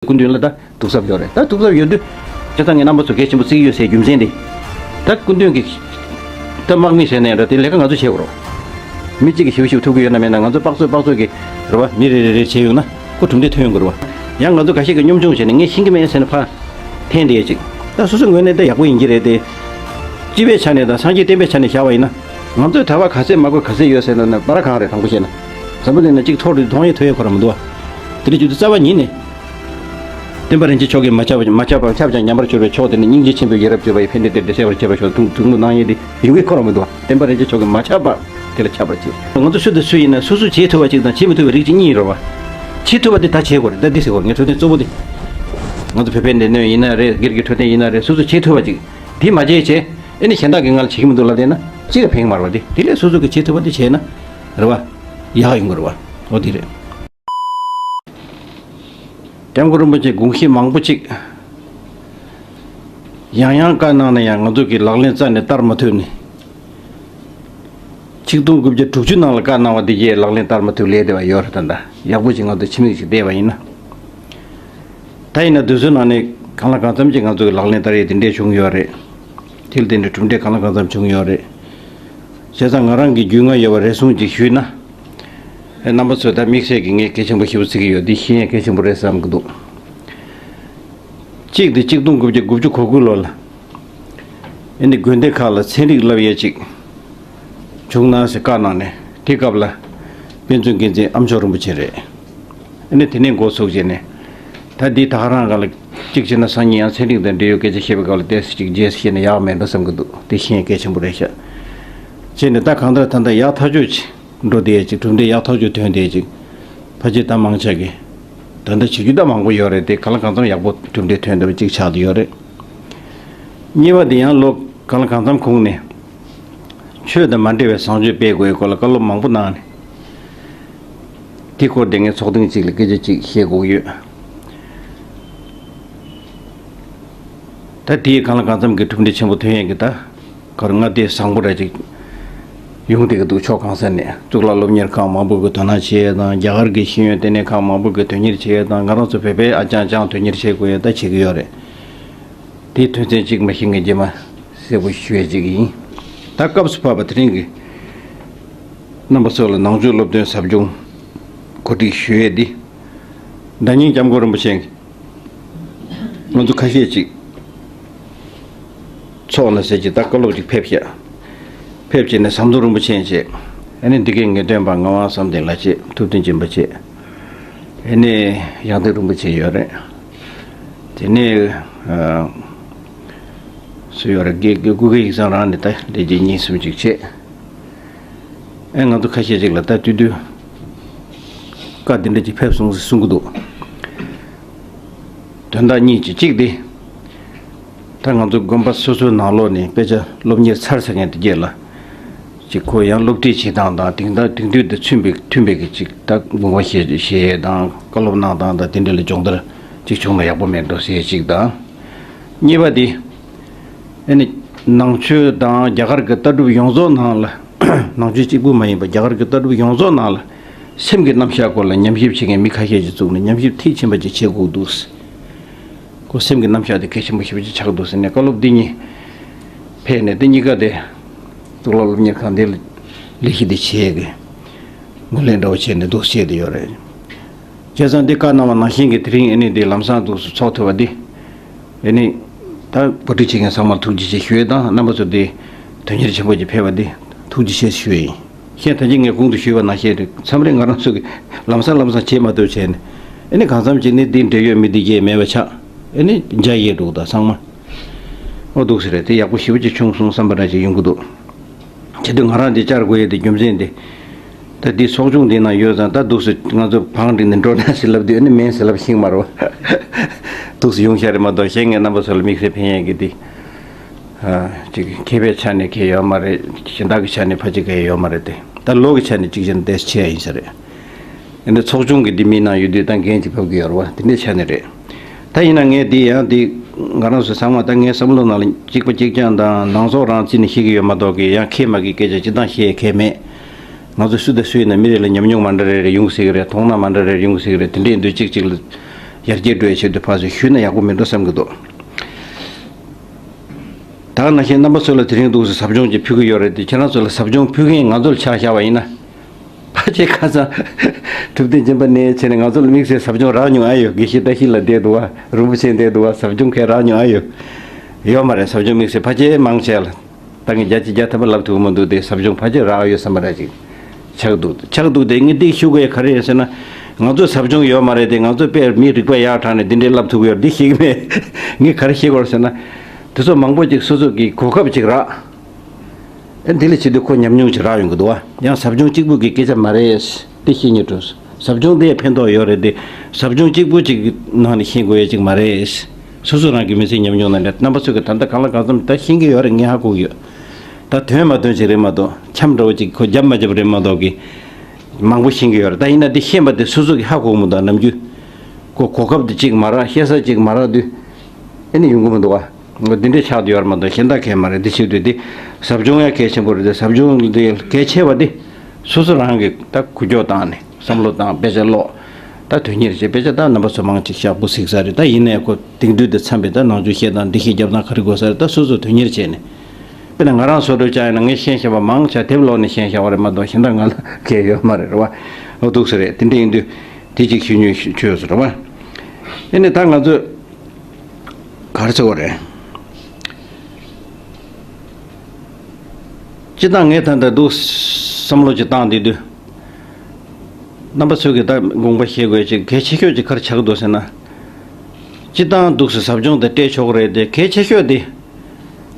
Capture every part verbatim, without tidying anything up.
སྐུ་མདུན་ལ་ད་གཏུག་ཚབ་ཡོད་རེད། ད་གཏུག་ཚབ་ཡོད་དུས་བྱས་ཙང་ངས་རྣམ་པ་ཚོ་གལ་ཆེན་པོ་བརྩི་གི་ཡོད་ཟེར་རྒྱུ་མཚན་དེ། ད་སྐུ་མདུན་གྱིས་ད་དམག་མི་བྱས་ནས་ཡང་འདྲ་དེ་ལས་ཀ་ང་ཚོས་བྱེད་དགོས་རེད། མི་གཅིག་གིས་ཞེ་པོ་ཞེ་པོ་ཐུབ་ཀྱི་ཡོད་ན་མེད་ན་ང་ཚོ་དཔག་ཚོད་དཔག་ཚོད་ཀྱིས་རེད་བ། མི་རེ་རེ་རེ་བྱས་ཡོང་ན་ཁོ་གྲུབ་འབྲས་ཐོན་ཡོང་གི་རེད་བ། ཡང་ང་ཚོ་འགའ་ཤས་ཀྱིས་གཉོམ་ཆུང་བྱས་ནས་ངས་ཤེས་ཀྱི་མེད་ཟེར་ནས་ཕར་འཐེན་བསྡད་ཡས་ཅིག་ད་སོ་སོའི་ངོས་ནས་ད་ཡག་པོ་ཡིན་གྱི་རེད་དེ། སྤྱི་པའི་ཆ་ནས་དང་སངས་རྒྱས་བསྟན་པའི་ཆ་ནས་བཞག་པ་ཡིན་ན། ང་ཚོས་གྲྭ་པ་ག་ཚད་མ་དགོས་ག་ཚད་ཡོད་ཟེར་ན་ན་པ་ར་གང་རེད། དྲང་པོ་བཤད་ན། འཛམ་བུ་གླིང་ན་གཅིག་ཐོག་རེ་མཐོང་ཡས་ཐོས་ཡས་ཁོ་རང་མི་འདུག་བ། དེ་འདྲ་བྱེད་དུས་རྩ་བ་ཉིད་ནས། བསྟན་པ་རིན་ཆེན་མཆོག་གིས་མ་ཁྱབ་པ་མ་ཁྱབ་པ་ཁྱབ་ཀྱང་ཉམས་པར་གྱུར་པའི་མཆོག་དེ་ནི་སྙིང་རྗེ་ཆེན་པོས་ཡ་རབས་སྤྱོད་པ་ཡི་ཕན་བདེ་སྟེར་ཏེ་གསལ་བར་བྱེད་པར་ཤོག་ཐུགས་ཐུགས་སྨོན་གནང་ཡས་དེ་ཡོང་གི་ཁོ་རང་མི་འདུག་བ། བསྟན་པ་རིན་ཆེན་མཆོག་གིས་མ་ཁྱབ་པ་དེ་ལ་ཁྱབ་པར་བྱེད། ང་ཚོ་སུ་དང་སུ་ཡིན་ན་སོ་སོས་བྱེད་ཐུབ་པ་གཅིག་དང་བྱེད་མི་ཐུབ་པའི་རིགས་གཅིག་གཉིས་ཡོད་རེད་བ། བྱེད་ཐུབ་པ་དེ་ད་བྱེད་དགོས་རེད། ད་འདི་ཟེར་དགོས་རེད། ངའི་འཕྲོད་བསྟེན་གཙོ་བོ་དེ། ང་ཚོ་བོད་པའི་སྡེ་སྣོད་ཡིན་ན་རེད། སྒེར་གྱི་འཕྲོད་བསྟེན་ཡིན་ན་རེད། སོ་སོས་བྱེད་ཐུབ་པ་གཅིག་དེ་མ་བྱས་བྱས་ཨེ་ནི་གཞན་དག་གིས་ང་ལ་བྱེད་ཀྱི་མི་འདུག་ལབ་བསྡད་ན་ཅི་ལ་ཕན་གྱི་མ་རེད་བ། དེ་དེ་ལས་སོ་སོ་གིས་བྱེད་ཐུབ་པ་དེ་བྱས་ན་རེད་བ། ཡག་ཡོང་གི་རེད་བ། འོ་དེ་རེད། སྐྱབས་མགོན་རིན་པོ་ཆེ་དགོངས་གཞི་མང་པོ་ཅིག་ཡང་ཡང་བཀའ་གནང་ན་ཡང་ང་ཚོ་གིས་ལག་ལེན་རྩ་ནས་བསྟར་མ་ཐུབ་ནས། ཆིག་སྟོང་དགུ་བརྒྱ་དྲུག་ཅུ་ནང་ལ་བཀའ་གནང་བ་དེ་གས་ལག་ལེན་བསྟར་མ་ཐུབ་ལས་བསྡད་པ་ཡོད་རེད། ད་ལྟ་ཡག་པོ་ཅིག་ང་ཚོ་ཕྱི་མིག་ཅིག་བལྟས་པ་ཡིན་ན། ད་ཡིན་ན་དུས་ཚོད་ནང་ནས་གང་ལ་གང་འཚམ་ཅིག་ང་ཚོ་གི་ལག་ལེན་བསྟར་ཡས་དེ་འདྲས་བྱུང་ཡོད་རེད། དེ་ལ་བརྟེན་ནས་གྲུབ་འབྲས་གང་ལ་གང་འཚམ་བྱུང་ཡོད་རེད། བྱས་ཙང་ང་རང་གི་རྒྱུས་མངའ་ཡོད་པ་རེ་ཟུང་ཅིག་ཞུས་ན། ཨེ་རྣམ་པ་ཚོས་ད་དམིགས་བསལ་གྱི་ངས་གལ་ཆེན་པོ་ཞེ་པོ་བརྩི་གི་ཡོད། འདི་ཤེས་ཡས་གལ་ཆེན་པོ་རེད་བསམ་གྱི་འདུག་གཅིག་དེ་ཆིག་སྟོང་དགུ་བརྒྱ་དགུ་བཅུ་གོ་དགུ་ལོ་ལ། ཨེ་འདི་དགོན་སྡེ་ཁག་ལ་ཚན་རིག་བསླབ་ཡས་ཅིག་བྱུང་ན་ཟེར་བཀའ་གནང་ནས་དེ་སྐབས་ལ་དཔེ་མཛོད་འགན་འཛིན་ཨ་མཆོག་རིན་པོ་ཆེ་རེད། ཨེ་ནི་དེ་ནས་འགོ་ཚུགས་བྱས་ནས་ད་འདི་ད་ག་རང་ག་ལ་གཅིག་བྱས་ན་སང་ཉིན་ཡང་ཚན་རིག་དང་འབྲེལ་ཡོད་སྐད་ཆ་བཤད་པའི་སྐབས་ལ་ཏོག་ཙམ་ཅིག་རྗེས་སུ་བཤད་ན་ཡག་མེད་འགྲོ་བསམ་གྱི་འདུག་དེ་ཤེས་ཡས་གལ་ཆེན་པོ་རེད་ཤག་བྱས་ནས་ད་གང་ལྟར་ད་ལྟ་ཡག་ཐག་ཆོད་ཅིག་འགྲོ་བསྡད་ཡས་ཅིག་གྲུབ་འབྲས་ཡག་ཐག་ཆོད་ཐོན་བསྡད་ཡས་ཅིག་ཕལ་ཆེར་ད་མང་ཆེ་གིས་ད་ལྟ་བྱེད་རྒྱུ་ད་མང་པོ་ཡོད་རེད་དེ། གང་ལ་གང་འཚམ་ཡག་པོ་གྲུབ་འབྲས་ཐོན་བསྡད་པ་གཅིག་ཆགས་བསྡད་ཡོད་རེད། གཉིས་པ་དེ་ཡང་ལོ་གང་ལ་གང་འཚམ་གོང་ནས་ཆོས་དང་མ་འབྲེལ་བའི་བཟང་སྤྱོད་སྤེལ་དགོས་སྐོར་ལ་བཀའ་སློབ་མང་པོ་གནང་ནས་དེ་སྐོར་དེ་ངས་ཚོགས་ཐེངས་གཅིག་ལ་སྐད་ཆ་གཅིག་བཤད་དགོས་ཀྱི་ཡོད། ད་དེའི་གང་ལ་གང་འཚམ་གྱི་གྲུབ་འབྲས་ཆེན་པོ་ཐོན་ཡས་ཀྱི་ད། གར་མངའ་སྡེ་བཟང་པོ་ར་ཅིག་ཡོང་བསྡད་ཀྱི་འདུག་ཕྱོགས་གང་ས་ནས་གཙུག་ལག་སློབ་གཉེར་ཁང་མང་པོ་གིས་དོ་སྣང་བྱེད་ཡས་དང་། རྒྱ་གར་གྱི་ཤེས་ཡོན་ལྟེ་གནས་ཁང་མང་པོ་གིས་དོན་གཉེར་བྱེད་ཡས་དང་། ང་རང་ཚོ་བོད་པའི་ཨ་ཅང་ཅང་དོན་གཉེར་བྱེད་དགོས་ཡས་ད་བྱེད་ཀྱི་ཡོད་རེད། དེའི་དོན་ཚན་གཅིག་མ་གཞི་ངས་རྗེས་མ་གསལ་པོ་ཞུ་ཡས་ཅིག་ཡིན། ད་སྐབས་སུ་བབས་པ་དེ་རིང་གི་རྣམ་པ་ཚོ་ལ་ནང་ཆོས་སློབ་སྟོན་ཟབ་སྦྱོང་གོ་སྒྲིག་ཞུ་ཡས་འདི། ཟླ་ཉིན་སྐྱབས་མགོན་རིན་པོ་ཆེ་ང་ཚོ་ཁ་ཤས་ཅིག་ཚོགས་ནས་ཟེར་གྱི་ད་བཀའ་སློབ་ཅིག་ཕེབས་ཤག་ཕེབས་བྱས་ནས་ཟམ་གདོང་རིན་པོ་ཆེ་བྱས། ཨ་ནི་འདི་གའི་ངེས་སྟོན་པ་ངག་དབང་བསམ་གཏན་ལགས་བྱས། ཐུབ་བསྟན་སྦྱིན་པ་བྱས། ཨ་ནི་ཡང་སྟེང་རིན་པོ་ཆེ་ཡོད་རེད། དེ་ནས་ཨ་སུ་ཡོད་རེད། དགེ་དགེ་སྐུ་སྒེར་ཡིག་ཚང་རང་ནས་ད་ལས་བྱེད་གཉིས་གསུམ་ཅིག་བྱས། ཨེ་ང་ཚོ་ཁ་ཤས་ཅིག་ལ་ད་དུས་དུས་བཀའ་འདི་འདྲ་ཅིག་ཕེབས་སོང་ཟེར་གསུང་གི་འདུག་དོན་དག་གཉིས་ཅིག་གཅིག་དེ། ད་ང་ཚོ་དགོན་པ་སོ་སོའི་ནང་ལོགས་ནས་དཔེ་ཆ་སློབ་གཉེར་ཚར་ཚར་མཁན་དེ་གས་ལ་ཅིག་ཁོ་ཡང་སློབ་ཁྲིད་བྱེད་སྟངས་དང་དེང་དག་དེང་དུས་དང་མཐུན་པའི་མཐུན་པའི་གི་ཅིག་ད་དགོངས་པ་བཞེས་བཞེས་ཡས་དང་བཀའ་སློབ་གནང་སྟངས་དང་དེ་འདྲ་ལ་སྦྱོང་བརྡར་ཅིག་བྱུང་ན་ཡག་པོ་མེད་འགྲོ་ཟེར་ཡས་ཅིག་དང་། གཉིས་པ་དེ། ཨ་ནི་ནང་ཆོས་དང་རྒྱ་གར་གྱི་ལྟ་གྲུབ་ཡོངས་རྫོགས་ནང་ལ། ནང་ཆོས་གཅིག་པུ་མ་ཡིན་པ་རྒྱ་གར་གྱི་ལྟ་གྲུབ་ཡོངས་རྫོགས་ནང་ལ་སེམས་ཀྱི་རྣམ་གཞག་སྐོར་ལ་ཉམས་ཞིབ་བྱེད་མཁན་མི་ཁ་ཤས་ཅིག་བཙུགས་ནས་ཉམས་ཞིབ་མཐིལ་ཕྱིན་པ་ཅིག་བྱེད་དགོས་འདུག་ཁོ་སེམས་ཀྱི་རྣམ་གཞག་དེ་གལ་ཆེན་པོ་ཞེ་པོ་ཅིག་ཆགས་འདུག་ཟེར་ནས་བཀའ་སློབ་འདི་གཉིས་ཕེབས་ནས། དེ་གཉིས་ཀ་དེ་གཙུག་ལག་སློབ་གཉེར་ཁང་འདི་ལ་ལས་གཞི་འདི་བྱེད་ཀྱི་ངོས་ལེན་འདྲ་བོ་བྱས་ནས་འདུག་བཤད་དེ་ཡོད་རེད། བྱས་ཙང་འདི་བཀའ་གནང་བ་ནང་བཞིན་གྱི་དེ་རིང་ཨ་ནི་འདི་ལམ་སང་འདུག་སེ་ཚོགས་ཐུབ་པ་འདི། ཨ་ནི། ད་གོ་སྒྲིག་བྱེད་མཁན་ཚང་མར་ཐུགས་རྗེ་ཆེ་ཞུ་ཡས་དང་། རྣམ་པ་ཚོ་འདི་དོན་གཉེར་ཆེན་པོ་ཅིག་ཕེབས་པ་འདི་ཐུགས་རྗེ་ཆེ་ཞུ་ཡས་ཡིན། གཞན་ད་གིན་ངས་གོང་དུ་ཞུས་པ་ནང་བཞིན་རེད། མཚམས་རེ་ང་རང་ཚོ་གིས་ལམ་སང་ལམ་སང་བྱེད་མ་ཐུབ་བྱས་ནས། ཨ་ནི་གང་འཚམ་ཅིག་ནི་འདི་འབྲེལ་ཡོད་མི་འདི་གས་མེད་པ་ཆགས། ཨ་ནི་འཇའ་ཡལ་འགྲོ་གི་ད་ཚང་མ། ཨོ་འདུག་སེ་རེད། དེ་ཡག་པོ་ཞེ་པོ་ཅིག་བྱུང་སོང་བསམ་པ་འདྲ་ཅིག་ཡོང་གི་འདུག་བྱེད་དུས་ང་རང་འདི་བཅར་དགོས་ཡས་དེ་རྒྱུ་མཚན་དེ། ད་འདི་ཚོགས་ཆུང་འདི་ནང་ཡོད་ཙང་ད་འདུག་སེ་ང་ཚོ་བང་བསྒྲིགས་ནས་འགྲོ་ན་ཟེར་ལབ་དུས་ཨ་ནི་མིན་ཟེར་ལབ་ཤེས་ཀྱི་མ་རེད་བ། འདུག་སེ་ཡོང་ཤག་རེད་མ་གཏོགས་གཞན་ངས་རྣམ་པ་ཚོ་ལ་དམིགས་བསལ་ཕན་ཡས་ཀྱི་འདི། ཨ། ཅིག་མཁས་པའི་ཆ་ནས་མཁས་ཡོད་མ་རེད། གཞན་དག་གི་ཆ་ནས་ཕལ་ཆེར་མཁས་ཡོད་མ་རེད་དེ། ད་ལོ་གི་ཆ་ནས་གཅིག་བྱས་ན་ཏོག་ཙམ་ཆེ་ཡ་ཡིན་ས་རེད། འདི་ཚོགས་ཆུང་གི་འདི་མི་ནང་ཡོད་དུས་ད་འགན་ཅིག་ཕོག་གི་ཡོད་རེད་བ། དེ་འདྲའི་ཆ་ནས་རེད། ད་ཡིན་ན་ངས་འདི་ཡང་འདི་ང་རང་ཚོ་ཚང་མ་ད་ངའི་བསམ་བློ་ནང་ལ་གཅིག་པ་གཅིག་རྐྱང་དང་ནང་ཚོགས་རང་རྩིས་ནས་བཤད་ཀྱི་ཡོད་མ་གཏོགས་ཀྱི་ཡང་མཁས་མ་མཁས་སྐད་ཆ་སྤྱིར་བཏང་བཤད་ཡས་གང་ཡང་མེད། ང་ཚོ་སུ་དང་སུ་ཡིན་ན་མི་རེ་ལ་ཉམས་མྱོང་མ་འདྲ་རེ་རེ་ཡོང་སྲིད་ཀྱི་རེད། མཐོང་སྣང་མ་འདྲ་རེ་རེ་ཡོང་སྲིད་ཀྱི་རེད། དེ་འདྲ་ཡིན་དུས་གཅིག་གཅིག་ལ་ ཡར་རྒྱས་འགྲོ་བའི་ཆེད་དུ་ཕར་ཚུར་ཞུས་ན་ཡག་པོ་མེད་འགྲོ་བསམ་གྱི་འདུག་ད་ག་ནང་བཞིན་རྣམ་པ་ཚོ་ལ་དེ་རིང་འདུག་སེ་ཟབ་སྦྱོང་ཅིག་ཕུལ་གྱི་ཡོད་རེད་དེ། ཁྱེད་རང་ཚོ་ལ་ཟབ་སྦྱོང་ཕུལ་མཁན་ང་ཚོ་ལ་ཆ་བཞག་པ་ཡིན་ན། ཕལ་ཆེར་ཁ་སང་ཐུབ་བསྟན་སྦྱིན་པ་ནས་བྱས་ནས་ང་ཚོ་ལ་དམིགས་བསལ་ཟབ་སྦྱོང་རག་མྱོང་ཨ་ཡོད། དགེ་བཤེས་བཀྲ་ཤིས་ལགས་བསྡད་འདུག་བ། རིན་པོ་ཆེ་བསྡད་འདུག་བ། ཟབ་སྦྱོང་གང་རག་མྱོང་ཨ་ཡོད། ཡོད་མ་རེད། ཟབ་སྦྱོང་དམིགས་བསལ་ཕལ་ཆེར་མང་ཆེ་ལ་ད་ངས་བརྒྱ་ཆ་བརྒྱ་ཐམ་པ་ལབ་ཐུབ་ཀྱི་མི་འདུག་སྟེ། ཟབ་སྦྱོང་ཕལ་ཆེར་རག་ཡོད་བསམ་པ་ར་ཅིག་ཆགས་འདུག་ཆགས་འདུག་སྟེ། ངས་འདི་ཞུ་དགོས་ག་རེ་ཡིན་ཟེར་ན། ང་ཚོ་ཟབ་སྦྱོང་ཡོད་མ་རེད་དེ། ང་ཚོ་དཔེ་མི་རིག་པ་ཡག་དྲགས་ནས་འདི་འདྲའི་ལབ་ཐུབ་ཀྱི་ཡོད་འདི་ཤེས་ཀྱི་མེད། ངས་ག་རེ་ཤེས་དགོས་རེད་ཟེར་ན། དེ་ཚོ་མང་པོ་ཅིག་སོ་སོ་གི་གོ་སྐབས་ཅིག་རག་ཨེ་འདི་ལ་བྱེད་དུས་ཁོ་ཉམས་མྱོང་ཅིག་རག་ཡོང་གི་འདུག་བ། ཡང་ཟབ་སྦྱོང་གཅིག་པུ་གི་སྐད་ཆ་མ་རེད། དེ་ཤེས་ཉེན་འགྲོ། ཟབ་སྦྱོང་དེ་ཕན་ཐོགས་ཡོད་རེད་དེ། ཟབ་སྦྱོང་གཅིག་པུ་གཅིག་གི་ནང་ནས་ཤེས་དགོས་ཡ་གཅིག་མ་རེད། སོ་སོ་རང་གི་མི་ཚེ་ཉམས་མྱོང་ནང་ནས་རྣམ་པ་ཚོ་གི་ད་ལྟ་གང་ལ་གང་འཚམ་ད་ཤེས་ཀྱི་ཡོད་རེད། ངས་ཧ་གོ་གི་ཡོད། ད་དོན་མ་དོན་ཅིག་རེད་མ་གཏོགས་འཁྱམ་འདྲ་བོ་ཅིག་ཁོ་རྒྱབ་མ་རྒྱབ་རེད་མ་གཏོགས་གི། མང་པོ་ཤེས་ཀྱི་ཡོད་རེད། ད་ཡིན་ན་དེ་ཤེས་པ་དེ་སོ་སོ་གི་ཧ་གོ་མི་འདུག་ནམ་རྒྱུན་ཁོ་གོ་སྐབས་དེ་གཅིག་མ་རག་ཤེས་ས་གཅིག་མ་རག་དུས་ཨེ་ནི་ཡོང་གི་མི་འདུག་བ། འདི་འདྲའི་ཆགས་བསྡད་ཡོད་རེད་མ་གཏོགས་གཞན་དག་གས་མ་རེད། འདི་བྱེད་དུས་འདི་ཟབ་སྦྱོང་ཡང་གལ་ཆེན་པོ་རེད་དེ། ཟབ་སྦྱོང་འདི་གལ་ཆེ་བ་འདི་སོ་སོ་རང་གིས་ད་འགུལ་སྐྱོད་བཏང་ནས་བསམ་བློ་བཏང་། དཔེ་ཆ་ཀློག་ད་དོན་གཉེར་བྱེད། དཔེ་ཆ་ད་རྣམ་པ་ཚོ་མང་ཅིག་ཞག་པོ་གཟིགས་ས་རེད། ད་ཡིན་ནའི་ཁོ་དེང་དུས་འདི་འཚམས་པའི་ད་ནང་ཆོས་བཤད་སྟངས་འདི་ཤེས་རྒྱབ་སྟངས་ག་རེ་དགོས་ས་རེད། ད་སོ་སོ་དོན་གཉེར་བྱས་ནས། དཔེར་ན་ང་རང་བཟོ་འདྲ་བྱས་ཡིན་ན་ངས་ཤེས་བཞག་པ་མང་ཆེ་དེབ་ཀློག་ནས་ཤེས་བཞག་པ་རེད་མ་གཏོགས་གཞན་དག་ང་ལ་གལ་ཡོད་མ་རེད། རེད་བ། འོ་འདུག་ས་རེད། དེ་འདྲ་ཡིན་དུས་དེ་ཅིག་ཞུ་ཉོས་ཆོས་སུ་རེད་བ། ཨེ་ནི་ད་ང་ཚོས་ག་རེ་ཟེར་བ་རེད། སྤྱིར་བཏང་ངས་ད་ལྟ་འདུག་བསམ་བློ་ཅིག་བཏང་བསྡད་དུས། རྣམ་པ་ཚོས་ཀྱི་ད་དགོངས་པ་བཞེས་དགོས་ཅིག་གལ་ཆེ་ཤོས་ཅིག་ག་རེ་ཆགས་འདུག་ཟེར་ན། སྤྱིར་བཏང་འདུག་སེ་ཟབ་སྦྱོང་དེ་སྤྲད་ཆོག་གི་རེད་དེ། གལ་ཆེ་ཤོས་དེ་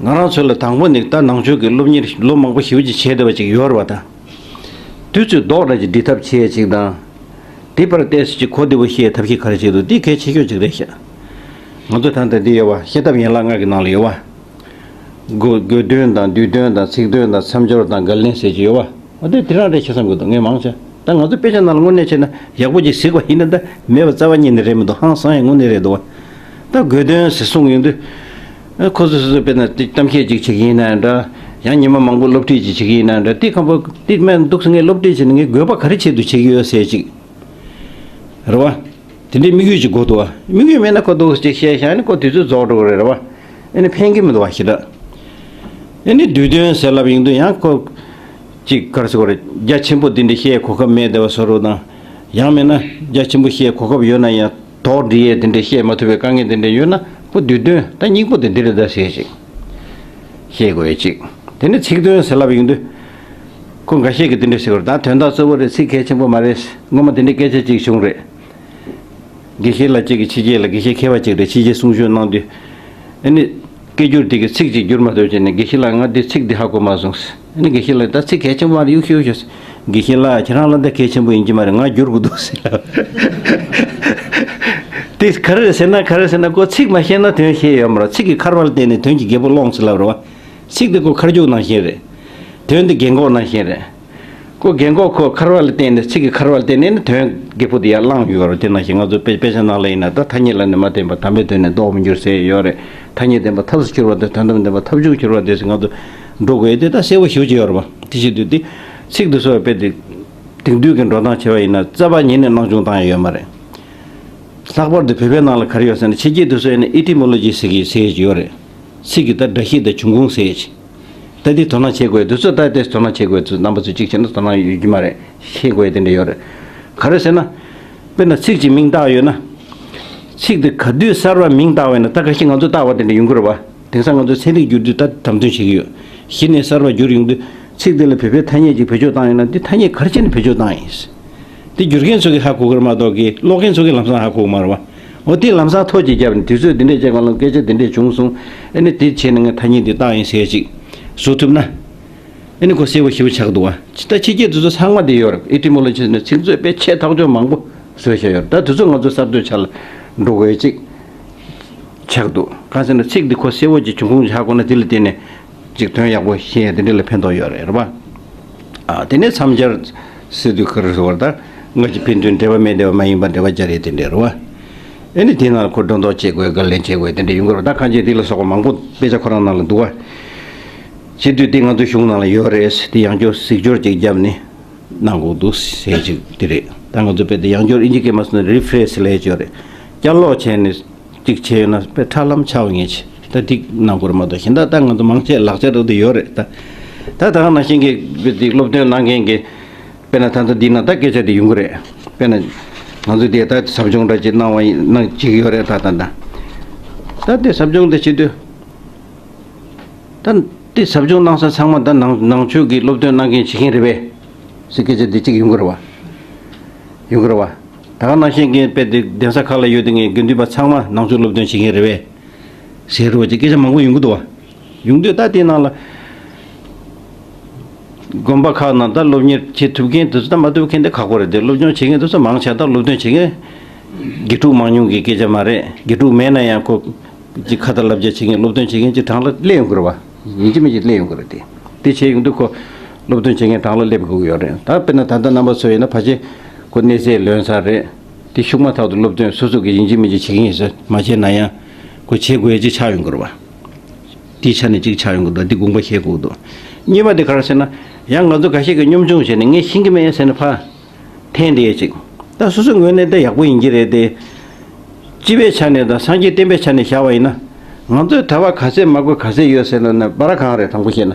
ང་རང་ཚོ་ལ་དང་པོ་ནས་ད་ནང་ཆོས་ཀྱི་སློབ་གཉེར་ལོ་མང་པོ་ཞེ་པོ་ཅིག་བྱས་བསྡད་པ་ཅིག་ཡོད་རེད་བ། ད་དུས་ཚོད་ལྡོག་འདྲ་ཅིག་སྒྲིལ་ཐབས་བྱེད་ཅིག་དང་། དེ་བར་བལྟས་སུ་ཅིག་གོ་བདེ་པོ་ཤེས་ཐབས་ཤེས་ག་རེ་བྱེད་འདུག་འདི་གལ་ཆེ་ཤོས་ཅིག་རེད་ཤག་ང་ཚོ་ད་ལྟ་འདི་ཡོད་བ། བཤད་ཐབས་ཡན་ལག་ལྔ་གི་ནང་ལ་ཡོད་བ། དགོས་དགོས་དོན་དང་། བསྡུས་དོན་དང་། ཚིག་དོན་དང་། མཚམས་སྦྱོར་དང་། འགལ་བསྣན་ཟེར་གྱི་ཡོད་བ། འོ་དེ་དེ་རང་རེད་ཤག་བསམ་གྱི་འདུག་ངས་མང་ཆེ། ད་ང་ཚོ་དཔེ་ཆ་ནང་ལ་དངོས་གནས་བྱས་ན་ཡག་པོ་ཅིག་གཟིགས་པ་ཡིན་ན་ད་མེད་པ་རྩ་བ་ཉིད་ནས་རེད་མི་འདུག་ཧང་སང་ཡང་དངོས་གནས་རེད་འདུག་བ། ད་དགོས་དོན་ཟེར་གསུངས་ཡོང་དུས། ཨ་ཁོ་ཚོ་སོ་སོ་དཔེར་ན་དེ་གཏམ་བཤད་ཅིག་བྱེད་ཀྱི་ཡིན་ན་འདྲ། ཡང་ཉི་མ་མང་པོ་སློབ་ཁྲིད་ཅིག་བྱེད་ཀྱི་ཡིན་ན་འདྲ། དེ་ཁམ་པ་དེ་སྨན་འདུག་སེ་ངས་སློབ་ཁྲིད་བྱས་ནས་ངས་དགོས་པ་ག་རེ་ཆེད་དུ་བྱེད་ཀྱི་ཡོད་ཟེར་ཅིག་རེད་བ། དེ་འདྲའི་དམིགས་ཡུལ་ཅིག་དགོས་འདུག་བ། དམིགས་ཡུལ་མེད་ན་ཁོ་འདུག་སེ་ཅིག་བཤད་བཞག་ནས་ཁོ་དུས་ཚོད་རྫོགས་འགྲོ་གི་རེད་བ། ཨེ་ནི་ཕན་གྱི་མི་འདུག་བ་ཞེ་དྲག་ཨེ་ནི་བསྡུས་དོན་ཟེར་ལབ་ཡོང་དུས་ཡང་ཁོ་ཅིག་ག་རེ་ཟེར་དགོས་རེད། རྒྱ་ཆེན་པོ་དེ་འདྲ་བཤད་གོ་སྐབས་མེད་བསྡད་པ་བཟོ་འདྲ་དང་། ཡང་མིན་ན་རྒྱ་ཆེན་པོ་བཤད་གོ་སྐབས་ཡོད་ན་ཡང་དོགས་འདྲི་ཡས་དེ་འདྲ་བཤད་མ་ཐུབ་པའི་དཀའ་ངལ་དེ་འདྲ་ཡོད་ན། ཁོ་བསྡུས་དོན་ད་སྙིང་པོ་དེ་འདི་རེད་ད་ཟེར་ཅིག་བཤད་དགོས་ཡས་ཅིག་དེ་ནས་ཚིག་དོན་ཟེར་ལབ་ཡོང་དུས། ཁོ་འགའ་ཤས་ཀྱིས་དེ་འདྲ་ཟེར་གི་རེད། ད་དོན་དག་གཙོ་བོ་རེད། ཚིག་གལ་ཆེན་པོ་མ་རེད། སྔོན་མ་དེ་འདྲའི་སྐད་ཆ་ཅིག་བྱུང་རེད། དགེ་བཤེས་ལགས་གཅིག་གིས་ཕྱི་རྒྱལ་ལ། དགེ་བཤེས་མཁས་པ་གཅིག་རེད། ཕྱི་རྒྱལ་གསུང་ཆོས་གནང་དུས། ཨ་ནི་སྐད་སྒྱུར་དེ་གི་ཚིག་ཅིག་བསྒྱུར་མ་ཐུབ་བྱས་ནས། དགེ་བཤེས་ལགས་ང་འདི་ཚིག་འདི་ཧ་གོ་མ་སོང་། ཨ་ནི་དགེ་བཤེས་ལགས་ད་ཚིག་གལ་ཆེན་པོ་མ་རེད། གཡུག་ཤོག་གཡུག་ཤོག་དགེ་བཤེས་ལགས་ཁྱེད་རང་ལ་ད་གལ་ཆེན་པོ་ཡིན་གྱི་མ་རེད། ང་བསྒྱུར་དགོས་འདུག་ཟེར་ལབ། དེ་ག་རེ་རེད་ཟེར་ན། ག་རེ་ཟེར་ན་ཁོ་ཚིག་མ་ཤེས་ན་དོན་ཤེས་ཡོད་མ་རེད། ཚིག་གི་འཁར་བ་ལ་བརྟེན་ནས་དོན་གྱི་རྒྱལ་པོ་སློང་ཟེར་ལབ་རེད་བ། ཚིག་དེ་ཁོ་འཁར་རྒྱུག་ནང་བཞིན་རེད། དོན་དེ་རྒན་གོག་ནང་བཞིན་རེད། ཁོ་རྒན་གོག་ཁོ་འཁར་བ་ལ་བརྟེན་ནས། ཚིག་གི་འཁར་བ་ལ་བརྟེན་ནས་ནི་དོན་རྒད་པོ་དེ་ཡར་བསླངས་ཡོད་རེད། དེ་ནང་བཞིན་ང་ཚོ་དཔེ་དཔེ་ཆ་ནང་ལ་ཡིན་ན། ད་ཐ་སྙད་ལ་ནི་མ་བརྟེན་པར་དམ་པའི་དོན་ནི་བཟློག་མི་འགྱུར་ཟེར་ཡོད་རེད། ཐ་སྙད་བདེན་པ་ཐབས་སུ་འགྱུར་བ་དང་། དོན་དམ་བདེན་པ་ཐབས་བྱུང་འགྱུར་བ་དེ་ཟེར། ང་ཚོ་འགྲོ་དགོས་དེ་ད་གསལ་པོ་ཞེ་པོ་ཅིག་ཡོད་རེད་བ། དེ་བྱེད་དུས་དེ་ཚིག་འདི་ཚོ་དཔེ་དེ་དེང་དུས་ཀྱི་འགྲོ་སྟངས་བྱས་པ་ཡིན་ན་རྩ་བ་ཉིད་ནས་སྣང་ཆུང་བཏང་ཡ་ཡོད་མ་རེད། ལྷག་པར་དུ་བོད་པའི་ནང་ལ་ག་རེ་ཡོད་ཟེར་ན། ཕྱི་རྒྱལ་དེ་ཚོ་ཡིན་ན་ཨི་ཊི་མོ་ལོ་ཇི་ཟེར་གྱི་ཟེར་གྱི་ཡོད་རེད། ཚིག་གི་ད་སྒྲ་ཤེས་དང་འབྱུང་ཁུངས་ཟེར་གྱི། ད་འདི་དོ་སྣང་བྱེད་དགོས། དེ་ཚོ་ད་ལྟའི་དོ་སྣང་བྱེད་དགོས། ཚོ་རྣམ་པ་ཚོ་གཅིག་བྱས་ན་དོ་སྣང་ཡོད་ཀྱི་མ་རེད། ཤེས་དགོས་དེ་འདྲ་ཡོད་རེད། ག་རེ་ཟེར་ན། དཔེར་ན་ཚིག་གཅིག་མིང་བཏགས་ཡོད་ན། ཚིག་དེ་ག་དུས་གསར་པ་མིང་བཏགས་པ་ཡིན་ན། ད་ག་ཤེད་ང་ཚོ་བཏགས་པ་དེ་འདྲ་ཡོང་གི་རེད་བ། དེང་སང་ང་ཚོ་ཚན་རིག་བསྒྱུར་དུས་ད་དམ་དོན་བྱེད་ཀྱི་ཡོད། གཞི་ནས་གསར་པ་བསྒྱུར་ཡོང་དུས་ཚིག་དེ་ལ་བོད་པའི་ཐ་སྙད་ཅིག་བེད་སྤྱོད་བཏང་ཡོད་ན། འདི་ཐ་སྙད་ག་རེ་བྱས་ནས་བེད་སྤྱོད་བཏང་ཡིན། དེ་བསྒྱུར་མཁན་ཚོ་གིས་ཧ་གོ་གི་རེད་མ་གཏོགས་ཀྱི་ཀློག་མཁན་ཚོ་གིས་ལམ་སང་ཧ་གོ་གི་མ་རེད་བ། འོ་དེ་ལམ་སང་ཐོ་ཅིག་བརྒྱབ་ནས། དུས་ཚོད་འདི་འདྲས་ཅིག་སྒང་ལ་སྐད་ཆ་འདི་འདྲས་བྱུང་སོང་། ཨ་ནི་དེ་བྱས་ནས་ངས་ཐ་སྙད་འདི་བཏགས་ཡིན་ཟེར་ཅིག་བཟོ་ཐུབ་ན། ཨ་ནི་ཁོ་གསལ་པོ་ཞེ་པོ་ཆགས་འདུག་བ། ད་ཕྱི་རྒྱལ་དེ་ཚོ་ཚང་མ་དེ་ཡོད་རེད། ཨི་ཊི་མོ་ལོ་ཇི་ཟེར་ནས་ཚིག་མཛོད་དཔེ་ཆེ་ཐག་ཆོད་མང་པོ་བཟོས་བཞག་ཡོད་རེད། ད་དེ་ཚོ་ང་ཚོ་གསར་གཏོད་ཆ་ལ་འགྲོ་དགོས་ཅིག་ཆགས་འདུག་གང་ཟེར་ན་ཚིག་འདི་ཁོ་གསལ་པོ་ཅིག་འབྱུང་ཁུངས་ཅིག་ཧ་གོ་ན། དེ་ལ་བརྟེན་ནས་ཅིག་དོན་ཡག་པོ་ཤེས་ཡ་དེ་འདྲ་ལ་ཕན་ཐོགས་ཡོད་རེད། རེད་པ། ཨ། དེ་ནས་མཚམས་སྦྱར་ཟེར་དུས་ག་རེ་ཟེར་བ་རེད། ད་སྔ་ཕྱི་ཕན་ཚུན་འབྲེལ་བ་མེད་བསྡད་པ་མ་ཡིན་པ་འབྲེལ་བ་སྦྱར་ཡས་དེ་འདྲ་རེད་བ། ཨེ་ནི་དེའི་ནང་ལ་ཁོ་སྒྲོ་འདོགས་བཅད་དགོས། འགལ་ལན་བཅད་དགོས། དེ་འདྲ་ཡོང་གི་རེད་བ། ད་གང་ཅི་དེ་ལ་སོགས་པ་མང་པོ་དཔེ་ཆ་ཁོ་རང་ནང་ལ་འདུག་བ། བྱེད་དུས་དེ་ང་ཚོའི་གཞུང་ནང་ལ་ཡོད་རེད། དེ་ཡང་བསྐྱར་གཟིགས་སྐྱོར་ཅིག་བརྒྱབ་ནས་གནང་དགོས་འདུག་ཟེར་ཅིག་དེ་རེད། ད་ང་ཚོ་དཔེ་དེ་ཡང་བསྐྱར་ཨིན་ཇི་སྐད་མ་སོང་ན་རི་ཕི་རེས་ལབ་ཡས་ཅིག་ཡོད་རེད། བསྐྱར་ལོག་བྱས་ནས་གཅིག་བྱས་ཡོད་ན་དཔེ་ཁྲ་ལམ་ཆགས་པ་ངེས་ཆེ། ད་འགྲིག་གནང་དགོས་རེད་མ་གཏོགས་གཞན་དག་ད་ང་ཚོ་མང་ཆེ་ལག་ཆ་རག་དུ་ཡོད་རེད་ད། ད་ད་ག་ནང་བཞིན་གྱི་དཔེ་འདི་སློབ་སྟོན་གནང་མཁན་གྱི་དཔེར་ན་ད་ལྟ་འདི་ན་ད་སྐད་ཆ་དེ་ཡོང་གི་རེད། དཔེར་ན་ང་ཚོ་དེ་ད་ཟབ་སྦྱོང་འདྲ་ཅིག་གནང་བ་ཡིན་གནང་བྱེད་ཀྱི་ཡོད་རེད་ད་ད་ད། ད་དེ་ཟབ་སྦྱོང་དེ་བྱེད་དུས་ད་དེ་ཟབ་སྦྱོང་གནང་ས་ཚང་མ་ད་ནང་ནང་ཆོས་ཀྱི་སློབ་སྟོན་གནང་མཁན་བྱེད་མཁན་རེད་པས་ཟེར་སྐད་ཆ་དེ་གཅིག་ཡོང་གི་རེད་བ། ཡོང་གི་རེད་བ། ད་ག་ནང་བཞིན་གྱི་དཔེ་དེ་གདན་ས་ཁག་ལ་ཡོད་དེ་ངས་དགེ་འདུན་པ་ཚང་མ་ནང་ཆོས་སློབ་སྟོན་བྱེད་མཁན་རེད་པས་ཟེར་རོ་ཅེས་སྐད་ཆ་མང་པོ་ཡོང་གི་འདུག་བ། ཡོང་དུས་ད་དེའི་ནང་ལ་དགོན་པ་ཁག་ནང་ད་སློབ་གཉེར་བྱེད་ཐུབ་མཁན་དེ་ཚོ་ད་མ་ཐུབ་མཁན་དེ་ཁག་པོ་རེད་དེ། སློབ་སྦྱོང་བྱེད་མཁན་དེ་ཚོ་མང་ཆེ་ད་སློབ་སྟོན་བྱེད་མཁན་དགེ་ཕྲུག་མང་ཉུང་གི་སྐད་ཆ་མ་རེད། དགེ་ཕྲུག་མེད་ན་ཡང་ཁོ་ཅིག་ཁ་ཏ་ལབ་རྒྱ་བྱེད་མཁན་སློབ་སྟོན་བྱེད་མཁན་ཅིག་གྲངས་ལ་སླེབས་ཡོང་གི་རེད་བ། ཡིན་གཅིག་མིན་གཅིག་སླེབས་ཡོང་གི་རེད་དེ། དེ་བྱས་ཡོང་དུས་ཁོ་སློབ་སྟོན་བྱེད་མཁན་གྲངས་ལ་སླེབས་དགོས་ཀྱི་ཡོད་རེད། ད་དཔེར་ན་ད་ལྟ་རྣམ་པ་ཚོ་ཡིན་ན་ཕལ་ཆེར་ཁོ་གནས་ཚད་ལོན་ས་རེད། དེ་ཤུགས་མ་ཐག་ཏུ་སློབ་སྟོན་སོ་སོ་གིས་ཡིན་གཅིག་མིན་གཅིག་བྱེད་ཀྱི་ཡིན་ཟེར་མ་བྱས་ན་ཡང་ཁོ་བྱེད་དགོས་ཡ་གཅིག་ཆགས་ཡོང་གི་རེད་བ། དེའི་ཆ་ནས་གཅིག་ཆགས་ཡོང་གི་འདུག་འདི་དགོངས་པ་བཞེས་དགོས་འདུག་གཉིས་པ་དེ་ག་རེ་ཟེར་ན། ཡང་ང་ཚོ་འགའ་ཤས་ཀྱིས་སྙོམ་ཆུང་བྱས་ནས་ངས་ཤེས་ཀྱི་མེད་ཟེར་ནས་ཕར་འཐེན་བསྡད་ཡ་ཅིག་ད་སོ་སོའི་ངོས་ནས་ད་ཡག་པོ་ཡིན་གྱི་རེད་དེ། སྤྱི་པའི་ཆ་ནས་དང་སངས་རྒྱས་བསྟན་པའི་ཆ་ནས་བཞག་པ་ཡིན་ན། ང་ཚོའི་གྲྭ་པ་ག་ཚད་མང་པོ་ག་ཚད་ཡོད་ཟེར་ན་ན་སྦ་ར་གང་རེད། དྲང་པོ་བཤད་ན།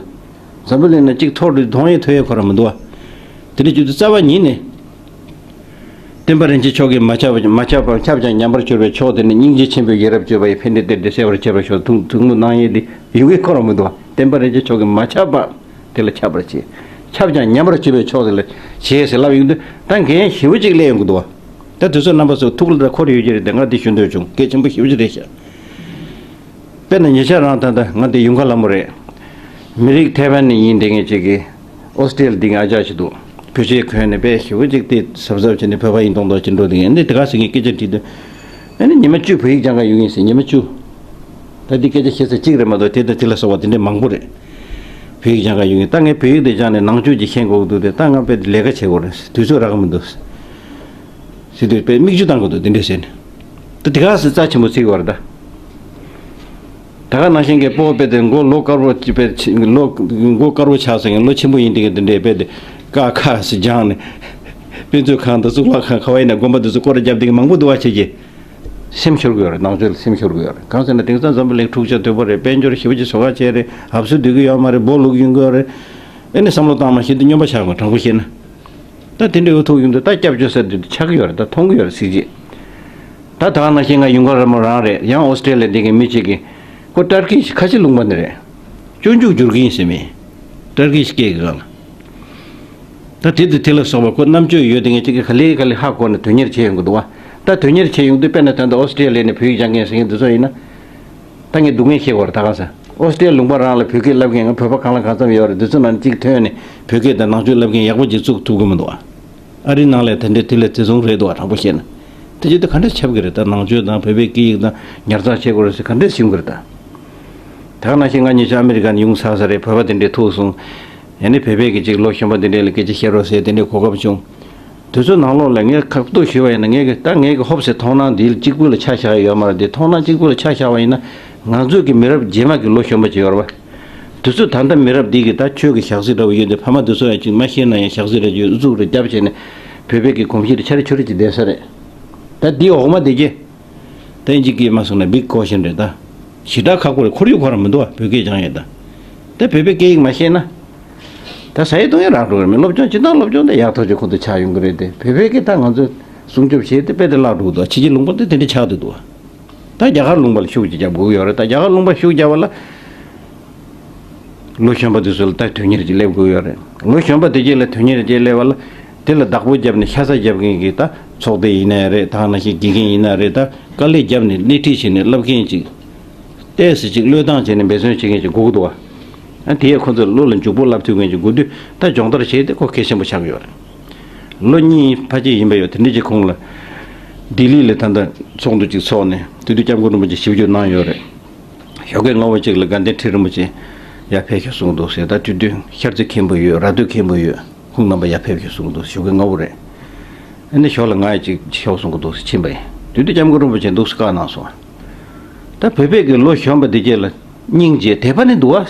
འཛམ་བུ་གླིང་ན་གཅིག་ཐོར་དུ་གདོང་ཡིན་ཐོས་ཡོད་ཁོ་ར་མི་འདུག་བ། དེ་འདྲ་བྱེད་དུས་རྩ་བ་ཉིད་ནས། བསྟན་པ་རིན་ཆེན་མཆོག་གིས་མ་ཁྱབ་མ་ཁྱབ་པ་ཁྱབ་ཀྱང་ཉམས་པར་གྱུར་པའི་མཆོག་དེ་ནི། སྙིང་རྗེ་ཆེན་པོས་ཡ་རབས་སྤྱོད་པ་ཡི། ཕན་བདེ་སྟེར་ཏེ་གསལ་བར་བྱེད་པར་ཤོག་ཐུགས་ཐུགས་དམོད་གནང་ཡས་འདི་ཡོང་གི་ཁོ་རང་མི་འདུག་བ། བསྟན་པ་རིན་ཆེན་མཆོག་གིས་མ་ཁྱབ་པ་དེ་ལ་ཁྱབ་པར་བྱེད། ཁྱབ་ཀྱང་ཉམས་པར་གྱུར་པའི་མཆོག་དེ་ལ་བྱེད་ཟེར་ལབ་ཡོང་དུས་ད་འགན་ཞེ་པོ་ཅིག་སླེབས་ཡོང་གི་འདུག་བ། ད་དུས་ཚོད་རྣམ་པ་ཚོ་ཐུགས་ལ་འཁོར་ཡོད་ཀྱི་རེད་དེ། ང་འདི་ཞུ་འདོད་བྱུང་། གལ་ཆེན་པོ་ཞེ་པོ་ཅིག་རེད་ཤག་དཔེར་ན་ཉེ་ཆར་རང་ད་ལྟ་ང་འདི་ཡུལ་ཁ་ལ་མོ་རེད། མི་རིགས་ཐའེ་ཝན་ནས་ཡིན་དེ་ངས་ཅིག་གིས་ཨོ་སི་ཀྲི་ལི་ཡ་འདི་ངས་ཨ་ཅག་ཅིག་འདུག་བོད་ཆས་གོན་ནས་དཔེ་ཞེ་པོ་ཅིག་དེ་གཟབ་གཟབ་བྱས་ནས་བོད་པ་ཡིན་མདོག་མདོག་ཅིག་འགྲོ་དེ་ངས་འདི་དེ་ག་ཟེར་ངས་སྐད་ཆ་དྲིས་དུས། ཨ་ནི་ཉི་མ་བཅུ་བོད་ཡིག་སྦྱང་ག་ཡོང་གི་ཡིན་ཟེར། ཉི་མ་བཅུ། ད་འདི་སྐད་ཆ་བཤད་ས་གཅིག་རེད་མ་གཏོགས་དེ་དང་དེ་ལ་སོགས་པ་དེ་འདྲས་མང་པོ་རེད། བོད་ཡིག་སྦྱང་ག་ཡོང་གི་ཡིན། ད་ངས་བོད་ཡིག་དེ་སྦྱངས་ནས་ནང་ཆོས་ཅིག་ཤེས་དགོས་འདུག་དེ། ད་ང་དཔེ་ལས་ཀ་བྱེད་དགོས་རེད། དུས་ཚོད་རག་གི་མི་འདུག་ཟེར་དུས་དཔེ་མིག་ཆུ་བཏང་དགོས་འདུག་དེ་འདྲས་ཟེར་ནས། ད་དེ་ག་ཟེར་རྩ་ཆེན་པོ་བརྩི་གི་ཡོད་རེད་ད། ད་ག་ནང་བཞིན་གྱི་སྤོ་བོ་དཔེ་དེ་མགོ་ལོ་དཀར་པོ་ཅིག་དཔེ་ཆེ་ལོ་མགོ་དཀར་པོ་ཆགས་སོང་ཡང་ལོ་ཆེན་པོ་ཡིན་དེ་གི་དེ་འདྲའི་དཔེ་དེ་ཀ་ཁ་ཟེར་སྦྱངས་ནས་དཔེ་མཛོད་ཁང་དང་གཙུག་ལག་ཁང་ག་བ་ཡིན་ན་དགོན་པ་དེ་ཚོ་སྐོར་ར་རྒྱབ་དེ་གི་མང་པོ་འདུག་བ། བྱེད་ཀྱི་སེམས་ཤོར་གི་ཡོད་རེད། ནང་ཆོས་ལ་སེམས་ཤོར་གི་ཡོད་རེད། གང་ཟེར་ན་དེང་སང་འཛམ་བུ་གླིང་འཁྲུག་ཆ་དོད་པོ་རེད། དཔལ་འབྱོར་ཞེ་པོ་ཅིག་བཟོ་ཁ་བྱས་རེད། ཧབ་སུ་སྡོད་ཀྱི་ཡོད་མ་རེད། སྦོ་ལུག་ཡོང་གི་ཡོད་རེད། ཨེ་ནི་བསམ་བློ་བཏང་མ་ཤེས་དུས་སྨྱོན་པ་ཆགས་དགོས། དྲང་པོ་བཤད་ན། ད་དེ་འདྲའི་འུ་ཐུག་ཡོང་དུས་ད་སྐྱབས་བཅོལ་ས་དེ་ཆགས་ཀྱི་ཡོད་རེད། ད་མཐོང་གི་ཡོད་རེད་གཟི་བརྗིད། ད་ད་ག་ནང་བཞིན་ང་ཡུང་དཀར་ར་མོ་རང་རེད། ཡང་ཨོ་སི་ཀྲི་ལི་ཡ་འདི་གི་མི་གཅིག་གིས་ཁོ་ཏར་ཀི་ཁ་ཆེ་ལུང་པ་ནས་རེད། སྤྱོད་འཇུག་སྦྱོར་གྱིན་ཟེར་མི། ཏར་ཀི་སྐད་ཀྱི་སྒང་ལ། ད་དེ་དེ་དེ་ལ་སོགས་པ་ཁོ་རྣམ་དཔྱོད་ཡོད་དེ་ངས་ཅིག་གི་ག་ལེ་ག་ལེ་ཧ་གོ་ནས་དོན་གཉེར་བྱེད་ཡོང་གི་འདུག་བ། ད་དོན་གཉེར་བྱེད་ཡོང་དུས་དཔེར་ན་ད་ལྟ་ཨོ་སི་ཀྲི་ལི་ཡ་ནས་བོད་ཡིག་སྦྱང་མཁན་ཟེར་མཁན་འདི་ཚོ་ཡིན་ན། ད་ངས་སྡུག་བསྔལ་ཤེས་དགོས་རེད་ད་ག་ས། ཨོ་སི་ཀྲི་ལི་ཡ་ལུང་པ་རང་ལ་བོད་སྐད་བསླབ་མཁན་ང་བོད་པ་གང་ལ་གང་འཚམ་ཡོད་རེད། འདི་ཚོ་ནང་གཅིག་ཐོན་ནས་བོད་སྐད་དང་ནང་ཆོས་བསླབ་མཁན་ཡག་པོ་ཅིག་བཙུགས་ཐུབ་ཀྱི་མི་འདུག་བ། ཨ་རིའི་ནང་ལ་དེ་འདྲའི་དེ་ལས་བརྩི་སྲུང་རེད་འདུག་བ། དྲང་པོ་བཤད་ན། དེ་བྱེད་དུས་ག་འདྲས་ཁྱབ་ཀྱི་རེད། ད་ནང་ཆོས་དང་བོད་པའི་སྐད་ཡིག་དང་ཉར་ཚགས་བྱེད་དགོས་རེད་ཟེར་ག་འདྲས་ཞུ་གི་རེད་ད། ད་ག་ནང་བཞིན་ང་ཉེ་ཆར་ཨ་མི་རི་ཀ་ནས་ཡོང་ཚར་ས་རེད། བོད་པ་དེ་འདྲས་ཐུག་སོང་། ཡང་ནི་བོད་པའི་གི་ཅིག་ལོ་གཞོན་པ་དེ་འདྲས་ལ་སྐད་ཆ་བཤད་རོགས་ཟེར་དེ་འདྲས་གོ་སྐབས་བྱུང་། དུས་ཚོད་ནང་ལོགས་ལ་ངས་ཁག་ཐུག་ཞུས་པ་ཡིན་ན་ངས་གི་ད་ངས་གི་ཧོབ་སེ་མཐོང་སྣང་འདི་གཅིག་པུ་ལ་ཆ་བཞག་ཡོད་མ་རེད་དེ། མཐོང་སྣང་གཅིག་པུ་ལ་ཆ་བཞག་པ་ཡིན་ན་ང་ཚོའི་གི་མི་རབས་རྗེས་མ་གི་ལོ་གཞོན་པ་ཅིག་ཡོད་རེད་པ། དུས་ཚོད་ད་ལྟ་མི་རབས་འདི་གི་ད་ཆོས་ཀྱི་ཞག་རྩི་འདྲ་བོ་ཡོད་དེ་ཕ་མ་དེ་ཚོ་ཡང་ཅིག་མ་ཤེས་ན་ཡང་ཞག་རྩི་འདྲ་ཅིག་ཨུ་ཚུགས་རེ་རྒྱབ་བྱས་ནས་བོད་པའི་གི་གོམས་གཤིས་རེ་ཆ་རེ་ཆུ་རེ་ཅིག་ལྡན་ས་རེད། ད་འདི་འོག་མ་དེ་གི། ད་ཨིན་ཇི་སྐད་མ་སོང་ན་big caution རེད་ད། ཞེ་དྲག་ཁག་པོ་རེད། ཁོར་ཡུག་ཁོ་རང་མི་འདུག་བ། བོད་སྐད་སྦྱང་ཡས་ད། ད་བོད་པའི་སྐད་ཡིག་མ་ཤེས་ན། ད་ཟ་ཡས་བཏུང་ཡས་རག་འགྲོ་གི་རེད། མི་སློབ་སྦྱོང་སྤྱིར་བཏང་སློབ་སྦྱོང་དེ་ཡག་ཐག་ཆོད་ཁོ་ཚོ་ཆགས་ཡོང་གི་རེད་དེ། བོད་པའི་སྐད་ད་ང་ཚོས་སྲུང་སྐྱོབ་བྱས་ཏེ་དཔེ་དེ་བརླག་འགྲོ་གི་འདུག་ཕྱི་རྒྱལ་ལུང་པ་དེ་དེ་འདྲ་ཆགས་བསྡད་འདུག་བ། ད་རྒྱ་གར་ལུང་པ་ལ་ཤུགས་ཅིག་རྒྱབ་དགོས་ཀྱི་ཡོད་རེད། ད་རྒྱ་གར་ལུང་པ་ཤུགས་རྒྱབ་པ་ལ། ལོ་གཞོན་པ་དེ་ཚོ་ལ་ད་དོན་གཉེར་གྱི་སླེབས་དགོས་ཡོད་རེད། ལོ་གཞོན་པ་དེ་གྱད་ལ་དོན་གཉེར་གྱི་སླེབས་པ་ལ། དེ་ལ་བདག་པོ་བརྒྱབ་ནས་ཤ་ཚ་རྒྱབ་མཁན་གྱི་ད་ཚོགས་སྡེ་ཡིན་ནའི་རེད། ད་ག་ནང་བཞིན་དགེ་རྒན་ཡིན་ན་རེད། ད་དཀའ་ལས་བརྒྱབ་ནས་སྣེ་ཁྲིད་བྱས་ནས་བསླབ་མཁན་ཅིག་ཏོག་ཙམ་ཅིག་བློས་བཏང་བྱས་ནས་འབད་བརྩོན་བྱེད་མཁན་ཅིག་དགོས་ཀྱི་འདུག་བ། ཨ་དེ་ཡས་ཁོ་ཚོ་བློ་ལ་འཇུག་པོ་བསླབ་ཐུབ་མཁན་ཅིག་དགོས་དུས་ད་སྦྱོང་བརྡར་བྱས་ཏེ་ཁོ་གལ་ཆེན་པོ་ཆགས་ཀྱི་ཡོད་རེད། ལོ་གཉིས་ཕལ་ཆེར་ཡིན་པ་ཡོད། དེ་འདྲ་ཅིག་གོང་ལ་ལྡི་ལི་ལ་ད་ལྟ་ཚོགས་འདུ་ཅིག་ཚོགས་ནས་དེ་དུས་སྐྱབས་མགོན་རིན་པོ་ཆེ་ཞིབ་འཇུག་གནང་ཡོད་རེད། ཞོགས་ཀའི་སྔ་པོ་གཅིག་ལ་དགའ་ལྡན་ཁྲི་རིན་པོ་ཆེ་ཡར་ཕེབས་ཤོག་གསུངས་འདུག་ཟེར། ད་དེ་དུས་ཤར་རྩེ་མཁན་པོ་ཡོད། ར་སྟོད་མཁན་པོ་ཡོད། ཁོང་རྣམ་པ་ཡར་ཕེབས་ཤོག་གསུངས་འདུག་ཞོགས་ཀའི་སྔ་པོ་རེད། ཨ་ནི་ཞོགས་ལ་ང་ཡི་ཅིག་ཤོག་གསུང་གི་འདུག་ཟེར་ཕྱིན་པ་ཡིན། དེ་དུས་སྐྱབས་མགོན་རིན་པོ་ཆེ་འདུག་སེ་བཀའ་གནང་སོང་། ད་བོད་པའི་གི་ལོ་གཞོན་པ་འདི་གྱད་ལ་སྙིང་རྗེ་དད་པ་ནི་འདུག་བ།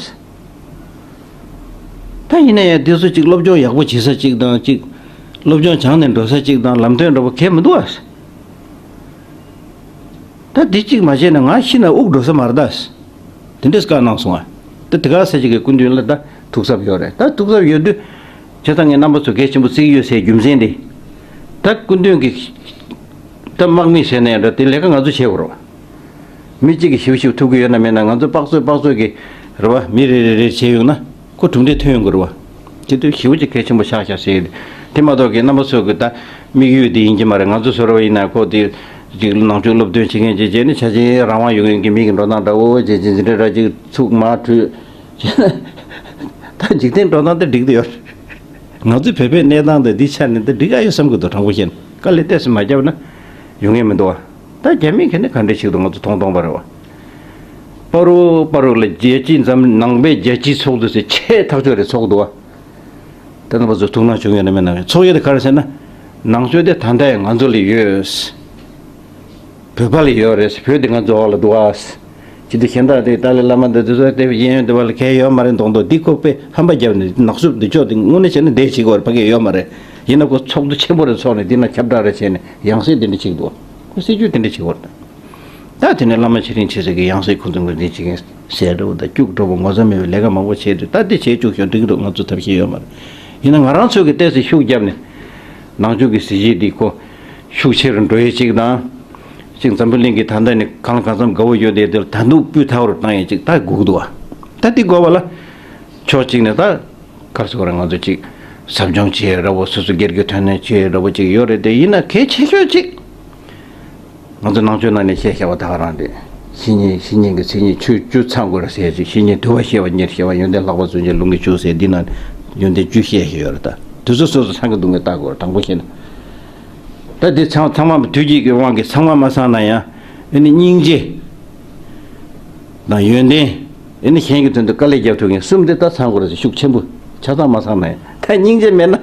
ད་ཡིན་ན་ཡང་འདི་ཚོ་ཅིག་སློབ་སྦྱོང་ཡག་པོ་བྱེད་ས་ཅིག་དང་ཅིག་སློབ་སྦྱོང་སྦྱངས་ནས་འགྲོ་ས་ཅིག་དང་ལམ་སྟོན་འདྲ་པོ་གས་མི་འདུག་བ། ད་འདི་གཅིག་མ་བྱས་ན་ང་ཤི་ན་དབུགས་འགྲོ་ས་མ་རེད་ད། དེ་འདྲས་བཀའ་གནང་སོང་ཨ། ད་དེ་ག་ས་ཅིག་གི་སྐུ་མདུན་ལ་ད་ཐུགས་གཟབ་ཡོད་རེད། ད་ཐུགས་གཟབ་ཡོད་དུས་བྱས་ཙང་ངས་རྣམ་པ་ཚོ་གལ་ཆེན་པོ་བརྩི་གི་ཡོད་ཟེར་རྒྱུ་མཚན་འདི། ད་སྐུ་མདུན་གྱི་ད་དམག་མི་ཟེར་ན་ཡང་འདྲ་དེ་ལས་ཀ་ང་ཚོ་བྱེད་དགོས་རེད་བ། མི་གཅིག་གིས་ཞིབ་ཞིབ་ཐུབ་ཀྱི་ཡོད་ན་མེད་ན་ང་ཚོ་དཔག་ཚོད་དཔག་ཚོད་ཀྱི་རེད་བ། མི་རེ་རེ་རེ་བྱས་ཡོང་ན་ཁོ་གྲུབ་འབྲས་ཐོན་ཡོང་གི་རེད་བ། དེ་དུས་ཞེ་པོ་ཅིག་གལ་ཆེན་པོ་ཆགས་ཤག་ཟེར། དེ་མ་གཏོགས་ཀྱི་རྣམ་པ་ཚོ་གི་ད་དམིགས་ཡུལ་དེ་ཡིན་གྱི་མ་རེད། ང་ཚོ་བཟོ་འདྲ་བ་ཡིན་ན་ཁོ་དེ་ཅིག་ནང་ཆོས་སློབ་སྟོན་བྱེད་མཁན་ཅིག་བྱས་ནས་ཆ་ཆེན་རང་དབང་ཡོད་མཁན་གྱི་མི་གི་འགྲོ་སྟངས་འདྲ་བོ་བྱས་ཅིག་འཛིན་གྲྭ་འདྲ་ཅིག་ཚུགས་མ་གྲོས་བྱས་ན་ད་འཇིག་རྟེན་འགྲོ་སྟངས་དེ་འགྲིག་དུ་ཡོད། ང་ཚོའི་བོད་པའི་གནས་སྟངས་དེ་འདི་ཆ་ནས་འདི་འགྲིག་ག་ཡོད་བསམ་གི་འདུག་དྲང་པོ་བཤད་ན་དཀའ་ལས་ཏོག་ཙམ་མ་བརྒྱབ་ན་ཡོང་ངེས་མི་འདུག་བ། ད་རྒྱ་མི་ག་ནས་ག་འདྲས་ཞིག་འདུག་ང་ཚོ་མཐོང་མཐོང་པ་རེད་བ། པ་རུ་པ་རུ་ལ་རྒྱལ་སྤྱི་འཛམ་ནང་པའི་རྒྱལ་སྤྱིའི་ཚོགས་འདུ་ཟེར་ཆེས་ཐག་ཆོད་རེད་ཚོགས་འདུག་བ། ད་ནང་པ་ཚོ་ཐུགས་སྣང་བྱུང་ཡོད་ན་མེད་ན་ཚོགས་ཡོད་དེ་ག་རེ་ཟེར་ན། ནང་ཆོས་དེ་ད་ལྟ་ཡང་ང་ཚོ་ལ་ཡོད། བོད་པ་ལ་ཡོད་རེད། བོད་དེ་ང་ཚོ་འོག་ལ་འདུག་ཨ། ཇི་ལྟར་གཞན་དག་དེ་ཏཱ་ལའི་བླ་མ་འདི་ཚོ་དེ་གཡས་གཡོན་དེ་བ་ལ་གལ་ཡོད་མ་རེད་མདོག་མདོག་འདི་ཁོ་པས་ཧམ་པ་བརྒྱབ་ནས་ནག་སུབ་འདི་ཕྱོགས་དེ་དངོས་གནས་བྱས་ན་འདས་བྱེད་དགོས་རེད། ཕ་གི་ཡོད་མ་རེད། ཡིན་ན་ཁོ་ཚོགས་འདུ་ཆེན་པོ་རེ་ཚོགས་ནས་འདི་ན་ཁྱབ་བསྒྲགས་རེ་བྱས་ནས་ཡང་སྲིད་དེ་འདྲ་བྱེད་འདུག་ཁོ་སྲིད་ཇུས་དེ་འདྲ་བྱེད་དགོས་རེད། ད་དེ་ནས་བླ་མ་ཆེ་འབྲིང་ཆེ་ཟེར་གི་ཡང་སྲིད་ཁོ་ཚོ་ངོས་འཛིན་བྱེད་མཁན་ཟེར་འགྲོ་ད་སྐྱུག་བྲོ་བོ་ངོ་ཚ་མེད་པའི་ལས་ཀ་མང་པོ་བྱས་འདུག་ད་འདི་བྱས་བཅུག་ཤོག་འགྲིག་གི་འདུག་ང་ཚོ་ཐབས་ཤེས་ཡོད་མ་རེད། ཡིན་ན་ང་རང་ཚོས་གི་ཏོག་ཙམ་ཤུགས་བརྒྱབ་ནས་ནང་ཆོས་ཀྱི་གཟི་བརྗིད་འདི་ཁོ་ཤུགས་ཆེ་རུ་འགྲོ་ཡས་ཅིག་དང་། ཅིག་འཛམ་བུ་གླིང་གི་ད་ལྟ་ནས་གང་ལ་གང་འཚམ་དགའ་བོ་ཡོད་དེ་དེ་ལ་ད་འདུག་སྤུས་དག་རུ་བཏང་ཡས་ཅིག་ད་དགོས་ཀྱི་འདུག་བ། ད་འདི་དགོས་པ་ལ་ཕྱོགས་གཅིག་ནས་ད་ག་རེ་ཟེར་དགོས་རེད། ང་ཚོ་ཅིག་ཟབ་སྦྱོང་བྱེད་ཡས་ར་བོ་སོ་སོ་སྒེར་གྱི་ཐོན་ནས་བྱེད་ཡས་ར་བོ་ཅིག་ཡོད་རེད་དེ་ཡིན་ན་གལ་ཆེ་ཤོས་ཅིག་ང་ཚོ་ནང་ཆོས་ནང་ནས་བཤད་བཞག་པ་ད་ག་རང་རེད། བཤེས་གཉེན་བཤེས་གཉེན་གྱི་མཚན་ཉིད་ཆོས་བཅུ་ཚང་དགོས་རེད་ཟེར་ཅིག་བཤེས་གཉེན་དུལ་བ་ཤེས་པ་ཉེར་ཞི་བ་ཡོན་ཏན་ལྷག་པ་བརྩོན་ཆེན་ལུང་གི་བཅུ་ཟེར་འདི་ན་ཡོན་ཏན་བཅུ་བཤད་བཞག་ཡོད་རེད། ད་དེ་ཚོ་སོ་སོ་ཚང་གི་འདུག་ངས་ལྟ་དགོས་རེད། དང་པོ་བཤད་ན། ད་འདི་ཚང་ཚང་མ་དུས་ཀྱི་དབང་གིས་ཚང་མ་མ་ཚང་ན་ཡང་ཨེ་ནི་སྙིང་རྗེ་དང་ཡོན་ཏན་ཨེ་ནི་གཞན་གྱི་དོན་དུ་དཀའ་ལས་རྒྱབ་ཐུབ་མཁན་གསུམ་འདི་ད་ཚང་དགོས་རེད་ཟེར་ཤུགས་ཆེན་པོ་ཆ་ཚང་མ་ཚང་ན་ཡང་ད་སྙིང་རྗེ་མེད་ན་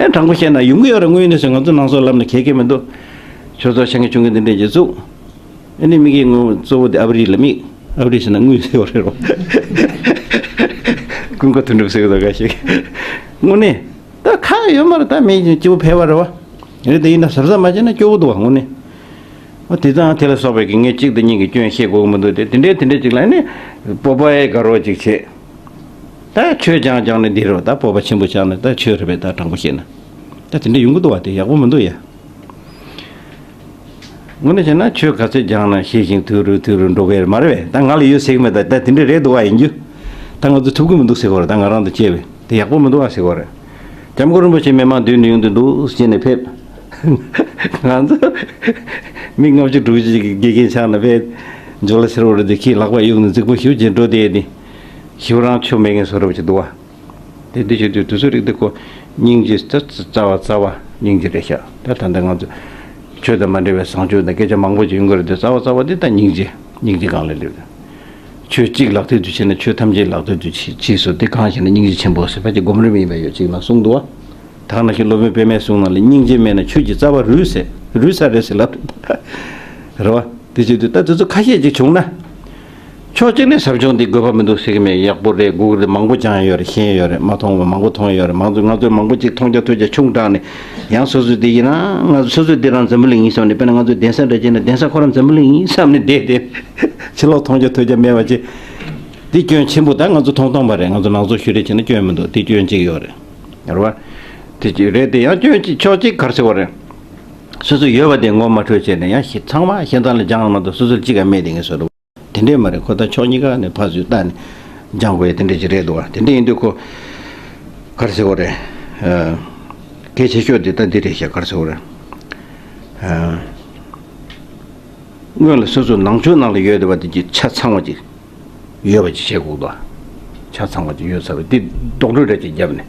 ཨེ་དྲང་པོ་བཤད་ན་ཡོང་གི་ཡོད་རེད། དངོས་ཡོད་གནས་ཚུལ་ང་ཚོ་ནང་སོག་ལབ་ན་གལ་གལ་མི་འདུག་ཆོས་ཚོགས་ཆེན་གྱི་ཆུང་གི་འདི་འདྲས་ཀྱི་བཙུགས། ཨ་ནི་དམིགས་ཡུལ་ངོ་གཙོ་བོ་དེ་ཨ་བ་རི་ལ་དམིགས། ཨ་བ་རི་ཟེར་ན་དངུལ་ཟེར་བ་རེད་རོ། ཀུན་དགའ་དོན་གྲུབ་ཟེར་གི་འདུག་ག་ཞིག་དངོས་གནས་ད་ཁག་ཡོད་མ་རེད། ད་མི་སྐྱིད་པོ་ཕལ་བ་རེད་བ། རེད་དེ་ཡིན་ན་གཟབ་གཟབ་མ་བྱས་ན་སྐྱོ་བོ་འདུག་བ་དངོས་གནས། ཨ་དེ་ཙང་དེ་ལ་སོགས་པའི་གི་ངས་གཅིག་དང་གཉིས་ཀྱི་སྐྱོན་བཤད་དགོས་གི་མི་འདུག་དེ་དེ་འདྲས་དེ་འདྲས་ཅིག་ལ་ནི་སྤོབས་པ་ཡི་དགའ་རོགས་ཅིག་བྱེད། ད་ཆོས་སྦྱང་སྦྱང་ནས་འདི་རེད་བ། ད་སྤོབས་པ་ཆེན་པོ་བཅངས་ནས་ད་ཆོས་རེད་པས་ད་དྲང་པོ་བཤད་ན། ད་དེ་འདྲས་ཡོང་གི་འདུག་བ་དེ་ཡག་པོ་མི་འདུག་ཡ། དངོས་གནས་བྱས་ན་ཆོས་ག་ཚད་སྦྱངས་ན་ཤེས་ཤིང་དུལ་རུ་དུལ་རུ་འགྲོ་གི་རེད་མ་རེད་པས། ད་ང་ལ་ཡོད་ཟེར་གི་མེད། ད་ད་དེ་འདྲ་རེད་འདུག་བ་ཡིན་རྒྱུ། ད་ང་ཚོ་ཐུབ་གི་མི་འདུག་ཟེར་གོ་རེད། ད་ང་རང་དང་བཅས་པས་དེ་ཡག་པོ་མི་འདུག་བ་ཟེར་གོ་རེད། སྐྱབས་མགོན་རིན་པོ་ཆེ་མི་མང་མདུན་དུ་ཡོང་དུ་འདུག་ཟེར་ནས་ཕེབས། ང་ཚོ་མི་ལྔ་བཅུ་དྲུག་ཅུ་ཅིག་གི་དགེ་རྒན་ཆགས་ན་ཕེབས། ཇོ་ལ་ཟེར་བ་རེད་དེ་ཁྱི་ལག་པ་གཡུག་ནས་རྫིག་པོ་ཞུ་བྱེད་འགྲོ་དེ་ནི་ཞུ་རང་ཆོ་མེད་མཁན་བཟོ་འདྲ་བ་ཅིག་འདུག་བ། དེ་འདི་བྱེད་དུས་དུས་ཚོད་རིག་དེ་ཁོ་སྙིང་རྗེ་ད་རྩ་བ་རྩ་བ་སྙིང་རྗེ་རེད་ཤག་ད་ད་ལྟ་ང་ཚོ་ཆོས་དང་མ་འབྲེལ་བའི་བཟང་སྤྱོད་དང་སྐད་ཆ་མང་པོ་ཅིག་ཡོང་གི་རེད་དེ་རྩ་བ་རྩ་བ་འདི་ད་སྙིང་རྗེ་སྙིང་རྗེ་སྒང་ལ་སླེབས། ཆོས་གཅིག་ལག་མཐིལ་དུ་བྱས་ན་ཆོས་ཐམས་ཅད་ལག་མཐིལ་དུ་ཕྱིས་སོ་དེ་གང་ཞེ་ན་སྙིང་རྗེ་ཆེན་པོ་ཟེར་ཕལ་ཆེར་སྒོམ་རིམ་ཡིན་པ་ཡོད་ཅིག་ལ་གསུངས་འདུག་བ། ད་ནང་བཞིན་སློབ་དཔོན་པད་མའི་གསུང་ནང་ལ་སྙིང་རྗེ་མེད་ན་ཆོས་ཀྱི་རྩ་བ་རུལ་ཟེར་རུལ་ས་རེད་ཟེར་ལབ། རེད་བ། དེ་བྱེད་དུས་ད་དེ་ཚོ་ཁ་ཤས་ཅིག་བྱུང་ན། ཕྱོགས་གཅིག་ནས་ཟབ་སྦྱོང་འདི་དགོས་པ་མི་འདུག་ཟེར་གི་མེད། ཡག་པོ་རེད། དགོས་ཀྱི་རེད། མང་པོ་སྦྱངས་ཡོད་རེད། ཤེས་ཡོད་རེད། མ་མཐོང་བ་མང་པོ་མཐོང་ཡོད་རེད། མང་ཚོས་ང་ཚོས་མང་པོ་ཅིག་མཐོང་རྒྱ་ཐོས་རྒྱ་ཆུང་དྲགས་ནས་ཡང་སོ་སོས་འདི་ཡིན་ན་ང་ཚོ་སོ་སོས་འདི་རང་འཛམ་བུ་གླིང་ཡིན་བསམ་ནས་དཔེར་ན་ང་ཚོས་གདན་ས་འདྲ་བྱས་ན་གདན་ས་ཁོ་རང་འཛམ་བུ་གླིང་ཡིན་བསམ་ནས་བསྡད་དེ་ཕྱི་ལོགས་མཐོང་རྒྱ་ཐོས་རྒྱ་མེད་པ་ཅིག་འདི་སྐྱོན་ཆེན་པོ་ད་ང་ཚོ་མཐོང་མཐོང་པ་རེད། ང་ཚོ་ནང་ཚོ་ཞུ་རེ་བྱས་ན་སྐྱོན་མི་འདུག་དེ་སྐྱོན་གཅིག་ཡོད་རེད། རེད་བ། དེ་ཅིག་རེད་དེ་ཡང་སྐྱོན་གཅིག་ཕྱོགས་གཅིག་ག་རེ་ཟེར་བ་རེད། སོ་སོ་ཡོད་པ་དེ་ངོ་མ་འཕྲོད་བྱས་ནས་ཡང་ཞི་ཚང་མ་ཞི་ཚང་ལ་སྦྱངས་མ་གཏོགས་སོ་སོར་གཅིག་ག་མེད་དེ་ངས་བཟོ་འདྲ་བོ། དེ་འདྲས་མ་རེད། ཁོ་ད་ཕྱོགས་གཉིས་ཀ་ནས་ཕར་ཚུར་བལྟས་ནས་སྦྱང་དགོས་ཡ་དེ་འདྲས་ཅིག་རེད་འདུག་བ། དེ་འདྲས་ཡིན་དུས་ཁོ་ག་རེ་ཟེར་བ་རེད། ཨ། གལ་ཆེ་ཤོས་དེ་ད་འདི་རེད་ཤག་ག་རེ་ཟེར་བ་རེད། ཨ། སྔོན་ལ་སོ་སོ་ནང་ཆོས་ནང་ལ་ཡོད་བསྡད་པ་དེ་གྱི་ཆ་ཚང་བ་ཅིག་ཡོད་པ་ཅིག་བྱེད་དགོས་འདུག་ཆ་ཚང་བ་ཅིག་ཡོད་ཚར་བ་འདི་རྡོག་རོལ་ར་ཅིག་བརྒྱབ་ནས།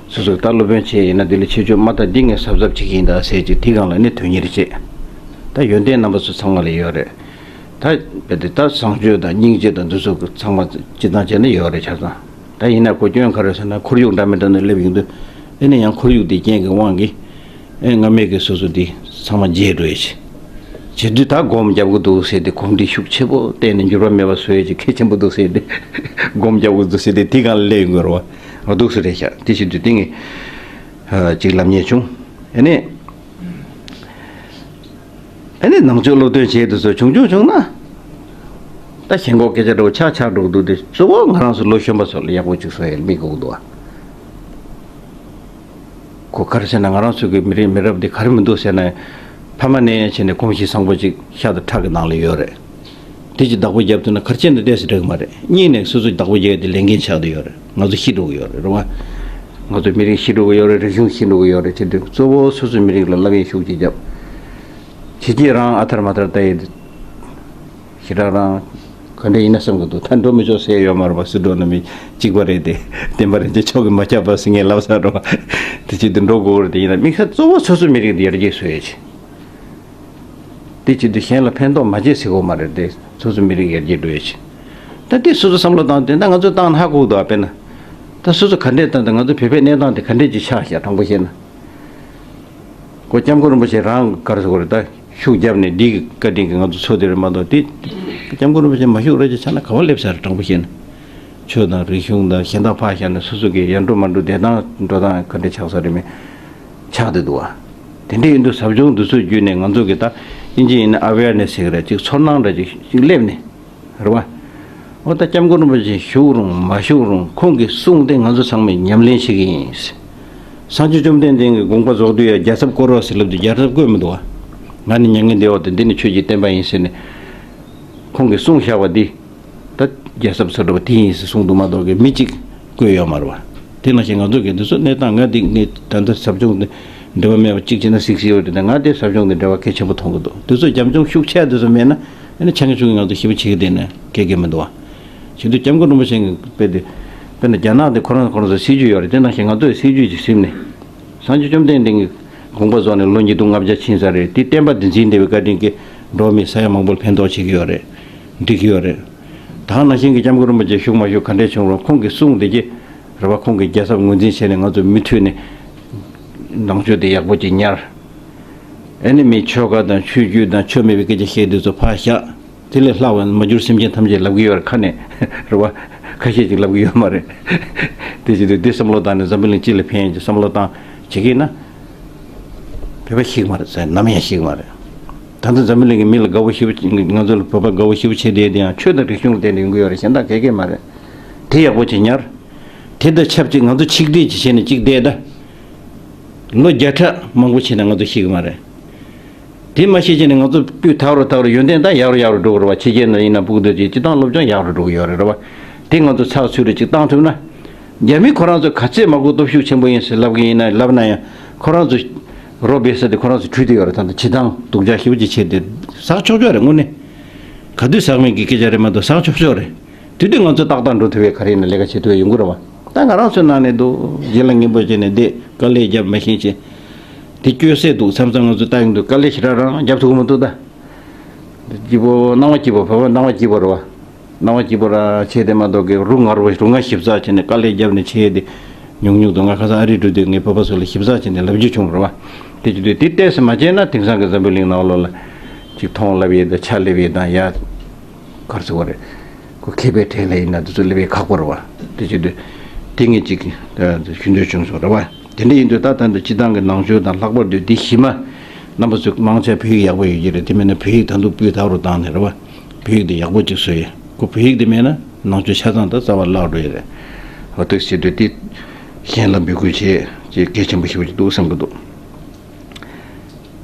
སོ་སོ་ད་སློབ་དཔོན་ཆེ་ཡིན་ན་འདི་ལས་ཆེ་ཆོས་མ་ད་འདི་ངས་གཟབ་གཟབ་བྱེད་ཀྱི་ཡིན་ད་ཟེར་ཅིག་དེ་སྒང་ལ་ནི་དོན་གཉེར་བྱེད། ད་ཡོན་ཏན་རྣམ་པ་ཚོ་ཚང་མ་ལ་ཡོད་རེད། ད་རྦད་དེ་ད་བཟང་སྤྱོད་དང་སྙིང་རྗེ་དང་འདི་ཚོ་ཚང་མ་སྤྱི་བཏང་བྱས་ན་ཡོད་རེད་ཆ་ཚང་། ད་ཡིན་ན་ཁོ་སྐྱོན་ག་རེ་ཟེར་ན་ཁོར་ཡུག་འདྲ་མི་འདྲ་ནས་སླེབས་ཡོང་དུས་ཨེ་ནི་ཡང་ཁོར་ཡུག་དེ་རྐྱེན་གྱི་དབང་གིས། ཨེ་སྔ་མའི་གི་སོ་སོ་འདི་ཚང་མ་བརྗེད་འགྲོ་ཡི་ཆེ། བྱེད་དུས་ད་སྒོམ་རྒྱབ་གི་འདུག་ཟེར་ཏེ་གོམས་འདྲིས་ཤུགས་ཆེ་པོ་བསྟན་ནས་འགྱུར་བ་མེད་པ་བཟོ་ཡི་ཆེ་གལ་ཆེན་པོ་འདུག་ཟེར་ཏེ་སྒོམ་རྒྱབ་གི་འདུག་ཟེར་ཏེ་དེ་སྒང་ལ་སླེབས་ཡོང་གི་རེད་བ། འོ་འདུག་སེ་རེད་ཤག་དེ་བྱེད་དུས་དེ་ངས་ཅིག་ལབ་མཁན་བྱུང་། ཨེ་ནས་ ཨ་ནི་ནང་ཆོས་སློབ་སྟོན་བྱེད་དུས་སུ་ཆུང་ཆུང་བྱུང་ན། ད་ཞེན་ཁོག་སྐད་ཆ་འདྲ་བོ་ཆགས་ཆགས་འགྲོ་གི་འདུག་སྟེ། གཙོ་བོ་ང་རང་ཚོ་ལོ་གཞོན་པ་ཚོ་ལ་ཡག་པོ་ཅིག་བཟོ་ཡས་དམིགས་དགོས་ཀྱི་འདུག་ཨ། ཁོ་ག་རེ་ཟེར་ན། ང་རང་ཚོ་གི་མི་རིགས་མི་རབས་འདི་ག་རེ་མི་འདུག་ཟེར་ན། ཕ་མ་ནས་བྱས་ནས་གོམས་གཤིས་བཟང་པོ་ཅིག་ཤ་དང་ཁྲག་གི་ནང་ལ་ཡོད་རེད། དེ་ཅིག་བདག་པོ་རྒྱབ་ཐུབ་ན་ག་རེ་བྱས་ནས་ཏོག་ཙམ་འགྲིག་གི་མ་རེད། གཉིས་ནས་སོ་སོ་བདག་པོ་རྒྱག་ཡས་དེ་ལས་འགན་ཆགས་བསྡད་ཡོད་རེད། ང་ཚོ་ཤི་འགྲོ་གི་ཡོད་རེད། རེད་བ། ང་ཚོ་མི་རིགས་ཤི་འགྲོ་གི་ཡོད་རེད། རིག་གཞུང་ཤི་འགྲོ་གི་ཡོད་རེད། བྱེད་དུས་གཙོ་བོ་སོ་སོའི་མི་རིགས་ལ་སློབ་ཡོན་ཤུགས་ཆེ་རྒྱབ། བྱས་རྗེས་རང་ཨ་ཐར་མ་ཐར་ལྟ་ཡས་དེ། ཞེ་དྲག་རང་ག་འདྲ་ཡིན་ན་བསམ་གི་འདུག་ད་འགྲོ་མི་ཆོག་ཟེར་ཡོད་མ་རེད་པ། སུ་འགྲོ་ན་མི་གཅིག་པ་རེད་དེ། བསྟན་པ་རིན་ཆེན་མཆོག་གིས་མ་ཁྱབ་པ་ཟེར་ངས་ལབ་ས་རེད་པ། དེ་བྱེད་དུས་འགྲོ་དགོས་རེད། དེ་ཡིན་ན་དམིགས་བསལ་གཙོ་བོ་སོ་སོའི་མི་རིགས་དེ་ཡར་རྒྱས་བཟོ་ཡས་བྱེད། དེ་བྱེད་དུས་གཞན་ལ་ཕན་ཐོགས་མ་བྱེད་ཟེར་གོ་མ་རེད་དེ། སོ་སོའི་མི་རིགས་ཡར་རྒྱས་འགྲོ་ཡས་བྱེད། ད་དེ་སོ་སོ་བསམ་བློ་བཏང་དེ་འདྲ་ང་ཚོས་བཏང་ན་ཧ་གོ་གི་འདུག་ཨ། དཔེར་ན། ད་སོ་སོ་ག་འདྲས་བཏང་དེ། ང་ཚོ་བོད་པའི་གནས་སྟངས་དེ་ག་འདྲས་ཅིག་ཆགས་ཤག་དྲང་པོ་བཤད་ན། ཁོ་སྐྱབས་མགོན་རིན་པོ་ཆེ་རང་ག་རེ་ཟེར་དགོས་རེད། ད་ཤུགས་བརྒྱབ་ནས་འདི་གི་བཀའ་དྲིན་གྱིས་ང་ཚོ་འཚོ་བསྡད་རེད་མ་གཏོགས། དེ་སྐྱབས་མགོན་རིན་པོ་ཆེ་མ་ཤུགས་རེད་ཅེས་ཆགས་ན་ག་པར་སླེབས་ས་རེད། དྲང་པོ་བཤད་ན། ཆོས་དང་རིག་གཞུང་དང་གཞན་དག་ཕར་བཞག་ནས་སོ་སོ་གི་ཡར་འགྲོ་མར་འགྲོ་བདེ་ཐང་འགྲོ་སྟངས་ག་འདྲ་ཆགས་ས་རེད་མེད་ཆགས་བསྡད་འདུག་བ། དེ་འདྲ་ཡིན་དུས་ཟབ་སྦྱོང་འདི་ཚོ་བརྒྱུད་ནས་ང་ཚོ་གི་ད་ཨིན་ཇི་ཡིན་ན་ཨ་ཝེར་ནེ་སི་ཟེར་གི་རེད། ཅིག་ཚོར་སྣང་འདྲ་ཅིག་ཅིག་སླེབས་ནས། རེད་བ། འོ་ད་སྐྱབས་མགོན་རིན་པོ་ཆེ་བཞུགས་རུང་མ་བཞུགས་རུང་ཁོང་གི་གསུང་དེ་ང་ཚོ་ཚང་མས་ཉམས་ལེན་བྱེད་ཀྱི་ཡིན། སངས་རྒྱས་བཅོམ་ལྡན་འདས་ཀྱི་དགོངས་པ་རྫོགས་དུས་ཡ་རྒྱལ་ཚབ་བསྐོར་རོགས་ཟེར་ལབ་དུས་རྒྱལ་ཚབ་བསྐོར་མི་འདུག་བ། ང་ནི་མྱ་ངན་འདས་འོག་ཏུ་འདི་ནི་ཆོས་ཀྱི་བསྟན་པ་ཡིན་ཟེར་ནས། ཁོང་གིས་གསུངས་བཞག་པ་འདི། ད་རྒྱལ་ཚབ་ཟེར་འགྲོ་བ་དེ་ཡིན་ཟེར་གསུངས་འདུག་མ་གཏོགས་ཀྱི་མི་གཅིག་བསྐོས་ཡོད་མ་རེད་བ། དེ་ནང་བཞིན་ང་ཚོ་གི་འདི་ཚོ་གནས་སྟངས་ང་འདི་ངས་ད་ལྟ་ཟབ་སྦྱོང་འདི་འབྲེལ་བ་མེད་པ་གཅིག་བྱས་ན་གཟིགས་གཟིགས་ཡོད་རེད་དེ། ང་དེ་ཟབ་སྦྱོང་འདི་འབྲེལ་བ་གལ་ཆེན་པོ་མཐོང་གི་འདུག་དེ་ཚོ་རྒྱབ་ལྗོངས་ཤུགས་ཆེ་དེ་ཚོ་མེད་ན། ཨ་ནི་ཆ་ངེས་ཆུང་ངེས་ང་ཚོ་ཞེ་པོ་བྱེད་ཀྱི་བསྡད་ན་སྐད་སྐད་མི་འདུག་བ། བྱེད་དུས་སྐྱབས་མགོན་རིན་པོ་ཆེ་གི་དཔེ་དེ། དཔེར་ན་རྒྱ་ནག་དེ་ཁོ་རང་ཁོ་རང་ཚོ་སྲིད་ཇུས་ཡོད་རེད། དེ་ནང་བཞིན་ང་ཚོའི་སྲིད་ཇུས་ཅིག་ཟིན་ནས། སངས་རྒྱས་བཅོམ་ལྡན་འདས་ཀྱི་དགོངས་པ་རྫོགས་ནས་ལོ་ཉིས་སྟོང་ལྔ་བརྒྱ་ཕྱིན་ས་རེད། དེ་བསྟན་པ་འདི་འཛིན་བསྡད་པའི་བཀའ་དྲིན་གྱིས་འགྲོ་བ་མི་ས་ཡ་མང་པོར་ཕན་ཐོགས་བྱེད་ཀྱི་ཡོད་རེད། འགྲིག་གི་ཡོད་རེད། ད་ག་ནང་བཞིན་གྱི་སྐྱབས་མགོན་རིན་པོ་ཆེ་བཞུགས་མ་བཞུགས་ག་འདྲས་བྱུང་རུང་ཁོང་གི་གསུང་འདི་གྱིས་རེད་བ། ཁོང་གི་རྒྱལ་ཚབ་ངོས་འཛིན་བྱས་ནས་ང་ཚོ་མུ་མཐུད་ནས་ནང་ཆོས་འདི་ཡག་པོ་ཅིག་ཉར། ཨ་ནི་མི་ཆོལ་ཁ་དང་ཆོས་བརྒྱུད་དང་ཆོས་མེད་པའི་སྐད་ཆ་བཤད་དུས་ཚོ་ཕར་བཞག་དེ་ལས་ལྷག་པ་མ་གྱུར་སེམས་ཅན་ཐམས་ཅད་ལབ་ཀྱི་ཡོད་རེད་ཁ་ནས། རེད་བ། ཁ་ཤས་ཅིག་ལབ་ཀྱི་ཡོད་མ་རེད། དེ་བྱེད་དུས་འདི་བསམ་བློ་བཏང་ནས་འཛམ་བུ་གླིང་སྤྱི་ལ་ཕན་ཡས་ཀྱི་བསམ་བློ་བཏང་བྱེད་ཀྱི་ཡིན་ན། བོད་པ་ཤི་གི་མ་རེད་ཟེར། ནམ་ཡང་ཤི་གི་མ་རེད། ད་ལྟ་འཛམ་བུ་གླིང་གི་མི་ལ་དགའ་བོ་ཞེ་པོ། ང་ཚོ་ལ་བོད་པ་དགའ་བོ་ཞེ་པོ་བྱེད་བསྡད་དེ་ཡང་ཆོས་དང་རིག་གཞུང་ལ་བརྟེན་ནས་ཡོང་གི་ཡོད་རེད། གཞན་དག་ག་གེ་མ་རེད། དེ་ཡག་པོ་ཅིག་ཉར། དེ་དང་ཆབས་ཅིག་ང་ཚོ་ཆིག་སྒྲིལ་ཅིག་བྱས་ནས་ཅིག་བསྡད་ད། ལོ་བརྒྱ་ཕྲག་མང་པོ་ཕྱིན་ན་ང་ཚོ་ཤི་གི་མ་རེད། དེ་མ་ཤེས་བྱས་ནས་ང་ཚོ་སྤུས་དག་རུ་དག་རུ་ཡོན་ཏན་ད་ཡག་རུ་ཡག་རུ་འགྲོ་གི་རེད་བ། ཕྱི་རྒྱལ་ནང་ཡིན་ན་སྤུ་གུ་དེ་ཚོའི་སྤྱི་བཏང་སློབ་སྦྱོང་ཡག་རུ་འགྲོ་གི་ཡོད་རེད། རེད་བ། དེ་ང་ཚོ་ཚགས་ཚུད་རུ་ཅིག་བཏང་ཐུབ་ན། རྒྱ་མི་ཁོ་རང་ཚོ་ག་ཚད་མང་པོ་སྟོབས་ཤུགས་ཆེན་པོ་ཡིན་ཟེར་ལབ་གི་ཡིན་ན་ལབ་ན་ཡང་། ཁོ་རང་ཚོ་རོ་སྦས་ས་དེ་ཁོ་རང་ཚོ་བྲུས་ཏེ་ཡོད་རེད། ད་ལྟ་བྱེད་སྟངས་སྡུག་ཅག་ཞེ་པོ་ཅིག་བྱས་ཏེ། ཟག་ཆོག་ཆོག་རེད། དངོས་གནས་ག་དུས་ཟག་མེད་ཀྱི་སྐད་ཆ་རེད་མ་གཏོགས་ཟག་ཆོག་ཆོག་རེད། དེ་དུས་ང་ཚོ་ཏག་ཏག་འགྲོ་ཐུབ་པའི་ག་རེ་ཡིན་ན་ལས་ཀ་བྱེད་ཐུབ་པའི་ཡོང་གི་རེད་བ། ད་ང་རང་ཚོའི་ནང་ནས་འདུག་ཡིད་ལ་ངེས་པོ་བྱས་ནས་བསྡད། དཀའ་ལས་བརྒྱབ་མ་ཤེས་ཆེ། དེ་སྐྱོ་སེ་འདུག་མཚམས་མཚམས་ང་ཚོ་ལྟ་ཡོང་དུས་དཀའ་ལས་ཞེ་དྲག་རང་རྒྱབ་ཐུབ་ཀྱི་མི་འདུག་ད། སྐྱིད་པོ་སྣང་བ་སྐྱིད་པོ། བོད་པ་སྣང་བ་སྐྱིད་པོ་རེད་བ། སྣང་བ་སྐྱིད་པོ་ར་བྱས་ཏེ་མ་གཏོགས་ཀྱི་རུ་ངར་བོ་རུ་ང་ཞིབ་ཚགས་བྱས་ནས་དཀའ་ལས་བརྒྱབ་ནས་བྱས་ཏེ། ཉུང་ཉུང་དུ་ང་ཁ་སང་ཨ་རི་འགྲོ་དུས་ངས་བོད་པ་ཚོ་ལ་ཞིབ་ཚགས་བྱས་ནས་ལབ་རྒྱུ་བྱུང་རེད་བ། དེ་བྱེད་དུས་དེ་ཏོག་ཙམ་མ་བྱས་ན་དེང་སང་གི་འཛམ་བུ་གླིང་ནང་ལོགས་ལ་ཅིག་མཐོང་ལབ་ཡས་དང་ཆ་སླེབས་ཡས་དང་ཡ། ག་རེ་ཟེར་བ་རེད། ཁོ་མཁས་པའི་གྲས་ལ་ཡིན་ན་དེ་ཚོ་སླེབས་ཡས་ཁག་པོ་རེད་བ། དེ་བྱེད་དུས་དེ་ངས་ཅིག་ཞུ་འདོད་བྱུང་སོང་རེད་བ། དེ་འདྲ་ཡིན་དུས་ད་ད་འདི་སྤྱི་བཏང་གི་ནང་ཆོས་དང་ལྷག་པར་དུ་འདི་གཞི་མ། རྣམ་པ་ཚོས་མང་ཆེ་བོད་ཡིག་ཡག་པོ་ཡོད་ཀྱི་རེད། དེ་མིན་ན་བོད་ཡིག་ད་དུང་སྤུས་དག་རུ་བཏང་ནས་རེད་བ། བོད་ཡིག་འདི་ཡག་པོ་ཅིག་བཟོ་ཡས། ཁོ་བོད་ཡིག་འདི་མེད་ན་ནང་ཆོས་ཆ་ཚང་ད་རྩ་བ་བརླག་འགྲོ་ཡས་རེད། འོ་དེ་བྱེད་དུས་དེ་གཞན་ལ་འབོད་སྐུལ་བྱེད་ཅེས་གལ་ཆེན་པོ་ཞེ་པོ་ཅིག་འདུག་བསམ་གྱི་འདུག་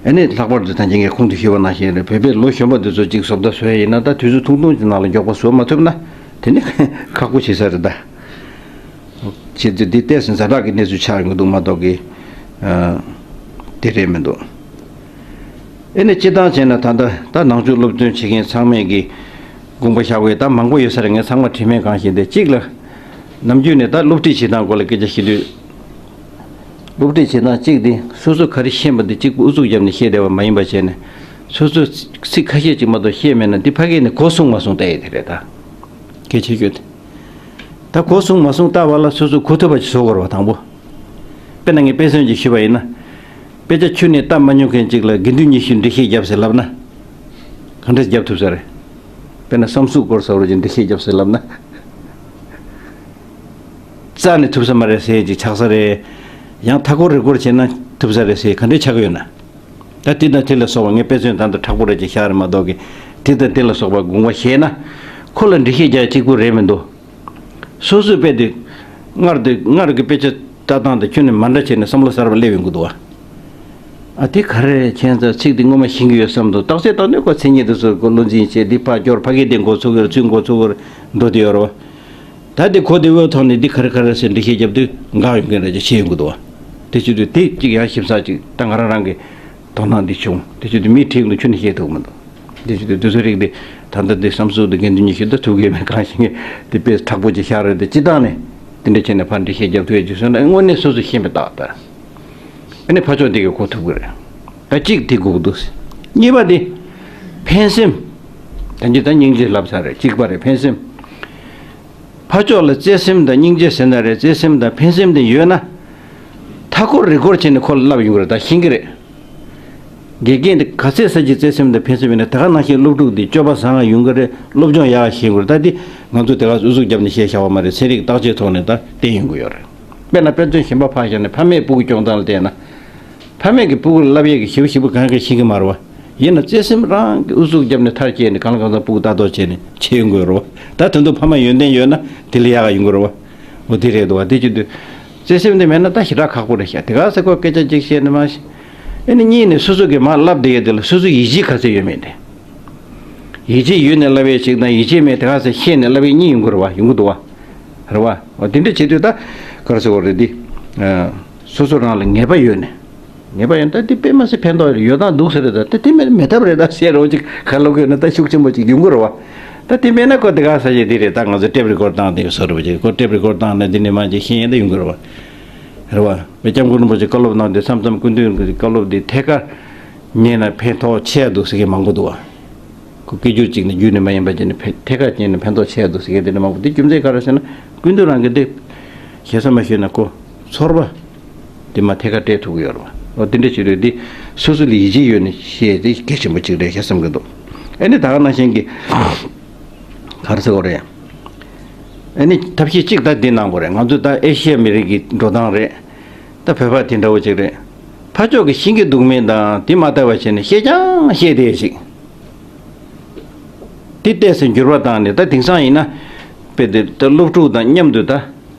ཨ་ནི་ལྷག་པར་དུ་ད་ཅི་ངས་གོང་དུ་ཞུས་པ་ནང་བཞིན་རེད། བོད་པའི་ལོ་གཞོན་པ་འདི་ཚོ་གཅིག་བཟོ་ལྟ་བཟོ་ཡ་ཡིན་ན་ད་དུས་ཚོད་ཐུང་ཐུང་གི་ནང་ལ་མགྱོགས་པོ་བཟོ་མ་ཐུབ་ན་དེ་ནི་ཁག་པོ་བྱེད་ས་རེད་ད། བྱེད་དུས་འདི་ཏོག་ཙམ་ཛ་དྲག་གི་གནས་ཚུལ་ཆགས་ཡོང་གི་འདུག་མ་གཏོགས་ཀྱི། ཨ། དེ་རེད་མི་འདུག་ཨ་ནི་སྤྱིར་བཏང་བྱས་ན་ད་ལྟ་ད་ནང་ཆོས་སློབ་སྟོན་བྱེད་མཁན་ཚང་མས་ཀྱི་དགོངས་པ་བཞག་པའི་ད་མང་པོ་ཡོད་ས་རེད། ངས་ཚང་མ་དྲི་མེད་གང་ཞིག་འདི་གཅིག་ལ། ནམ་རྒྱུན་ནས་ད་སློབ་ཁྲིད་བྱེད་སྟངས་སྐོར་ལ་སྐད་ཆ་བཤད་དུས། སློབ་ཁྲིད་བྱེད་སྟངས་གཅིག་དེ་སོ་སོ་ག་རེ་ཤེས་པ་དེ་གཅིག་པུ་ཨུ་ཚུགས་བརྒྱབ་ནས་བཤད་བསྡད་པ་མ་ཡིན་པ་བྱས་ནས། སོ་སོས་ཚིག་ཁ་ཤས་ཅིག་མ་གཏོགས་ཤེས་མེད་ན་འདི་ཕ་གི་ནས་གོ་གསུང་མ་གསུང་ལྟ་ཡས་དེ་རེད་ད། གལ་ཆེ་ཤོས་དེ། ད་གོ་གསུང་མ་གསུང་ལྟ་བ་ལ་སོ་སོ་གོ་ཐུབ་པ་ཅིག་བཟོ་དགོས་རེད་བ་དང་པོ། དཔེར་ན་ངས་དཔེ་མཚོན་ཅིག་ཞུས་པ་ཡིན་ན། དཔེ་ཆ་ཁྱོན་ནས་ལྟ་མ་མྱོང་མཁན་ཅིག་ལ་དགེ་འདུན་ཉི་ཤུས་འགྲེལ་བཤད་བརྒྱབ་ཟེར་ལབ་ན། ག་འདྲས་བརྒྱབ་ཐུབ་ས་རེད། དཔེར་ན་བསམ་གཟུགས་སྐོར་ཟེར་བ་ཅིག་འགྲེལ་བཤད་བརྒྱབ་ཟེར་ལབ་ན། རྩ་ནས་ཐུབ་ས་མ་རེད་ཟེར་ཅིག་ཆགས་ས་རེད། ཡང་མཐའ་སྐོར་རི་སྐོར་བྱས་ན་ཐུབ་ས་རེད་ཟེར་ག་འདྲས་ཆགས་ཀྱི་ཡོད་ན། ད་དེ་དང་དེ་ལ་སོགས་པ་ངས་དཔེ་མཚོན་ད་ལྟ་མཁྲེགས་པོ་རེད་ཅེས་བཞག་རེད་མ་གཏོགས་ཀྱི། དེ་དང་དེ་ལ་སོགས་པ་དགོངས་པ་བཞེས་ན། ཁོ་ལ་འགྲེལ་བཤད་རྒྱག་གཅིག་པུ་རེད་མི་འདུག། སོ་སོས་དཔེ་དེ། སྔར་དེ་སྔར་གྱི་དཔེ་ཆ་ལྟ་སྟངས་དེ་ཁྱོན་ནས་མ་འདྲ་བྱས་ནས་བསམ་བློ་གསར་པ་སླེབས་ཡོང་གི་འདུག་བ། ཨ་དེ་ག་རེ་རེད། ཁྱེད་ཚོ་ཚིག་དེ་སྔོན་མ་ཤེས་ཀྱི་ཡོད་བསམ་འདུག། བརྟག་དཔྱད་བཏང་དུས་ཁོ་མཚན་ཉིད་དེ་ཚོ་ཁོ་བློ་འཛིན་བྱས། འདི་ཕར་སྐྱོར། ཕ་གི་དེ་འགོ་ཚུགས་ཀྱི་རེད། ཚུར་འགོ་ཚུགས་ཀྱི་རེད། འགྲོ་དེ་ཡོད་རེད་བ། ད་དེ་གོ་བདེ་བོའི་ཐོག་ནས་འདི་ག་རེ་ག་རེ་ཟེར་འགྲེལ་བཤད་རྒྱབ་དུས་འགག་ཡོང་གི་རེད་ཅེས་བཤད་ཡོང་གི་འདུག་བ། དེ་བྱེད་དུས་དེ་གཅིག་ཡང་ཞིབ་ཚགས་གཅིག་ད་ང་རང་རང་གི་དོ་སྣང་འདི་བྱུང་། དེ་བྱེད་དུས་མིས་དྲིས་ཡོང་དུས་ཁྱོན་ནས་བཤད་ཐུབ་མི་འདུག། དེ་བྱེད་དུས་དེ་ཚོ་རིགས་དེ་ད་ལྟ་དེ་བསམ་ཚུལ་དེ་དགེ་འདུན་ཉི་ཤུ་ད་ཐུག་གི་མེད། གང་ཞིག་ངས་དེ་དཔེ་མཁྲེགས་པོ་ཅིག་བཞག་རེད། དེ་སྤྱི་བཏང་ནས་དེ་འདྲ་བྱས་ནས་ཕར་འགྲེལ་བཤད་རྒྱབ་ཐུབ་ཡ་ཅིག་བཟོས་ན་དངོས་གནས་སོ་སོ་ཤེས་པའི་རྟགས་ད། ཨ་ནི་ཕར་ཕྱོགས་དེ་གི་གོ་ཐུབ་གི་རེད། ད་གཅིག་དེ་དགོས་ཀྱི་འདུག། གཉིས་པ་དེ་ཕན་སེམས། ད་འདི་ད་སྙིང་རྗེ་ལབ་ས་རེད། གཅིག་པ་རེད། ཕན་སེམས། ཕར་ཕྱོགས་ལ་བརྩེ་སེམས་དང་སྙིང་རྗེ་ཟེར་ན་རེད། བརྩེ་སེམས་དང་ཕན་སེམས་དེ་ཡོད་ན། མཐའ་འཁོར་རི་སྐོར་བྱས་ནས་ཁོ་ལ་བསླབ་ཡོང་གི་རེད། ད་ཤེས་ཀྱི་རེད། དགེ་རྒན་དེ་ག་ཚད་ས་ཀྱི་བརྩེ་སེམས་དང་ཕན་སེམས་ཡོད་ན་དེ་ག་ནང་བཞིན་སློབ་ཕྲུག་དེ་སྤྱོད་པ་བཟང་ང་ཡོང་གི་རེད། སློབ་སྦྱོང་ཡག་ཤེས་ཀྱི་རེད། ད་དེ་ང་ཚོ་དེ་ག་ཨུ་ཚུགས་བརྒྱབ་ནས་བཤད་བཞག་པ་མ་རེད། ཚན་རིག་བརྟག་དཔྱད་ཐོག་ནས་ད་བསྟན་ཡོང་གི་ཡོད་རེད། དཔེར་ན་དཔེ་མཚོན་གཞན་པ་ཕར་བཞག་ནས་ཕ་མས་སྤུ་གུ་སྐྱོང་སྟངས་ལ་བལྟས་ན། ཕ་མས་ཀྱི་སྤུ་གུ་ལ་བསླབ་ཡས་ཀྱི་ཞིབ་ཞིབ་པོ་གང་ག་ཤེས་ཀྱི་མ་རེད་བ། ཡིན་ན་བརྩེ་སེམས་རང་གི་ཨུ་ཚུགས་བརྒྱབ་ནས་མཐར་སྐྱེལ་ནས་གང་ལ་གང་འཚམ་སྤུ་གུ་ལྟ་རྟོག་བྱས་ནས་བྱེད་ཡོང་དགོས་རེད་བ། ད་དོན་དུ་ཕ་མ་ཡོན་ཏན་ཡོད་ན་དེ་ལས་ཡག་ག་ཡོང་གི་རེད་བ། འོ་དེ་རེད་འདུག་བ། དེ་བྱེད་དུས་བརྩེ་སེམས་དེ་མེད་ན་ད་ཞེ་དྲག་ཁག་པོ་རེད་ཤག། དེ་ག་ས་ཁོ་སྐད་ཆ་གཅིག་བཤད་ནས་མ་ཤེས། ཨེ་ནི་གཉིས་ནས་སོ་སོ་གི་མར་བསླབ་བསྡད་ཡས་དེ་ལ་སོ་སོ་ཡིད་ཆེས་ག་ཚད་ཡོད་མེད་དེ། ཡིད་ཆེས་ཡོད་ནས་བསླབ་ཡས་ཅིག་དང་ཡིད་ཆེས་མེད་དེ་ག་ཚད་ཤེས་ནས་བསླབ་ཡས་གཉིས་ཡོང་གི་རེད་བ། ཡོང་གི་འདུག་བ། རེད་བ། འོ་དེ་འདྲ་བྱེད་དུས་ད་ག་རེ་ཟེར་དགོས་རེད་འདི། ཨ། སོ་སོ་རང་ལ་ངེས་པ་ཡོད་ནས། ངེས་པ་ཡོད་ན་ད་འདི་དཔེ་མ་སྲིད་ཕན་ཐོགས་ཡོད་དང་འདུག་ཟེར་རེད། ད་དེ་དེ་མེད་མེད་ཐབས་རེད་ད་ཟེར་རོ་ཅིག་ག་ལོག་གི་ཡོད་ན་ད་ཤུགས་ཆེན་པོ་ཅིག་ཡོང་གི་རེད་བ། ད་དེ་མེད་ན་ཁོ་དེ་ག་ས་ཞིག་དེ་རེད། ད་ང་ཚོ་ཊེབ་རི་ཀོར་བཏང་དེ་བཟོ་རེད་བ་ཅིག་ཁོ་ཊེབ་རི་ཀོར་བཏང་ནས་འདི་ནས་མ་ཅིག་ཤེས་ཡས་ད་ཡོང་གི་རེད་བ། རེད་བ། བའི་སྐྱབས་མགོན་རིན་པོ་ཆེ་བཀའ་སློབ་གནང་དུས་མཚམས་མཚམས་སྐུ་མདུན་གྱི་བཀའ་སློབ་འདི་ཐད་ཀར་ཉན་ན་ཕན་ཐོགས་ཆེ་ཡ་འདུག་ཟེར་མཁན་མང་པོ་འདུག་བ། ཁོ་སྐད་སྒྱུར་གཅིག་ནས་བརྒྱུད་ནས་མ་ཡིན་པ་བྱས་ནས་ཕན་ཐད་ཀར་བྱས་ནས་ཕན་ཐོགས་ཆེ་ཡ་འདུག་ཟེར་མཁན་དེ་འདྲ་མང་པོ། དེ་རྒྱུ་མཚན་ག་རེ་ཟེར་ན་སྐུ་མདུན་རང་གི་དེ་ཞེ་ས་མ་ཞུས་ན་ཁོ་ཚོར་བ་དེ་མ་ཐད་ཀར་སྤྲད་ཐུབ་ཀྱི་ཡོད་རེད་བ། འོ་དེ་འདྲ་བྱེད་དུས་དེ་སོ་སོ་ལ་ཡིད་ཆེས་ཡོད་ནས་བཤད་དེ་གལ་ཆེན་པོ་གཅིག་རེད་ཤག་བསམ་གྱི་འདུག། ཨ་ནི་ད་ག་ནང་བཞིན་གྱི་ག་རེ་ཟེར་དགོས་རེད། ཨ་ནི་ཐབས་ཤེས་གཅིག་ད་འདི་གནང་དགོས་རེད། ང་ཚོ་ད་ཨེ་ཤི་ཡ་མི་རིགས་ཀྱི་འགྲོ་སྟངས་རེད། ད་བོད་པ་དེ་འདྲ་བོ་ཅིག་རེད། ཕར་ཕྱོགས་ཀྱི་ཤེས་ཀྱི་འདུག་མིན་དང་དེ་མ་ལྟ་བ་བྱས་ནས་བཤད་ཀྱང་བཤད་བསྡད་ཅིག། དེ་ཏོག་ཙམ་འགྱུར་བ་བཏང་ནས་ད་དེང་སང་ཡིན་ན་དཔེ་དེབ་ད་སློབ་ཕྲུག་དང་མཉམ་དུ་ད་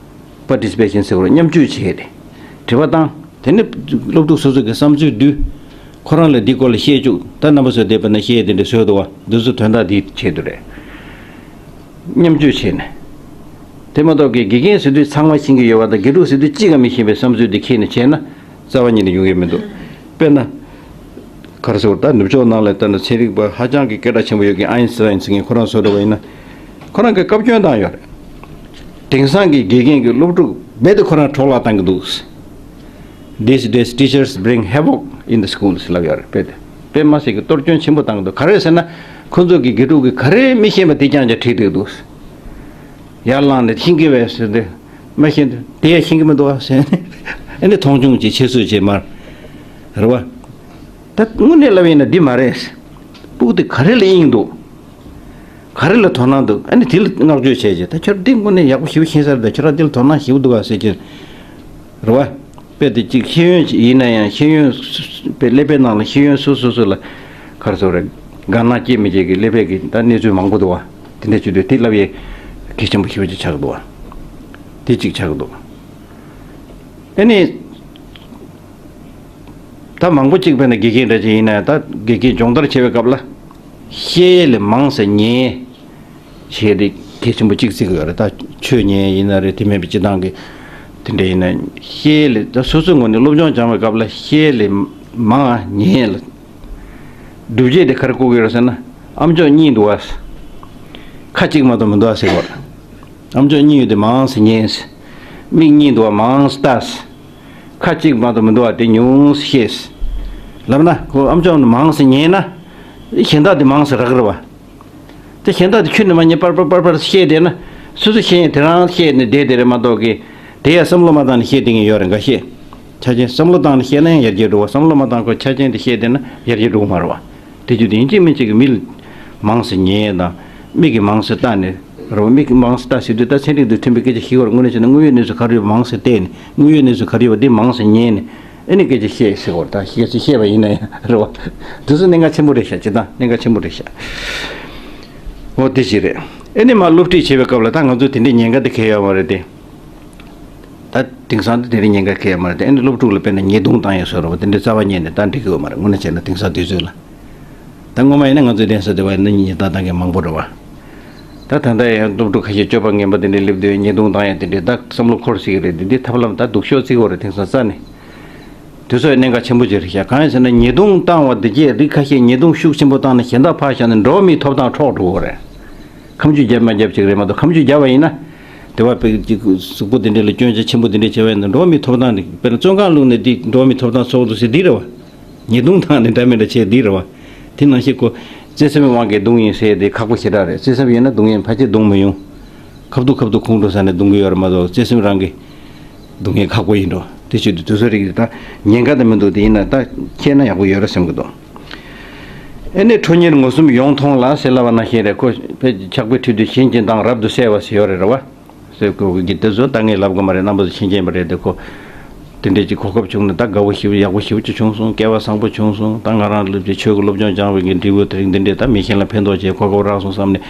པར་ཊི་སི་པེ་ཤན་ཟེར་བ་མཉམ་སྤྱོད་བྱས་ཏེ་དྲི་བ་བཏང་། དེ་ནས་སློབ་ཕྲུག་སོ་སོ་གི་བསམ་ཚུལ་བསྡུས། ཁོ་རང་ལ་འདི་སྐོར་ལ་བཤད་བཅུག། ད་རྣམ་པ་ཚོ་བསྡད་པ་ན་བཤད་དེ་འདྲ་བཟོས་འདུག་བ། འདི་ཚོ་དོན་དག་འདིའི་ཆེད་དུ་རེད། མཉམ་སྤྱོད་བྱས་ནས། དེ་མ་གཏོགས་ཀྱི་དགེ་རྒན་ཟེར་དུས་ཚང་མ་ཤེས་ཀྱི་ཡོད་པ་དང་དགེ་ཕྲུག་ཟེར་དུས་གཅིག་ཀྱང་མི་ཤེས་པའི་བསམ་ཚུལ་འདི་ཁྱེར་ནས་བྱས་ན་རྩ་བ་ཉིད་ནས་ཡོང་གི་མི་འདུག། དཔེར་ན། ག་རེ་ཟེར་བ། ད་ནུབ་ཕྱོགས་ནང་ལ་ལྟ་ན་ཚན་རིག་པ་ཧ་ཅང་གི་སྐད་གྲགས་ཆེན་པོ་ཡོད་མཁན་ཨའིན་སི་ཊའིན་ཟེར་མཁན་ཁོ་རང་བཟོ་འདྲ་བ་ཡིན་ན། ཁོ་རང་གིས་བཀའ་བཀྱོན་བཏང་ཡོད་རེད། དེང་སང་གི་དགེ་རྒན་གྱིས་སློབ་ཕྲུག་རྦད་དེ་ཁོ་རང་འཕྲོ་བརླག་བཏང་གི་འདུག། These days teachers bring havoc in the schools ལབ་ཡོད་རེད། དཔེ་དེ་དཔེ་མ་སྲིད་ཀྱི་གཏོར་སྐྱོན་ཆེན་པོ་བཏང་གི་འདུག། ག་རེ་ཟེར་ན། ཁོ་ཚོ་གི་དགེ་ཕྲུག་གིས་ག་རེ་མི་ཤེས་པ་དེ་རྐྱང་རྐྱང་དྲིས་བསྡད་འདུག། ཡར་ལངས་ནས་ཤེས་ཀྱི་བས་ཟེར་ཏེ། མ་ཤེས་དུས་དེ་ཡང་ཤེས་ཀྱི་མི་འདུག་ཨ་ཟེར་ནས། ཨ་ནི་མཐོང་ཆུང་བྱེད། ཁྱད་གསོད་བྱེད་མར། རེད་བ། ད་དངོས་གནས་ལབ་ཡིན་ན་འདི་མ་རེད། སྤུ་གུ་དེ་ག་རེ་ལ་དབྱིངས་འདུག། ག་རེ་ལ་དོ་སྣང་འདུག། ཨ་ནི་དེ་ལ་བསྔགས་བརྗོད་བྱས་རྗེས་ད་ཁྱོད་འདི་དངོས་གནས་ཡག་པོ་ཞེ་པོ་ཤེས་ས་རེད། ད་ཁྱོད་རང་འདི་ལ་དོ་སྣང་ཞེ་པོ་འདུག་ག་ཟེར་གྱི། རེད་བ། དཔེ་དེ་གཅིག་ཤེས་ཡོན་ཡིན་ན་ཡང་ཤེས་ཡོན་སོ་སོ་དཔེ་ཀླད་པའི་ནང་ལ་ཤེས་ཡོན་སོ་སོ་སོ་ལ་ག་རེ་ཟེར་རེད། དགའ་སྣང་སྐྱེ་མི་སྐྱེ་གི་ཀླད་པའི་གི་ད་གནས་ཚུལ་མང་པོ་འདུག་བ། དེ་འདྲ་བྱེད་དུས་དེ་ལབ་ཡས་གལ་ཆེན་པོ་ཞེ་པོ་ཅིག་ཆགས་འདུག་བ། དེ་གཅིག་ཆགས་འདུག། ཨ་ནི། ད་མང་པོ་གཅིག་དཔེར་ན་དགེ་རྒན་འདྲ་ཅིག་ཡིན་ན་ད་དགེ་རྒན་སྦྱོང་བརྡར་བྱེད་པའི་སྐབས་ལ། བཤད་ཡས་ལས་མང་ཙམ་ཉན་ཡས་བྱས་ཏེ་གལ་ཆེན་པོ་གཅིག་བརྩི་གི་ཡོད་རེད། ད་ཆོས་ཉན་ཡས་ཡིན་ན་རེད། དེ་མིན་པའི་སྤྱི་བཏང་གི་དེ་འདྲ་ཡིན་ན་བཤད་ཡས་ལས་ད་སོ་སོའི་ངོས་ནས་སློབ་སྦྱོང་སྦྱང་བའི་སྐབས་ལ་བཤད་ཡས་ལས་མང་ང་ཉན་ཡས་ལ། སྒྲུབ་བྱེད་དེ་ག་རེ་བཀོད་ཀྱི་ཡོད་རེད་ཟེར་ན། ཨ་མཆོག་གཉིད་འདུག་བ། ཁ་གཅིག་མ་གཏོགས་མི་འདུག་བ་ཟེར་གི་ཡོད་རེད། ཨ་མཆོག་གཉིད་ཡོད་དེ་མང་ཙམ་ཉན། མིག་གཉིས་འདུག་བ་མང་ཙམ་ལྟ། ཁ་གཅིག་མ་གཏོགས་མི་འདུག་བ་དེ་ཉུང་ཙམ་བཤད། ལབ་ན་ཁོ་ཨ་མཆོག་ནི་མང་ཙམ་ཉན་ན། གཞན་དག་དེ་མང་ཙམ་རག་གི་རེད་བ། དེ་གཞན་དག་དེ་ཁྱོན་ནས་མ་ཉན་པར་པར་པར་པར་བཤད་བསྡད་ན། སོ་སོ་ཤེས་ཡས་དེ་རང་བཤད་ནས་བསྡད་དེ་རེད་མ་གཏོགས་ཀི། དེ་ཡང་བསམ་བློ་མ་བཏང་ནས་བཤད་བསྡད་མཁན་ཡོད་རེད་འགའ་ཤས། ཆ་རྐྱེན་བསམ་བློ་བཏང་ནས་བཤད་ན་ཡང་ཡར་རྒྱས་འགྲོ་བ། བསམ་བློ་མ་བཏང་ཁོ་ཆ་རྐྱེན་དེ་བཤད་བསྡད་ན་ཡར་རྒྱས་འགྲོ་གི་མ་རེད་བ། དེ་བརྒྱུད་དེ་ཡིན་གཅིག་མིན་གཅིག་གི་མི་ལ་མང་ཙམ་ཉན་ཡས་དང་། མིག་གིས་མང་ཙམ་ལྟ་ནས། རེད་བ། མིག་གིས་མང་ཙམ་ལྟ་ཟེར་དུས་ད་ཚན་རིག་དང་མཐུན་པའི་སྐད་ཆ་ཞིག་བར་དངོས་གནས་བྱས་ན་དངོས་ཡོད་གནས་ཚུལ་ག་རེ་ཡོད་པ་མང་ཙམ་བལྟས་ནས། དངོས་ཡོད་གནས་ཚུལ་ག་རེ་ཡོད་པ་དེ་མང་ཙམ་ཉན་ནས། ཨེ་ནི་སྐད་ཆ་བཤད་ཟེར་བར་ད་སྐད་ཆ་བཤད་པ་ཡིན་ན་ཡང་རེད་བ། དེ་ཚོ་གནད་འགག་ཆེན་པོ་རེད་ཤག་སྤྱིར་བཏང་གནད་འགག་ཆེན་པོ་རེད་ཤག་འོ་དེ་ཞིག་རེད། ཨེ་ནི་མ་སློབ་ཁྲིད་བྱེད་པའི་སྐབས་ལ་ད་ང་ཚོ་དེ་འདྲའི་ཉེན་ཁ་དེ་གལ་ཡོད་མ་རེད་དེ། ད་དེང་སང་དེ་དེ་འདྲའི་ཉེན་ཁ་གལ་ཡོད་མ་རེད་དེ། ཨེ་ནི་སློབ་ཕྲུག་ལ་དཔེར་ན་ཉེས་རྡུང་བཏང་ཡས་བཟོ་འདྲ་བ་དེ་འདྲའི་རྩ་བ་ཉིད་ནས་ད་འགྲིག་གི་ཡོད་མ་རེད། དངོས་གནས་བྱས་ན་དེང་སང་དུས་ཚོད་ལ། ད་སྔོན་མ་ཡིན་ན་ང་ཚོའི་གདན་ས་དེ་བ་ཡིན་ན་ཉེས་རྡུང་བཏང་མཁན་མང་པོ་རེད་བ། ད་ད་ལྟ་ཡང་སློབ་ཕྲུག་ཁ་ཤས་སྤྱོད་པ་ངན་པ་དེ་འདྲའི་སླེབས་དུས་ཉེས་རྡུང་བཏང་ཡས་དེ་འདྲའི་ད་བསམ་བློ་འཁོར་སྲིད་ཀྱི་རེད། དེ་འདི་ཐབས་ལམ་ད་སྡུག་ཤོས་བརྩི་དགོས་རེད་དེང་སང་རྩ་ནས། དེ་ཚོ་ཡང་གནད་འགག་ཆེན་པོ་ཅིག་རེད་ཤག་གང་ཡིན་ཟེར་ན་ཉེས་རྡུང་བཏང་བ་འདི་གས་རིགས་ཁ་ཤས་ཉེས་རྡུང་ཤུགས་ཆེན་པོ་བཏང་ནས་གཞན་དག་ཕར་བཞག་ནས་འགྲོ་བ་མིའི་ཐོབ་ཐང་འཕྲོག་འགྲོ་གི་རེད། ཁ་མཆུ་རྒྱབ་མ་རྒྱབ་ཅིག་རེད་མ་གཏོགས། ཁ་མཆུ་རྒྱབ་པ་ཡིན་ན། དེ་བ་དཔེ་ཅིག་གཟུགས་པོ་དེ་འདྲ་ལ་སྐྱོན་ཆ་ཆེན་པོ་དེ་འདྲ་བྱས་པ་ཡིན་ན་འགྲོ་བ་མིའི་ཐོབ་ཐང་དེ་དཔེར་ན་བཙོན་ཁང་བླུགས་ནས་འདི་འགྲོ་བ་མིའི་ཐོབ་ཐང་ཚོགས་འདུ་ཟེར་འདི་རེད་བ། ཉེས་རྡུང་བཏང་ནས་འདྲ་མི་འདྲ་བྱས་འདི་རེད་བ། དེ་ནང་བཞིན་ཁོ་བརྩེ་སེམས་དབང་གིས་རྡུང་ཡིན་ཟེར་དེ་ཁག་པོ་ཞེ་དྲག་རེད། བརྩེ་སེམས་ཡོད་ན་རྡུང་ཡིན་ཕལ་ཆེར་རྡུང་མི་ཡོང་། ཁ་ཐུག་ཁ་ཐུག་ཁོང་ཁྲོ་ཟ་ནས་རྡུང་གི་ཡོད་རེད་མ་གཏོགས་བརྩེ་སེམས་རང་གིས་རྡུང་མཁན་ཁག་པོ་ཡིན་འགྲོ། དེ་བྱེད་དུས་དུས་ཚོད་རིགས་དེ་ད་ཉེན་ཁ་དེ་མི་འདུག་དེ་ཡིན་ན་ད་ཁྱེད་ན་ཡག་པོ་ཡོད་རེད་བསམ་གི་འདུག་ཨེ་ནས་ཁྲོ་གཉེར་ངོ་གསུམ་ཡོངས་མཐོང་ལ་ཟེར་ལབ་པ་ནང་བཞིན་རེད། ཁོ་ཕལ་ཆེར་ཕྱག་དཔེ་ཁྲིད་དུས་གཞན་གྱི་མདངས་རབ་ཏུ་གསལ་བ་ཟེར་ཡོད་རེད་རེད་བ། ཟེར་ཁོ་གི་དེ་ཚོ་ད་ངས་ལབ་གི་མ་རེད། རྣམ་པ་ཚོ་མཁྱེན་མཁྱེན་པ་རེད་དེ། ཁོ་དེ་འདྲས་ཀྱི་གོ་སྐབས་བྱུང་ནས་ད་དགའ་བོ་ཞེ་པོ་ཡག་པོ་ཞེ་པོ་ཅིག་བྱུང་སོང་། སྐལ་བ་བཟང་པོ་བྱུང་སོང་། ད་ང་རང་ལ་ཆོས་ཀྱི་སློབ་སྦྱོང་སྦྱངས་པའི་གི་འབྲས་བུ་དེ་རིང་འདི་འདྲས་ད་མི་གཞན་ལ་ཕན་ཐོགས་བྱས་གོ་སྐབས་རག་སོང་བསམ་ནས་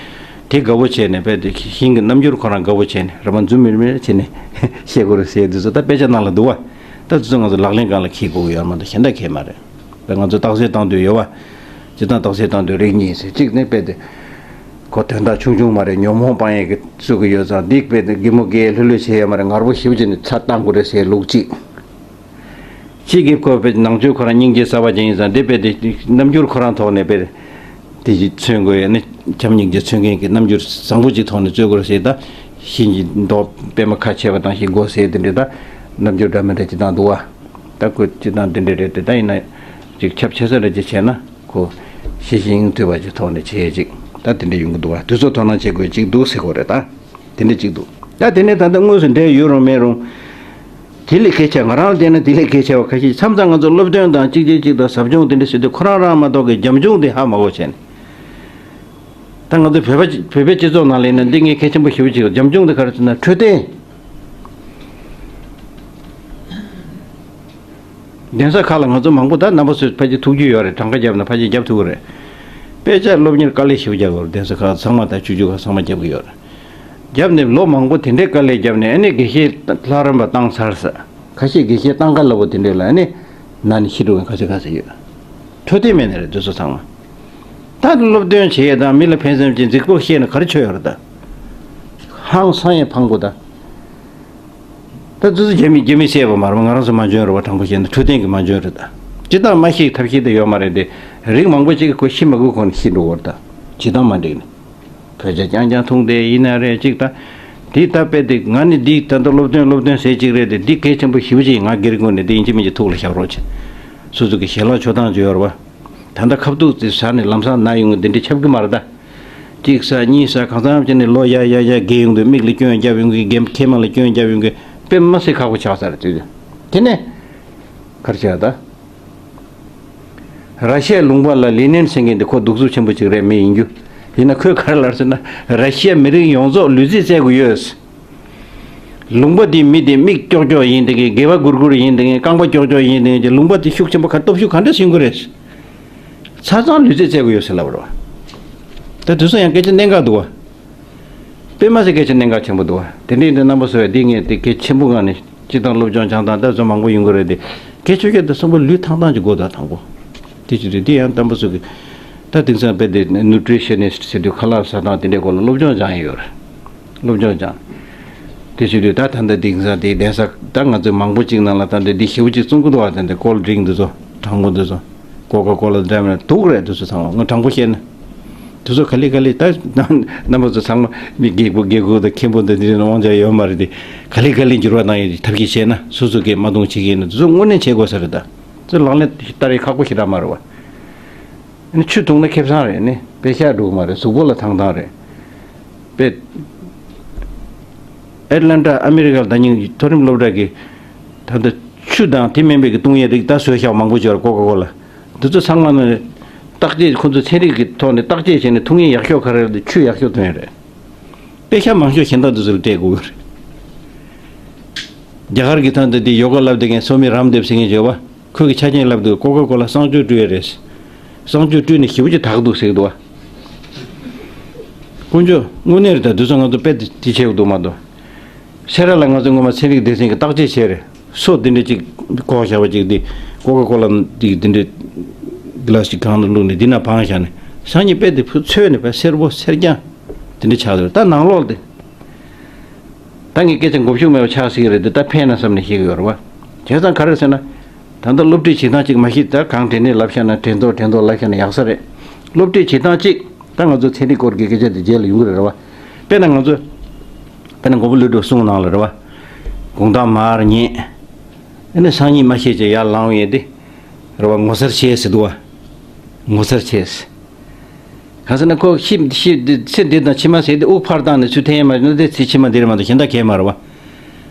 དེ་དགའ་བོ་བྱས་ནས་དཔེ་དེ་ཞིང་གི་རྣམ་འགྱུར་ཁོ་རང་དགའ་བོ་བྱས་ནས་ར་མ་འཛུམ་མིར་མིར་བྱས་ནས་བཤད་དགོས་རེད་ཟེར་དུས་ཚོད་ད་དཔེ་ཆ་ནང་ལ་འདུག་བ། ད་དུས་ཚོད་ང་ཚོ་ལག་ལེན་སྒང་ལ་འཁྱེར་དགོས་ཀྱི་ཡོད་མ་གཏོགས་གཞན་དག་གས་མ་རེད། དཔེ་ང་ཚོ་རྟགས་གསལ་བཏང་འདོད་ཡོད་བ། སྤྱིར་བཏང་རྟགས་གསལ་བཏང་འདོད་རིགས་གཉིས་ཟེར། གཅིག་ནི་དཔེ་དེ། ཁོ་དོན་དག་ཆུང་ཆུང་མ་རེད། ཉོན་མོངས་སྤང་ཡས་ཀྱི་བཙུགས་ཀྱི་ཡོད་ཙང་འདི་དཔེ་དེ་གད་མོ་བགད་ལྷོད་ལྷོད་བྱས་ཡོད་མ་རེད། ངར་པོ་ཞེ་པོ་ཅིག་ནས་ཚ་བཏང་དགོས་རེད་ཟེར་ལུགས་གཅིག་གཅིག་གིས་ཁོ་དཔེ་ནང་ཆོས་ཁོ་རང་སྙིང་རྗེ་གསར་པ་ཅན་ཡིན་ཙང་འདི་དཔེ་དེ་རྣམ་འགྱུར་ཁོ་རང་ཐོག་ནས་དཔེ་དེ་ཞིག་མཚོན་དགོས་ཡ་ནི་བྱམས་སྙིང་རྗེ་མཚོན་མཁན་གྱི་རྣམ་འགྱུར་བཟང་པོ་ཅིག་ཐོག་ནས་རྩོད་དགོས་རེད་ཟེར། ད་གཤིན་རྗེ་མདོག་པད་མ་ཁ་ཕྱེ་བ་དང་ཞིག་དགོས་ཟེར་དེ་འདྲ་ད་རྣམ་འགྱུར་འདྲ་མི་འདྲ་ཅིག་བཏང་འདུག་བ། ད་ཁོ་ཅི་དང་དེ་འདྲ་རེད་དེ། ད་ཡིན་ན་ཅིག་ཁྱབ་ཆེ་ས་རེ་ཅིག་བྱས་ན་ཁོ་ཤེས་བཞིན་དུལ་བ་ཅིག་ཐོག་ནས་བྱས་ཅིག་ད་དེ་འདྲ་ཡོང་གི་འདུག་བ། དུས་ཚོད་དོ་སྣང་བྱེད་དགོས་ཅིག་འདུག་ཟེར་དགོས་རེད། ད་དེ་འདྲ་ཅིག་འདུག་ད་དེ་ནས་ད་ལྟ་དངོས་སུ་འབྲེལ་ཡོད་རུང་མེད་རུང་དེ་ལས་གལ་ཆེ། ང་རང་ལ་བལྟས་ན་དེ་ལས་གལ་ཆེ་བ་ཁ་ཤས། མཚམས་མཚམས་ང་ཚོ་སློབ་སྟོན་དང་གཅིག་གཅིག་གཅིག་དང་ཟབ་སྦྱོང་དེ་འདྲ་ཟེར་དུས་ཁོ་རང་རང་མ་གཏོགས་ཀྱི་རྒྱབ་ལྗོངས་དེ་ཧ་མ་གོ་བྱས་ནས། ད་ང་ཚོ་བོད་པ་བོད་པའི་སྤྱི་ཚོགས་ནང་ལ་ཡིན་ན་འདི་ངས་གལ་ཆེན་པོ་ཞེ་པོ་ཅིག་རྒྱབ་ལྗོངས་འདི་ག་རེ་ཟེར་ན་འཕྲོད་བསྟེན། གདན་ས་ཁག་ལ་ང་ཚོ་མང་པོ་ད་རྣམ་པ་ཚོས་ཕལ་ཆེར་ཐུག་རྒྱུ་ཡོད་རེད། གྲངས་ཀ་བརྒྱབ་ན་ཕལ་ཆེར་བརྒྱབ་ཐུབ་ཀྱི་རེད། དཔེ་ཆ་སློབ་གཉེར་དཀའ་ལས་ཞེ་པོ་རྒྱག་གི་ཡོད་རེད། གདན་ས་ཁག་ཚང་མ་ད་ཆུང་ཆུང་ཁག་ཚང་མ་བརྒྱབ་ཀྱི་ཡོད་རེད། བརྒྱབ་ནས་ལོ་མང་པོ་དེ་འདྲའི་དཀའ་ལས་བརྒྱབ་ནས་ཨ་ནི་དགེ་བཤེས་ལྷ་རམས་པ་བཏང་ཚར་ས། ཁ་ཤས་དགེ་བཤེས་བཏང་ག་ལ་བོ་དེ་འདྲས་ལ་ཨ་ནི་ན་ནས་ཤི་འགྲོ་མཁན་ཁ་ཤས་ཁ་ཤས་ཡོད། འཕྲོད་བསྟེན་མེད་ནི་རེད་དེ་ཚོ་ཚང་མ། ད་སློབ་སྟོན་བྱེད་ཡས་དང་མི་ལ་ཕན་སེམས་ཀྱི་འཛིག་སྤོབས་བཤད་ན་ག་རེ་ཆོད་ཡོད་རེད་ད། ཧང་སང་ཡས་ཕངས་པོ་ད། ད་དེ་ཚོ་རྒྱ་མི་རྒྱ་མི་བཤད་པ་མ་རེད་པ། ང་རང་ཚོ་མ་འཇོན་རེད་པ། དྲང་པོ་བཤད་ན་འཕྲོད་བསྟེན་གྱི་མ་འཇོན་རེད་ད། སྤྱིར་བཏང་མ་ཤི་ཐབས་ཤེས་དེ་ཡོད་མ་རེད་དེ། རིགས་མང་པོ་ཅིག་གིས་ཁོ་ཤི་མ་དགོས་གོང་ནས་ཤི་འགྲོ་གི་རེད་ད། བྱེད་སྟངས་མ་འགྲིག་ནས། བོད་ཇ་རྐྱང་རྐྱང་འཐུང་བསྡད་ཡིན་ན་རེད་ཅིག་ད། དེ་ད་དཔེ་དེ་ང་ནི་འདི་ད་ལྟ་སློབ་སྟོན་སློབ་སྟོན་ཟེར་ཅིག་རེད་དེ། འདི་གལ་ཆེན་པོ་ཞེ་པོ་ཅིག་ཡིན། ང་སྒེར་ངོས་ནས་དེ་ཡིན་གཅིག་མིན་གཅིག་ཐུགས་ལ་བཞག་རོགས་བྱེད། སོ་སོ་གི་ཞལ་ལག་མཆོད་སྟངས་ཅིག་ཡོད་རེད་པ། ད་ལྟ་ཁ་ཐུག་དེ་ཟ་ནས་ལམ་སང་ན་ཡོང་གི་འདི་འདྲ་ཁྱབ་གི་མ་རེད་ད། གཅིག་ཟ་གཉིས་ཟ་གང་འཚམ་བྱས་ནས་ལོ་ཡར་ཡར་ཡར་རྒས་ཡོང་དུས་མིག་ལ་སྐྱོན་བརྒྱབ་ཡོང་གི། རྒན་མཁལ་མ་ལ་སྐྱོན་བརྒྱབ་ཡོང་གི། དཔེ་མ་སྲིད་ཁག་པོ་ཆགས་ཚར་དུས། དེ་ནས་ག་རེ་བྱས་ད། ར་ཤི་ཡའི་ལུང་པ་ལ་ལི་ནིན་ཟེར་མཁན་དེ་ཁོ་གདུག་རྩུབ་ཆེན་པོ་ཅིག་རེད། མི་ཡིན་རྒྱུ། ཡིན་ན་ཁོས་ག་རེ་ལབ་ཟེར་ན། ར་ཤི་ཡ་མི་རིགས་ཡོངས་རྫོགས་ལུས་རྩལ་རྩེད་དགོས་ཡོད། ལུང་པ་འདིའི་མི་དེ་མིག་ཀྱོག་ཀྱོག་ཡིན་དེ་གི། སྒལ་པ་སྒུར་སྒུར་ཡིན་དེ་གི། རྐང་པ་ཀྱོག་ཀྱོག་ཡིན་དེ་གི། ལུང་པ་དེ་ཤུགས་ཆེན་པོ་ག་སྟོབས་ཤུགས་ག་འདྲ་ཟིན་དགོས་རེད། ཆ་ཚང་ལུས་རྩལ་རྩེད་དགོས་ཡོད་ཟེར་ལབ་རོགས། ད་དུས་སང་ཡང་སྐད་ཆ་གནད་འགག་འདུག་བ། དཔེ་མ་སྲིད་སྐད་ཆ་གནད་འགག་ཆེན་པོ་འདུག་བ། དེ་འདྲའི་འདི་རྣམ་པ་ཚོས་འདི་ངས་དེ་གལ་ཆེན་པོ་ངང་ནས་སྤྱིར་བཏང་སློབ་སྦྱོང་སྦྱང་སྟངས་ད་ཚོ་མང་པོ་ཡོང་གི་རེད་དེ། གལ་ཆེ་ཤོས་དེ་གསུམ་པོ་ལུས་ཐང་ཐང་ཅིག་དགོས་ད་དང་པོ། དེ་ཅི་རེད་དེ་ཡང་རྣམ་པ་ཚོ་གི་ད་དེང་སང་དཔེ་དེ་ནུ་ཊི་རི་ཤ་ནི་སི་ཊི་ཟེར་དུས་ཁ་ལག་ཟ་སྟངས་དེ་འདྲའི་སྐོར་ལ་སློབ་སྦྱོང་སྦྱང་ཡས་ཡོད་རེད། སློབ་སྦྱོང་སྦྱང་། དེ་བྱེད་དུས་ད་ད་ལྟ་དེང་སང་དེའི་གདན་ས་ད་ང་ཚོའི་མང་པོ་ཅིག་ནང་ལ་ད་ལྟ་འདི་ཞེ་པོ་ཅིག་བཙོང་གི་འདུག་བ། ད་ལྟ་ཀོལ་ཌི་རིང་འདི་ཚོ་གྲང་མོ་འདི་ཚོ་ཀོ་ཀ་ཀོ་ལ་འདྲ་མིན་དུག་རེད། འདི་ཚོ་ཚང་མ་ང་དྲང་པོ་བཤད་ན། འདི་ཚོ་ག་ལེ་ག་ལེ་ད་རྣམ་པ་ཚོ་ཚང་མ་མི་རྒད་པོ་རྒད་པོ་དང་མཁན་པོ་འདི་འདི་ནང་དབང་ཆ་ཡོད་མ་རེད་དེ། ག་ལེ་ག་ལེ་འགྱུར་བ་བཏང་ཡས་ཐབས་ཤེས་བྱས་ན་སོ་སོ་གིས་མ་གཏོང་བྱེད་ཀྱི་ཡིན་ན་འདི་ཚོ་དངོས་གནས་བྱེད་དགོས་ས་རེད། ད་ཚོ་ལག་ལེན་བསྟར་ཡས་ཁག་པོ་ཞེ་དྲག་མ་རེད་བ། ཨ་ནི་ཆུ་བཏུང་ན་ཁེ་བཟང་རེད། ཨ་ནི་དཔེ་ཤ་འགྲོ་གི་མ་རེད། གཟུགས་པོ་ལ་ཐང་ཐང་རེད། དཔེ་ཨེཊ་ལན་ཊ་ཨ་མི་རི་ཀ་ལ་ད་ཉིན་མཐོ་རིམ་སློབ་གྲྭ་གི་ད་ལྟ་ཆུ་དང་དེ་མིན་པའི་གི་བཏུང་ཡས་རིགས་ད་བཟོས་ཤག་མང་པོ་ཅིག་ཡོད་རེད། ཀོ་ཀ་ཀོ་ལ་འདི་ཚོ་ཚང་མ་ནི་བརྟག་དཔྱད་ཁོ་ཚོ་ཚན་རིག་གི་ཐོག་ནས་བརྟག་དཔྱད་བྱས་ནས་འཐུང་ཡས་ཡག་ཤོས་ག་རེ་རེད། ཆུ་ཡག་ཤོས་འཐུང་ཡས་རེད། དཔེ་ཤ་མང་ཤོས་གཞན་དག་འདི་ཚོ་ལ་སྤྲད་དགོས་ཀྱི་རེད། རྒྱ་གར་གྱི་ད་ལྟ་འདི་ཡོ་ག་ལབ་བསྡད་མཁན་སོ་མི་རམ་དེབ་ཟེར་མཁན་ཅིག་ཡོད་པ། ཁོས་ཀྱི་ཆ་རྐྱེན་ལབ་འདུག་ཀོ་ཀ་ཀོ་ལ་གསང་སྤྱོད་སྤྲོད་ཡས་རེད། གསང་སྤྱོད་སྤྲོད་ནས་ཞེ་པོ་ཅིག་དག་འདུག་ཟེར་གི་འདུག་བ། དཀོན་མཆོག་དངོས་གནས་རེད། ད་དུས་ཚོད་ང་ཚོ་དཔེ་དེ་བྱེད་དགོས་འདུག་མ་གཏོགས། སེ་ར་ལ་ང་ཚོ་སྔོན་མ་ཚན་རིག་སྡེ་ཚན་གྱི་བརྟག་དཔྱད་བྱས་རེད། སོ་འདི་འདྲ་ཅིག་བཀོག་བཞག་པ་ཅིག་འདི་ཀོ་ཀ་ཀོ་ལ་འདི་འདི་འདྲ་གི་ལ་སི་ཅིག་གང་དུ་བླུགས་ནས་འདི་ན་བང་བཞག་ནས་སང་ཉིན་དཔེ་དེ་ཕུ་ཚོས་ནས་དཔེ་སེར་པོ་སེར་རྐྱང་འདི་འདྲ་ཆགས་འདུག་ད་ནང་ལོགས་དེ། ད་ངས་སྐད་ཆ་མགོ་མཇུག་མེད་པ་ཆགས་སྲིད་ཀྱི་རེད་དེ། ད་ཕན་ན་བསམ་ནས་བཤད་ཀྱི་ཡོད་རེད་བ། བྱས་ཙང་ག་རེ་ཟེར་ན། ད་ལྟ་སློབ་ཁྲིད་བྱེད་སྟངས་གཅིག་མ་གཞི་ད་གང་དྲན་ནས་ལབ་བཞག་ན་དྲན་ཐོག་དྲན་ཐོག་ལབ་བཞག་ན་ཡག་ས་རེད། སློབ་ཁྲིད་བྱེད་སྟངས་གཅིག་ད་ང་ཚོ་ཚན་རིག་སྐོར་གྱི་སྐད་ཆ་དེ་རྗེས་ལ་ཡོང་གི་རེད་རེད་བ། དཔེར་ན་ང་ཚོ། དཔེར་ན་མགོན་པོ་ཀླུ་སྒྲུབ་གསུང་གནང་ལ་རེད་བ། དགོང་དག་མར་ཉལ། ཨ་ནི་སང་ཉིན་མ་ཤེས་ཅེས་ཡར་ལངས་ཡས་དེ། རེད་བ། ངོ་མཚར་ཆེ་ཟེར་འདུག་བ། ངོ་མཚར་ཆེ་ཟེར། གང་ཟེར་ན་ཁོ་ཤི་ཤི་ཚེ་འདི་དང་ཕྱི་མ་ཟེར་དེ་དབུགས་ཕར་བཏང་ནས་ཚུར་འཐེན་ཡས་མ་རེད་ན་དེ་ཚེ་ཕྱི་མ་འདི་རེད་མ་གཏོགས་གཞན་དག་གས་མ་རེད་བ།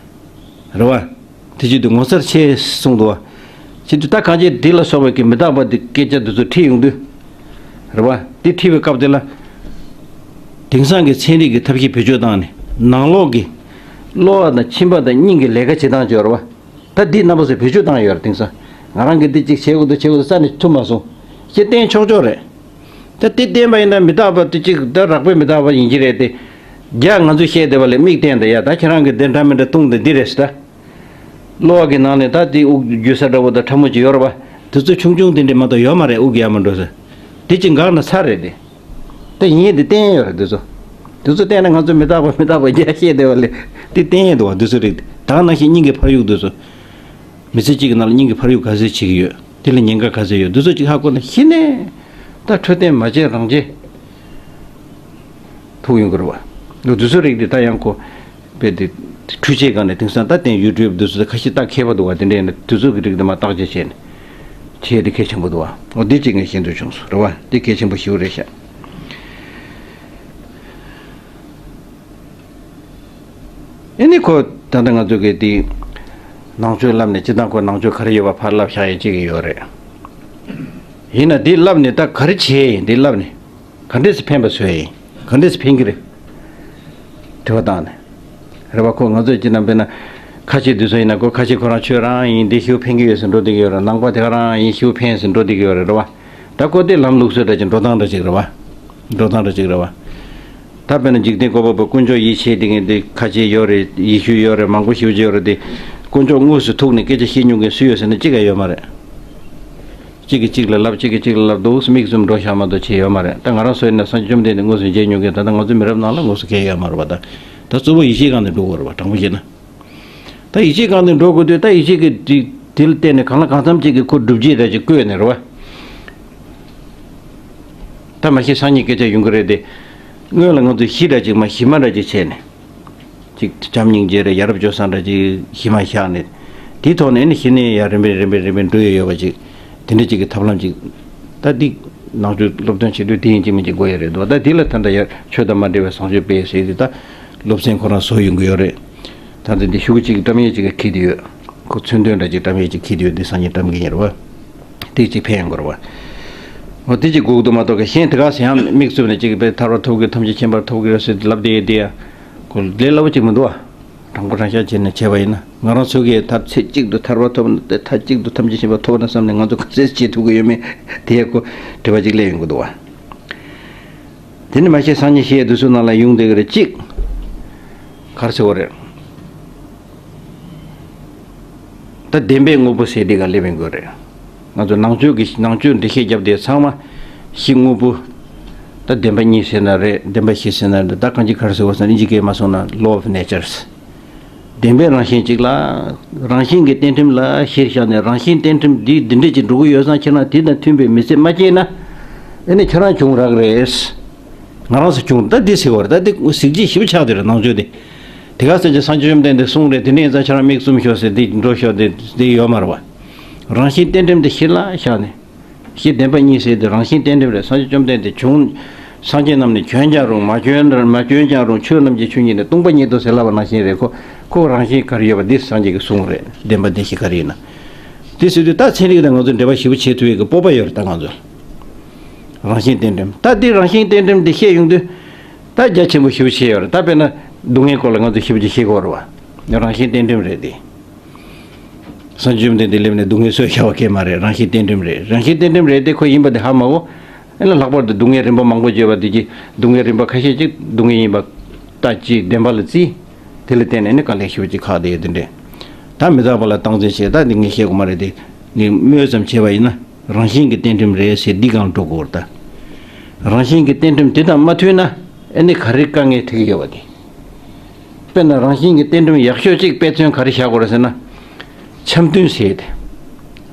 རེད་བ། དེ་བྱེད་དུས་ངོ་མཚར་ཆེ་གསུངས་འདུག་བ། བྱེད་དུས་ད་གང་ཅི་འདི་ལ་སོགས་པའི་གི་མི་རྟག་པ་འདི་སྐད་ཆ་འདི་ཚོ་ཁྲིད་ཡོང་དུས། རེད་བ། འདི་ཁྲིད་པའི་སྐབས་དེ་ལ། དེང་སང་གི་ཚན་རིག་གི་ཐབས་ཤེས་བེད་སྤྱོད་བཏང་ནས་ནང་ལོགས་ཀྱི་གློ་བ་དང་མཆིན་པ་དང་སྙིང་གི་ལས་ཀ་བྱེད་སྟངས་ཅིག་ཡོད་རེད་བ། ད་འདི་རྣམ་པ་ཚོས་བེད་སྤྱོད་བཏང་ཡོད་རེད། དེང་སང་ང་རང་གིས་འདི་གཅིག་བྱེད་དགོས་འདུག་བྱེད་དགོས་འདུག་རྩ་ནས་ཐུབ་མ་སོང་། ཅེས་བསྟན་ཆོག་ཆོག་རེད། ད་དེ་བསྟན་པ་ཡིན་ན་མི་རྟག་པ་དེ་གཅིག་ད་རགས་པའི་མི་རྟག་པ་ཡིན་གྱི་རེད་དེ། རྒྱ་ང་ཚོས་བཤད་བསྡད་པ་ལས་མིག་བསྟན་ད་ཡ་ད་ཁྱེད་རང་གིས་འདི་འདྲ་མི་འདྲ་བཏུང་ད་འདི་རེད་ཟེར་ད། གློ་བ་གི་ནང་ནས་ད་དེ་དབུགས་རྒྱུ་ས་འདྲ་བོ་དང་ཕྲ་མོ་ཅིག་ཡོད་རེད་བ། དེ་ཚོ་ཆུང་ཆུང་དེ་འདྲས་མ་གཏོགས་ཡོད་མ་རེད། དབུགས་ཡར་མ་འགྲོ་ས། དེ་ཅིག་འགག་ན་ཚར་རེད་དེ། ད་ཡིན་དེ་བསྟན་ཡོད་རེད་དེ་ཚོ། དེ་ཚོ་བསྟན་ན་ང་ཚོ་མི་རྟག་པ་མི་རྟག་པ་རྒྱ་བཤད་བསྡད་པ་ལས་དེ་བསྟན་ཡས་འདུག་བ། དེ་ཚོ་རིགས་དེ་ད་ནང་བཞིན་སྙིང་གི་འཕར་གཡུག་དེ་ཚོ། མི་ཚེ་གཅིག་གི་ནང་ལ་སྙིང་གི་འཕར་གཡུག་ག་ཚོད་བྱེད་ཀྱི་ཡོད། དེ་ལ་ཉེན་ཁ་ག་ཚོད་ཡོད། དེ་ཚོ་གཅིག་ཧ་གོ་ན་གཞི་ནས་ད་འཕྲོད་བསྟེན་མ་བྱས་རང་བྱས་ཐུག་ཡོང་གི་རེད་བ། དེ་ཚོ་རིགས་དེ་ད་ཡང་ཁོ། དཔེ་དེ། འཕྲུལ་ཆས་སྒང་ནས་དེང་སང་ད་བསྟན་ཡུ་ཊུབ་འདི་ཚོ་ཁ་ཤས་ལྟ་མཁས་པ་འདུག་བ། དེ་འདྲས་ནས་དེ་ཚོ་གི་རིགས་དེ་མ་བརྟག་དཔྱད་བྱས་ནས་བྱས་དེ་གལ་ཆེན་པོ་འདུག་བ། འོ་འདི་གཅིག་ངས་ཤེས་འདོད་བྱུང་སོང་རེད་བ། འདི་གལ་ཆེན་པོ་ཞེ་པོ་རེད་ཤག་ཨེ་ནི་ཁོ་ད་ལྟ་ང་ཚོ་གི་དེ་ནང་ཆོས་བསླབ་ནས་སྤྱིར་བཏང་ཁོ་ནང་ཆོས་ག་རེ་ཡོད་པ་ཕར་བསླབ་བཞག་ཡས་གཅིག་གི་ཡོད་རེད། ཡིན་ན་འདི་བསླབ་ནས་ད་ག་རེ་བྱས་ཡིན་འདི་བསླབ་ནས། ག་འདྲས་སེ་ཕན་པ་བཟོས་ཡིན། ག་འདྲས་སེ་ཕན་གྱི་རེད། དྲི་བ་བཏང་ནས། རེད་བ། ཁོ་ང་ཚོས་སྤྱིར་ན་དཔེར་ན། ཁ་ཆེ་དུས་ཚོད་ཡིན་ན་ཁོ་ཁ་ཆེ་ཁོ་རང་ཆོས་རང་ཡིན་འདི་ཤིའུ་ཕན་གྱི་ཡོད་ཟེར་འགྲོ་བསྡད་ཀྱི་ཡོད་རེད། ནང་པ་དེ་ག་རང་ཡིན་ཤིའུ་ཕན་ཟེར་འགྲོ་བསྡད་ཀྱི་ཡོད་རེད། རེད་བ། ད་ཁོ་དེ་ལམ་ལུགས་སྲོལ་འདྲ་ཅིག་འགྲོ་སྟངས་འདྲ་ཅིག་རེད་བ། འགྲོ་སྟངས་འདྲ་ཅིག་རེད་བ། ད་དཔེར་ན་འཇིག་རྟེན་བཀོད་པ་པོ་དཀོན་མཆོག་ཡིད་ཆེས་དེ་ངས་འདི་ཁ་ཆེ་ཡོད་རེད། ཡེ་ཤུ་ཡོད་རེད། མང་པོ་ཞེ་པོ་ཅིག་ཡོད་རེད་དེ། དཀོན་མཆོག་དངོས་སུ་ཐུག་ནས་སྐད་ཆ་བཤད་མྱོང་མཁན་སུ་ཡོད་ཟེར་ན་གཅིག་ཀྱང་ཡོད་མ་རེད། གཅིག་གིས་གཅིག་ལ་ལབ། གཅིག་གིས་གཅིག་ལ་ལབ་འདུག་མིག་བཙུམ་འགྲོ་བཞག་མ་གཏོགས་བྱས་ཡོད་མ་རེད། ད་ང་རང་ཚོ་ཡིན་ན་སངས་རྒྱས་བཅོམ་ལྡན་འདས་དངོས་སུ་མཇལ་མྱོང་མཁན་ད་ལྟ་ང་ཚོ་མི་རབས་ནང་ལ་དངོས་སུ་མཁས་ཡོད་མ་རེད་པ། ད་ད་གཙོ་བོ་ཡིད་ཆེས་སྒང་ནས་འགྲོ་དགོས་རེད་པ། དྲང་པོ་བཤད་ན། ད་ཡིད་ཆེས་སྒང་ནས་འགྲོ་དགོས་དུས་ད་ཡིད་ཆེས་ཀྱི་དེ་དེ་ལ་བརྟེན་ནས་གང་ལ་གང་འཚམ་ཅིག་གི་ཁོ་སྒྲུབ་བྱེད་འདྲ་ཅིག་བཀོད་ནས་རེད་པ། ད་མ་གཞི་སང་ཉིན་སྐད་ཆ་ཡོང་གི་རེད་དེ། སྔོན་ལ་ང་ཚོ་གཞི་འདྲ་ཅིག་མ་གཞི་མ་འདྲ་ཅིག་བྱས་ནས། ཅིག་བྱམས་སྙིང་རྗེ་རེད། ཡ་རབས་སྤྱོད་བཟང་འདྲ་ཅིག་གཞི་མ་བཞག་ནས། དེའི་ཐོག་ནས་ནི་གཞི་ནས་ཡར་རིམ་པས་རིམ་པས་རིམ་པས་འགྲོ་ཡས་ཡོད་པ་ཅིག་དེ་འདྲ་ཅིག་གི་ཐབས་ལམ་ཅིག་ད་འདི་ནང་ཆོས་སློབ་སྟོན་བྱེད་དུས་དེ་ཡིན་གཅིག་མིན་གཅིག་དགོས་ཡས་རེད་འདུག་ད་འདི་ལ་ད་ལྟ་ཡར་ཆོས་དང་མ་འབྲེལ་བའི་བཟང་སྤྱོད་སྤེལ་ཟེར་དེ་ད་སློབ་ཚན་ཁོ་རང་བཟོ་ཡོང་གི་ཡོད་རེད། ད་ལྟ་འདི་ཤོག་གུ་གཅིག་བཀྲམ་ཡས་ཅིག་འཁྱེར་དུ་ཡོད། ཁོ་མཚོན་དོན་འདྲ་ཅིག་བཀྲམ་ཡས་ཅིག་འཁྱེར་དུ་ཡོད། འདི་སང་ཉིན་བཀྲམ་གི་ཡིན་རེད་པ། དེ་གཅིག་ཕན་ཡོང་གི་རེད་པ། འོ་དེ་གཅིག་དགོས་ཀྱི་འདུག་མ་གཏོགས་གཞན་དེ་ག་ཟེ་ཡང་མིག་བཙུམ་ནས་གཅིག་དཔེ་ཐར་པ་ཐོབ་གི་ཐམས་ཅད་མཁྱེན་པར་ཐོབ་གི་རེད་ཟེར་ལབ་བསྡད་ཡས་དེ་ཡ། ཁོ་ལས་སླ་པོ་གཅིག་མི་འདུག་ཨ། དྲང་པོ་དྲང་བཞག་བྱས་ནས་བྱས་པ་ཡིན་ན་ང་རང་ཚོ་གིས་ད་ཚེ་གཅིག་ཏུ་ཐར་པ་ཐོབ་ན་དེ་མཐའ་གཅིག་ཏུ་ཐམས་ཅད་མཁྱེན་པ་ཐོབ་ན་བསམ་ནས་ང་ཚོ་ག་ཚོད་བྱེད་ཐུབ་ཀྱི་ཡོད་མེད་དེ་ཡ་ཁོ་དྲི་བ་གཅིག་སླེབས་ཡོང་གི་འདུག་ཨ། དེ་ནི་མ་གཞི་སང་ཉིན་བཤད་དུས་ཚོད་ནང་ལ་ཡོང་བསྡད་ཀྱི་རེད་གཅིག་ག་རེ་ཟེར་བ་རེད། ད་བདེན་པའི་དངོས་པོ་ཟེར་འདི་ག་སླེབས་ཡོང་གི་རེད། ང་ཚོ་ནང་ཆོས་ཀྱི་ནང་ཆོས་འགྲེལ་བཤད་རྒྱབ་དེ་ཚང་མ་གཞི་དངོས་པོ། ད་བདེན་པ་གཉིས་ཟེར་ན་རེད། བདེན་པ་བཞི་ཟེར་ན་རེད། ད་གང་ཅི་ག་རེ་ཟེར་བ་ཟེར་ན་ཨིན་ཇི་སྐད་མ་སོང་ན་law of natures། བདེན་པའི་རང་བཞིན་གཅིག་ལ། རང་བཞིན་གྱི་གཏན་ཁྲིམས་ལ་གཞིར་བཞག་ནས་རང་བཞིན་གཏན་ཁྲིམས་འདི་འདི་འདྲས་ཀྱི་འགྲོ་གི་ཡོད་ཙང་ཁྱེད་རང་དེ་དང་མཐུན་པའི་མི་ཚེ་མ་སྐྱེལ་ན། ཨེ་ནི་ཁྱེད་རང་བྱུང་རག་རེད། ང་རང་ཚོ་བྱུང་ད་འདི་ཟེར་བ་རེད། ད་འདི་གཟི་བརྗིད་ཞིབ་ཆགས་དེ་རེད་ནང་ཆོས་དེ། དེ་ག་ཟེར་གྱི་སངས་རྒྱས་བཅོམ་ལྡན་འདས་གསུངས་རེད། དེ་འདྲ་ཡིན་ཙང་ཁྱེད་རང་མིག་བཙུམ་ཤོག་ཟེར་འདི་འགྲོ་ཤོག་དེ་འདི་ཡོད་མ་རེད་བ། རང་བཞིན་གཏན་ཁྲིམས་དེ་གཞི་ལ་བཞག་ནས། གཞི་བདེན་པ་གཉིས་ཟེར་དེ་རང་བཞིན་གཏན་ཁྲིམས་རེད། སངས་རྒྱས་བཅོམ་ལྡན་འདས་བྱུང་། སངས་རྒྱས་རྣམས་ནི་བྱོན་ཀྱང་རུང་མ་བྱོན་མ་བྱོན་ཀྱང་རུང་ཆོས་རྣམས་ཀྱི་ཆོས་ཉིད་ནི་སྟོང་པ་ཉིད་དོ་ཟེར་ལབ་པ་ནང་བཞིན་རེད། ཁོ་ཁོ་རང་བཞིན་ག་རེ་ཡོད་པ་འདི་སངས་རྒྱས་ཀྱིས་གསུངས་རེད། བདེན་པ་བདེན་བཞི་ག་རེ་ཡིན་ན། དེ་ཟེར་དུས་ད་ཚན་རིག་དང་ང་ཚོ་འབྲེལ་བ་ཞེ་པོ་བྱེད་ཐུབ་ཡས་ཀྱི་སྤོབས་པ་ཡོད་རེད་ད་ང་ཚོ། རང་བཞིན་གཏན་ཁྲིམས་ད་འདི་རང་བཞིན་གཏན་ཁྲིམས་འདི་བཤད་ཡོང་དུས། ད་རྒྱ་ཆེན་པོ་ཞེ་པོ་བྱས་ཡོད་རེད། ད་དཔེར་ན་སྡུག་བསྔལ་སྐོར་ལ་ང་ཚོ་ཞེ་པོ་ཅིག་བཤད་དགོས་རེད་བ། རང་བཞིན་གཏན་ཁྲིམས་རེད་དེ། སངས་རྒྱས་བཅོམ་ལྡན་འདས་སླེབས་ནས་སྡུག་བསྔལ་གསོས་བཞག་པ་སྐད་མ་རེད། རང་བཞིན་གཏན་ཁྲིམས་རེད། རང་བཞིན་གཏན་ཁྲིམས་རེད་དེ་ཁོ་ཡིན་པ་དེ་ཧ་མ་གོ། ཨེ་ལ་ལྷག་པར་དུ་སྡུག་བསྔལ་རིམ་པ་མང་པོ་བརྗོད་པ་དེ་གྱིས་སྡུག་བསྔལ་རིམ་པ་ཁ་ཤས་ཅིག་སྡུག་བསྔལ་ཡིན་པ་ལྟ་ཅི་བདེན་པ་ལ་བརྩིས། དེ་ལ་བརྟེན་ནས་ནི་དཀའ་ལས་ཞེ་པོ་ཅིག་ཁག་བསྡད་ཡོད་དེ་འདྲས། ད་མི་རྟག་པ་ལ་སྟངས་འཛིན་བྱེད་ད་འདི་ངས་བཤད་དགོས་མ་རེད་དེ། ངས་སྨོས་ཙམ་བྱས་པ་ཡིན་ན་རང་བཞིན་གྱི་གཏན་ཁྲིམས་རེད་ཟེར་འདི་སྒང་འགྲོ་དགོས་རེད་ད། རང་བཞིན་གྱི་གཏན་ཁྲིམས་དེ་དང་མ་མཐུན་ན་ཨེ་ནི་ག་རེ་དཀའ་ངལ་འཕྲད་ཀྱི་ཡོད་པ་དེ། དཔེར་ན་རང་བཞིན་གྱི་གཏན་ཁྲིམས་ཡག་ཤོས་གཅིག་དཔེ་མཚོན་ག་རེ་བཞག་དགོས་རེད་ཟེར་ན། འཆམ་མཐུན་ཟེར་ཏེ།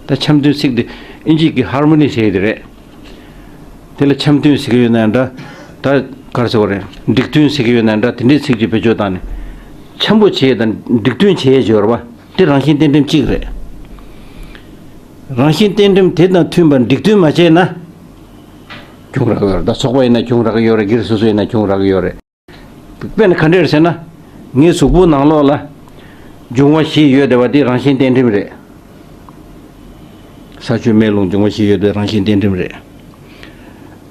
ད་འཆམ་མཐུན་ཚིག་འདི་ཨིན་ཇི་གི་ཧར་མོ་ནི་ཟེར་ཏེ་རེད། དེ་ལ་འཆམ་མཐུན་ཟེར་གྱི་ཡོད་ན་འདྲ། ད་ག་རེ་ཟེར་དགོས་རེད། འགྲིག་མཐུན་ཟེར་གྱི་ཡོད་ན་འདྲ། དེ་འདྲའི་ཚིག་གཅིག་བེད་སྤྱོད་བཏང་ནས། འཆམ་པོ་བྱེད་དང་འགྲིག་མཐུན་བྱེད་ཡས་བརྗོད་ར་བ། དེ་རང་བཞིན་གཏན་ཁྲིམས་གཅིག་རེད། རང་བཞིན་གཏན་ཁྲིམས་དེ་དང་མཐུན་པར་འགྲིག་མཐུན་མ་བྱས་ན། གྱོང་རག་གི་ཡོད་རེད། ད་ཚོགས་པ་ཡིན་ན་གྱོང་རག་གི་ཡོད་རེད། སྒེར་སོ་སོ་ཡིན་ན་གྱོང་རག་གི་ཡོད་རེད། དཔེར་ན་ག་འདྲ་རེད་ཟེར་ན། ངའི་གཟུགས་པོ་ནང་ལོགས་ལ་འབྱུང་བ་བཞི་ཡོད་བསྡད་པ་དེ་རང་བཞིན་གཏན་ཁྲིམས་རེད། ས་ཆུ་མེ་རླུང་འབྱུང་བ་བཞི་ཡོད་བསྡད་རང་བཞིན་གཏན་ཁྲིམས་རེད།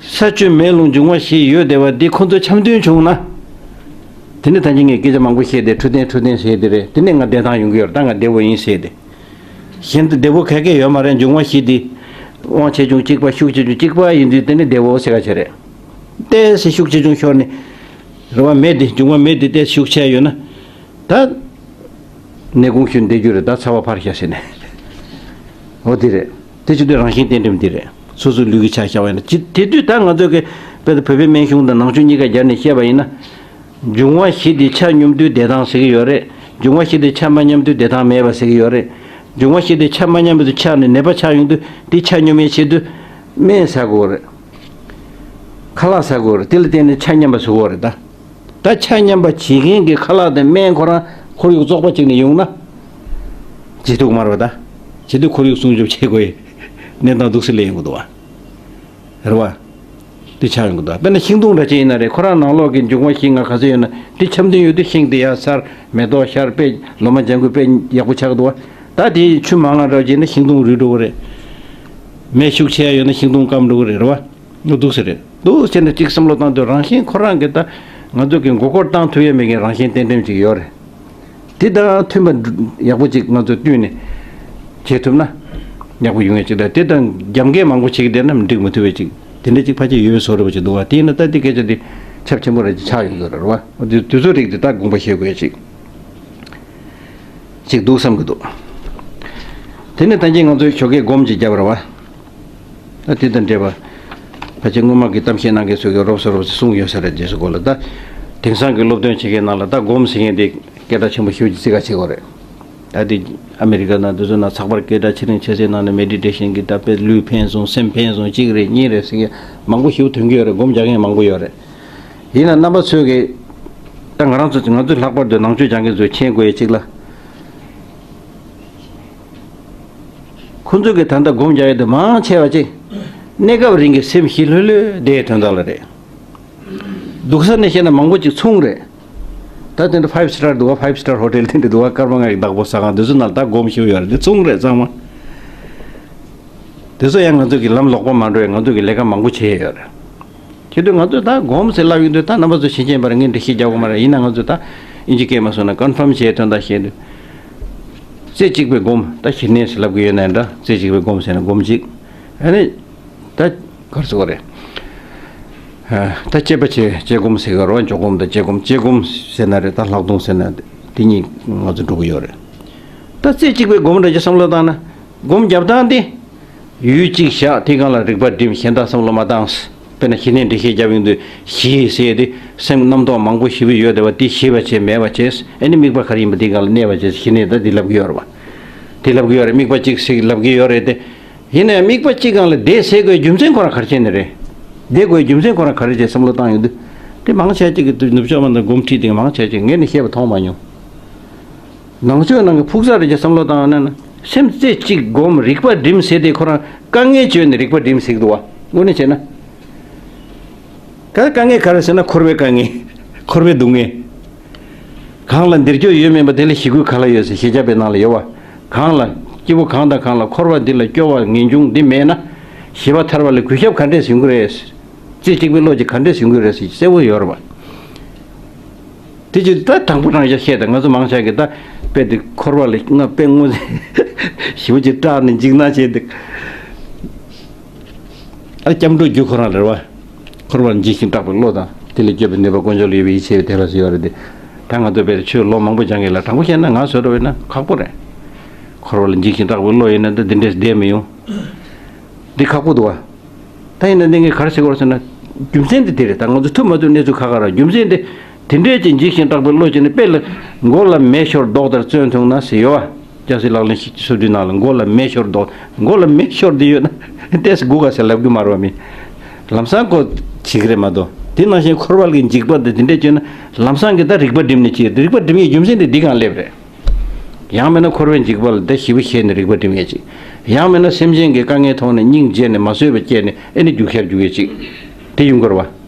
ས་ཆུ་མེ་རླུང་འབྱུང་བ་བཞི་ཡོད་བསྡད་པ་འདི་ཁོ་ཚོ་འཆམ་མཐུན་བྱུང་ན། དེ་ནི་ད་གིན་ངས་སྐད་ཆ་མང་པོ་བཤད་དེ་འཕྲོད་བསྟེན་འཕྲོད་བསྟེན་ཟེར་དེ་རེད། དེ་ནས་ང་བདེ་ཐང་ཡོང་གི་ཡོད་རེད། ད་ང་བདེ་བོ་ཡིན་ཟེར་དེ། གཞན་དུ་བདེ་བོ་ག་གེ་ཡོད་མ་རེད། འབྱུང་བ་བཞི་འདི། དབང་ཆེ་ཆུང་གཅིག་པ་ཤུགས་ཆེ་ཆུང་གཅིག་པ་ཡིན་དུས་དེ་ནི་བདེ་བོ་ཟེར་ག་བྱེད་རེད། ཏོག་ཙམ་ཤུགས་ཆེ་ཆུང་ཤོར་ནས། རེད་བ། མེ་འདི་འབྱུང་བ་མེ་འདི་ཏོག་ཙམ་ཤུགས་ཆེ་ཡོད་ན། ད། ནད་གུང་ཤུལ་བསྡད་རྒྱུ་རེད། ད་ཚ་བ་འཕར་ཤག་ཟེར་ནས། འོ་དེ་རེད། དེ་བྱེད་དུས་རང་བཞིན་གཏན་ཁྲིམས་འདི་རེད། སོ་སོའི་ལུས་ཀྱི་ཆ་བཞག་པ་ཡིན་ན་ཅི་དེ་དུས་ད་ང་ཚོ་གི་དཔེ་ད་བོད་པའི་སྨན་གཞུང་དང་ནང་ཆོས་གཉིས་ཀ་སྦྱར་ནས་བཤད་པ་ཡིན་ན། འབྱུང་བ་བཞི་དེ་ཆ་སྙོམས་དུས་བདེ་ཐང་ཟེར་གྱི་ཡོད་རེད། འབྱུང་བ་བཞི་དེ་ཆ་མ་སྙོམས་དུས་བདེ་ཐང་མེད་པ་ཟེར་གྱི་ཡོད་རེད། འབྱུང་བ་བཞི་དེ་ཆ་མ་སྙོམས་དུས་ཆགས་ནས་ནད་པ་ཆགས་ཡོང་དུས་དེ་ཆ་སྙོམས་ཡས་ཆེད་དུ་སྨན་ཟ་དགོས་རེད། ཁ་ལག་ཟ་དགོས་རེད། དེ་ལ་བརྟེན་ནས་ཆ་མཉམ་པ་བཟོ་དགོས་རེད་ད། ད་ཆ་མཉམ་པ་བྱེད་མཁན་གྱི་ཁ་ལག་དང་སྨན་ཁོ་རང་ཁོར་ཡུག་བཙོག་པ་ཅིག་ནས་ཡོང་ན། བྱེད་ཐུབ་མ་རེད་པ་ད། བྱེད་དུས་ཁོར་ཡུག་སྲུང་སྐྱོབ་བྱེད་དགོས་ཡི། གནས་སྟངས་འདུག་སེ་སླེབས་ཡོང་གི་འདུག་བ། རེད་བ། དེ་ཆགས་ཡོང་གི་འདུག་དཔེར་ན་ཤིང་སྡོང་འདྲ་ཅིག་ཡིན་ན་རེད། ཁོ་རང་ནང་ལོགས་ཀྱི་འབྱུང་བ་བཞི་ལྔ་ག་ཚོད་ཡོད་ན་དེ་འཆམ་མཐུན་ཡོད་དུས་ཤིང་དེ་ཡར་འཚར། མེ་ཏོག་ཤར། དཔེ་ལོ་མ་ལྗང་ཁུ་དཔེ་ཡག་པོ་ཆགས་འདུག་བ། ད་དེ་ཆུ་མང་ང་འདྲ་བྱས་ན་ཤིང་སྡོང་རུལ་འགྲོ་གི་རེད། མེ་ཤུགས་ཆེ་ཡ་ཡོད་ན་ཤིང་སྡོང་སྐམ་འགྲོ་གི་རེད། རེད་བ། འདུག་སེ་རེད། འདུག་སེ་ནས་གཅིག་བསམ་བློ་བཏང་དུས་རང་བཞིན་ཁོ་རང་གི་ད་ང་ཚོ་གི་མགོ་སྐོར་བཏང་ཐུབ་ཡ་མེད་མཁན་རང་བཞིན་གཏན་ཁྲིམས་ཅིག་ཡོད་རེད། དེ་དང་མཐུན་པ་ཡག་པོ་ཅིག་ང་ཚོས་བསྟུན་ནས་བྱེད་ཐུབ་ན་ཡག་པོ་ཡོང་ཡ་ཅིག་དང་། དེ་དང་རྒྱབ་འགལ་མང་པོ་བྱེད་ཀྱི་བསྡད་ན་འགྲིག་མི་ཐུབ་པ་ཅིག་དེ་འདྲ་ཅིག་ཕལ་ཆེར་ཡོད་པའི་བཟོ་འདྲ་པོ་ཅིག་འདུག་བ། དེ་ཡིན་ན་ད་དེ་སྐད་ཆ་དེ་ཁྱབ་ཆེན་པོ་རེད་ཅིག་ཆགས་ཡོང་གི་རེད་བ། དེ་དུས་ཚོད་རིགས་དེ་ད་དགོངས་པ་བཞེས་དགོས་ཡ་ཅིག་ཅིག་འདུག་བསམ་གྱི་འདུག་དེ་ནས་ད་གིན་ང་ཚོའི་ཞོགས་ཀས་སྒོམ་ཅིག་བརྒྱབ་ར་བ། ད་དེ་དང་འབྲེལ་བ། ཕལ་ཆེར་སྔོན་མ་གི་གཏམ་བཤད་གནང་མཁན་ཚོས་ཀྱི་རོབ་ཙམ་རོབ་ཙམ་གསུངས་ཡོད་ས་རེད། རྗེས་སུ་གོ་ལ་ད། དེང་སང་གི་སློབ་སྟོན་བྱེད་མཁན་ནང་ལ་ད་སྒོམ་ཟེར་མཁན་དེ་སྐད་གྲགས་ཆེན་པོ་ཞེ་པོ་ཅིག་བརྩི་ག་བྱེད་ཀྱི་ཡོད་རེད། ད་དེ་ཨ་མེ་རི་ཀ་ནང་དེ་ཚོ་ནང་ཚགས་པར་སྐད་གྲགས་ཆེ་རིང་ཆེ་སའི་ནང་ནས་མེ་ཌི་ཊེ་ཤན་གྱི་ད་དཔེ་ལུས་ཕན་སོང་སེམས་ཕན་སོང་གཅིག་རེད་གཉིས་རེད་ཟེར་མཁན་མང་པོ་ཞེ་པོ་ཐོན་གྱི་ཡོད་རེད། སྒོམ་རྒྱག་མཁན་མང་པོ་ཡོད་རེད། ཡིན་ན་རྣམ་པ་ཚོས་ཀྱི། ད་ང་རང་ཚོ་ང་ཚོས་ལྷག་པར་དུ་ནང་ཆོས་སྦྱང་མཁན་ཚོས་མཁྱེན་དགོས་ཡ་གཅིག་ལ། ཁོ་ཚོས་ཀྱི་ད་ལྟ་སྒོམ་རྒྱག་ཡ་དེ་མང་ཆེ་བ་ཅིག་གནས་སྐབས་རིང་གི་སེམས་ཞི་ལྷོད་ལྷོད་བསྡད་དོན་དག་ལ་རེད། སྡུག་ས་ནས་བཤད་ན་མང་པོ་ཅིག་ཚོང་རེད། ད་དེ་འདྲ་ཕའིབ་སི་ཊར་འདུག་བ། ཕའིབ་སི་ཊར་ཧོ་ཊེལ་དེ་འདྲ་འདུག་བ། སྐར་མ་ལྔ་ཡི་བདག་པོ་ཟ་ཁང་དེ་ཚོ་ནང་ལ་ད་སྒོམ་ཞིག་ཡོད་རེད། དེ་ཚོང་རེད་ཚང་མ། དེ་ཚོ་ཡང་ང་ཚོ་གི་ལམ་ལོག་པ་མ་འགྲོ་ཡ་ང་ཚོ་གི་ལས་ཀ་མང་པོ་བྱས་ཡོད་རེད། བྱེད་དུས་ང་ཚོས་ད་སྒོམ་ཟེར་ལབ་ཡོང་དུས་ད་རྣམ་པ་ཚོ་ཤེས་ཀྱིན་པར་ངས་འགྲེལ་བཤད་རྒྱག་དགོས་མ་རེད། ཡིན་ན་ང་ཚོས་ད་ཨིན་ཇི་སྐད་མ་སོང་ན་ཀོན་ཕམ་བྱས་དོན་དག་བཤད་དུས། རྩེ་གཅིག་པའི་སྒོམ་ད་ཞི་གནས་ཟེར་ལབ་ཀྱི་ཡོད་ན་འདྲ། རྩེ་གཅིག་པའི་སྒོམ་ཟེར་ན་སྒོམ་གཅིག་ཨ་ནི། ད་གར་ཟེར་བ་རེད། ད་དཔྱད་པ་བྱེད་དཔྱད་སྒོམ་ཟེར་གི་རེད་བ། འཇོག་སྒོམ་དང་དཔྱད་སྒོམ། དཔྱད་སྒོམ་ཟེར་ན་རེད། ད་ལྷག་མཐོང་ཟེར་ན་དེ་གཉིས་ང་ཚོ་འགྲོ་གི་ཡོད་རེད། ད་རྩེ་གཅིག་པའི་སྒོམ་འདྲ་ཅིག་བསམ་བློ་བཏང་ན། སྒོམ་རྒྱབ་སྟངས་དེ། ཡུལ་གཅིག་བཞག་དེའི་སྒང་ལ་རིག་པ་སྒྲིམ། གཞན་དག་བསམ་བློ་མ་བཏང་། དཔེར་ན་ཞི་གནས་འགྲེལ་བཤད་རྒྱབ་ཡོང་དུས་ཞི་ཟེར་དེ་སེམས་རྣམ་རྟོག་མང་པོ་ཞེ་པོ་ཡོད་བསྡད་པ་དེ་ཞི་བ་བྱས་མེད་པ་བྱས། ཨ་ནི་དམིགས་པ་ག་རེ་ཡིན་པ་དེའི་སྒང་ལ་གནས་པ་བྱས། ཞི་གནས་ད་དེ་ལབ་ཀྱི་ཡོད་རེད་པ། དེ་ལབ་ཀྱི་ཡོད་རེད། དམིགས་པ་གཅིག་ཟེར་ལབ་ཀྱི་ཡོད་རེད་དེ། ཡིན་ནའང་དམིགས་པ་གཅིག་སྒང་ལ་བསྡད་ཟེར་དགོས་རྒྱུ་མཚན་ཁོ་རང་ག་རེ་བྱས་ནས་རེད། བསྡད་དགོས་རྒྱུ་མཚན་ཁོ་རང་ག་རེ་བྱས་བསམ་བློ་བཏང་ཡོང་དུས། དེ་མང་ཆེ་ཅིག་གིས་དུས་ནུབ་ཕྱོགས་པ་དང་སྒོམ་ཁྲིད་དེ་མང་ཆེ་ཅིག་ངས་ནི་བཤད་པ་མཐོང་མ་མྱོང་། ནང་ཆོས་ནང་གི་ཕུགས་བསམ་རེ་ཅིག་བསམ་བློ་བཏང་ན་ན། སེམས་རྩེ་གཅིག་སྒོམ་རིག་པ་སྒྲིམ་ཟེར་དེ་ཁོ་རང་དཀའ་ངལ་བརྗོད་ནས་རིག་པ་སྒྲིམ་ཟེར་གི་འདུག་བ། དངོས་གནས་བྱས་ན། ད་དཀའ་ངལ་ག་རེ་ཟེར་ན་འཁོར་བའི་དཀའ་ངལ། འཁོར་བའི་སྡུག་བསྔལ། གང་ལ་འདིར་སྐྱོ་ཡོད་མིན་པ་དེ་ལ་ཞི་རྒོལ་ག་ལ་ཡོད་ཟེར་ཞི་རྒྱས་པའི་ནང་ལ་ཡོད་བ། གང་ལ་སྐྱིད་པོ་གང་དང་གང་ལ་འཁོར་བ་འདི་ལ་སྐྱོ་བ་ངེས་འབྱུང་འདི་མེད་ན། ཞི་བ་ཐར་བ་ལ་གུས་ཞབས་ག་འདྲས་ཡོང་གི་རེད། རྩེ་གཅིག་པའི་བློ་ཅིག་ག་འདྲས་ཡོང་གི་རེད་ཟེར་གསལ་བོ་ཡོད་རེད་བ། དེ་ཅི་ད་དྲང་པོ་དྲང་བཞག་བཤད་དང་ང་ཚོ་མང་ཆེ་གི་ད་དཔེ་དེ་འཁོར་བ་ལ་ང་དཔེ་དངོས་ཞིབ་ཅིག་སྐྲག་ནས་འཇིགས་སྣང་བྱས་འདུག་ཨ་སྐྱབས་འགྲོ་རྒྱུ་ཁོ་རང་རེད་བ། འཁོར་བར་འཇིགས་ཤིང་སྐྲག་པའི་བློ་དང་དེ་ལས་སྐྱོབ་པའི་ནུས་པ་དཀོན་མཆོག་ལ་ཡོད་པའི་ཡིད་ཆེས་པའི་དད་པ་ཟེར་ཡོད་རེད་དེ། ད་ང་ཚོ་དཔེ་ཆོས་ལོ་མང་པོ་སྦྱང་གི་ལ་དྲང་པོ་བཤད་ན་ང་བཟོ་འདྲ་བས་ན་ཁག་པོ་རེད། འཁོར་བ་ལ་འཇིགས་ཤིང་སྐྲག་པའི་བློ་ཡིན་ན་ད་འདི་འདྲས་བསྡད་མི་ཡོང་། འདི་ཁག་པོ་འདུག་བ། ད་ཡིན་ན་འདི་ངས་ག་རེ་ཟེར་དགོས་རེད་ཟེར་ན། རྒྱུ་མཚན་དེ་དེ་རེད། ད་ང་ཚོ་ཐུབ་མ་ཐུབ་གནས་ཚུལ་ཁ་ཁ་ར་རྒྱུ་མཚན་དེ། དེ་འདྲས་ཀྱི་འཇིགས་ཤིང་སྐྲག་པའི་བློ་ཅན་ནི་དཔེ་ལ་མགོ་ལ་མེ་ཤོར་མདོག་ལྟར་བརྩོན་ཐུང་ན་ཟེར་ཡོད་བ། སྐྱ་སེར་ལག་ལེན་ཞིག་སོ་བདུན་ནང་ལ་མགོ་ལ་མེ་ཤོར་མདོག་མགོ་ལ་མེ་ཤོར་དེ་ཡོད་ན་ཏེས་སྒུག་ག་ཟེར་ལབ་གི་མ་རེད་བ་མི། ལམ་སང་ཁོ་བྱེད་ཀྱི་རེད་མ་གཏོགས། དེ་ནང་བཞིན་འཁོར་བ་ལ་འཇིགས་པ་དེ་དེ་འདྲས་བྱུང་ན་ལམ་སང་གི་ད་རིག་པ་སྒྲིམ་ནས་བྱེད་རིག་པ་སྒྲིམ་ཡས་རྒྱུ་མཚན་དེ་འདི་གང་སླེབས་རེད། ཡང་མིན་ན་འཁོར་བའི་འཇིགས་པ་ལ་དེ་ཞིབ་པོ་ཤེས་ནས་རིག་པ་སྒྲིམ་ཡས་ཅིག་ཡང་མིན་ན་སེམས་ཅན་གྱི་དཀའ་ངལ་མཐོང་ནས་སྙིང་རྗེ་ནས་མ་བཟོད་པ་སྐྱེས་ནས་ཨེ་ནི་རྒྱུག་ཤར་རྒྱུག་ཡས་ཅིག་དེ་ཡོང་གི་རེད་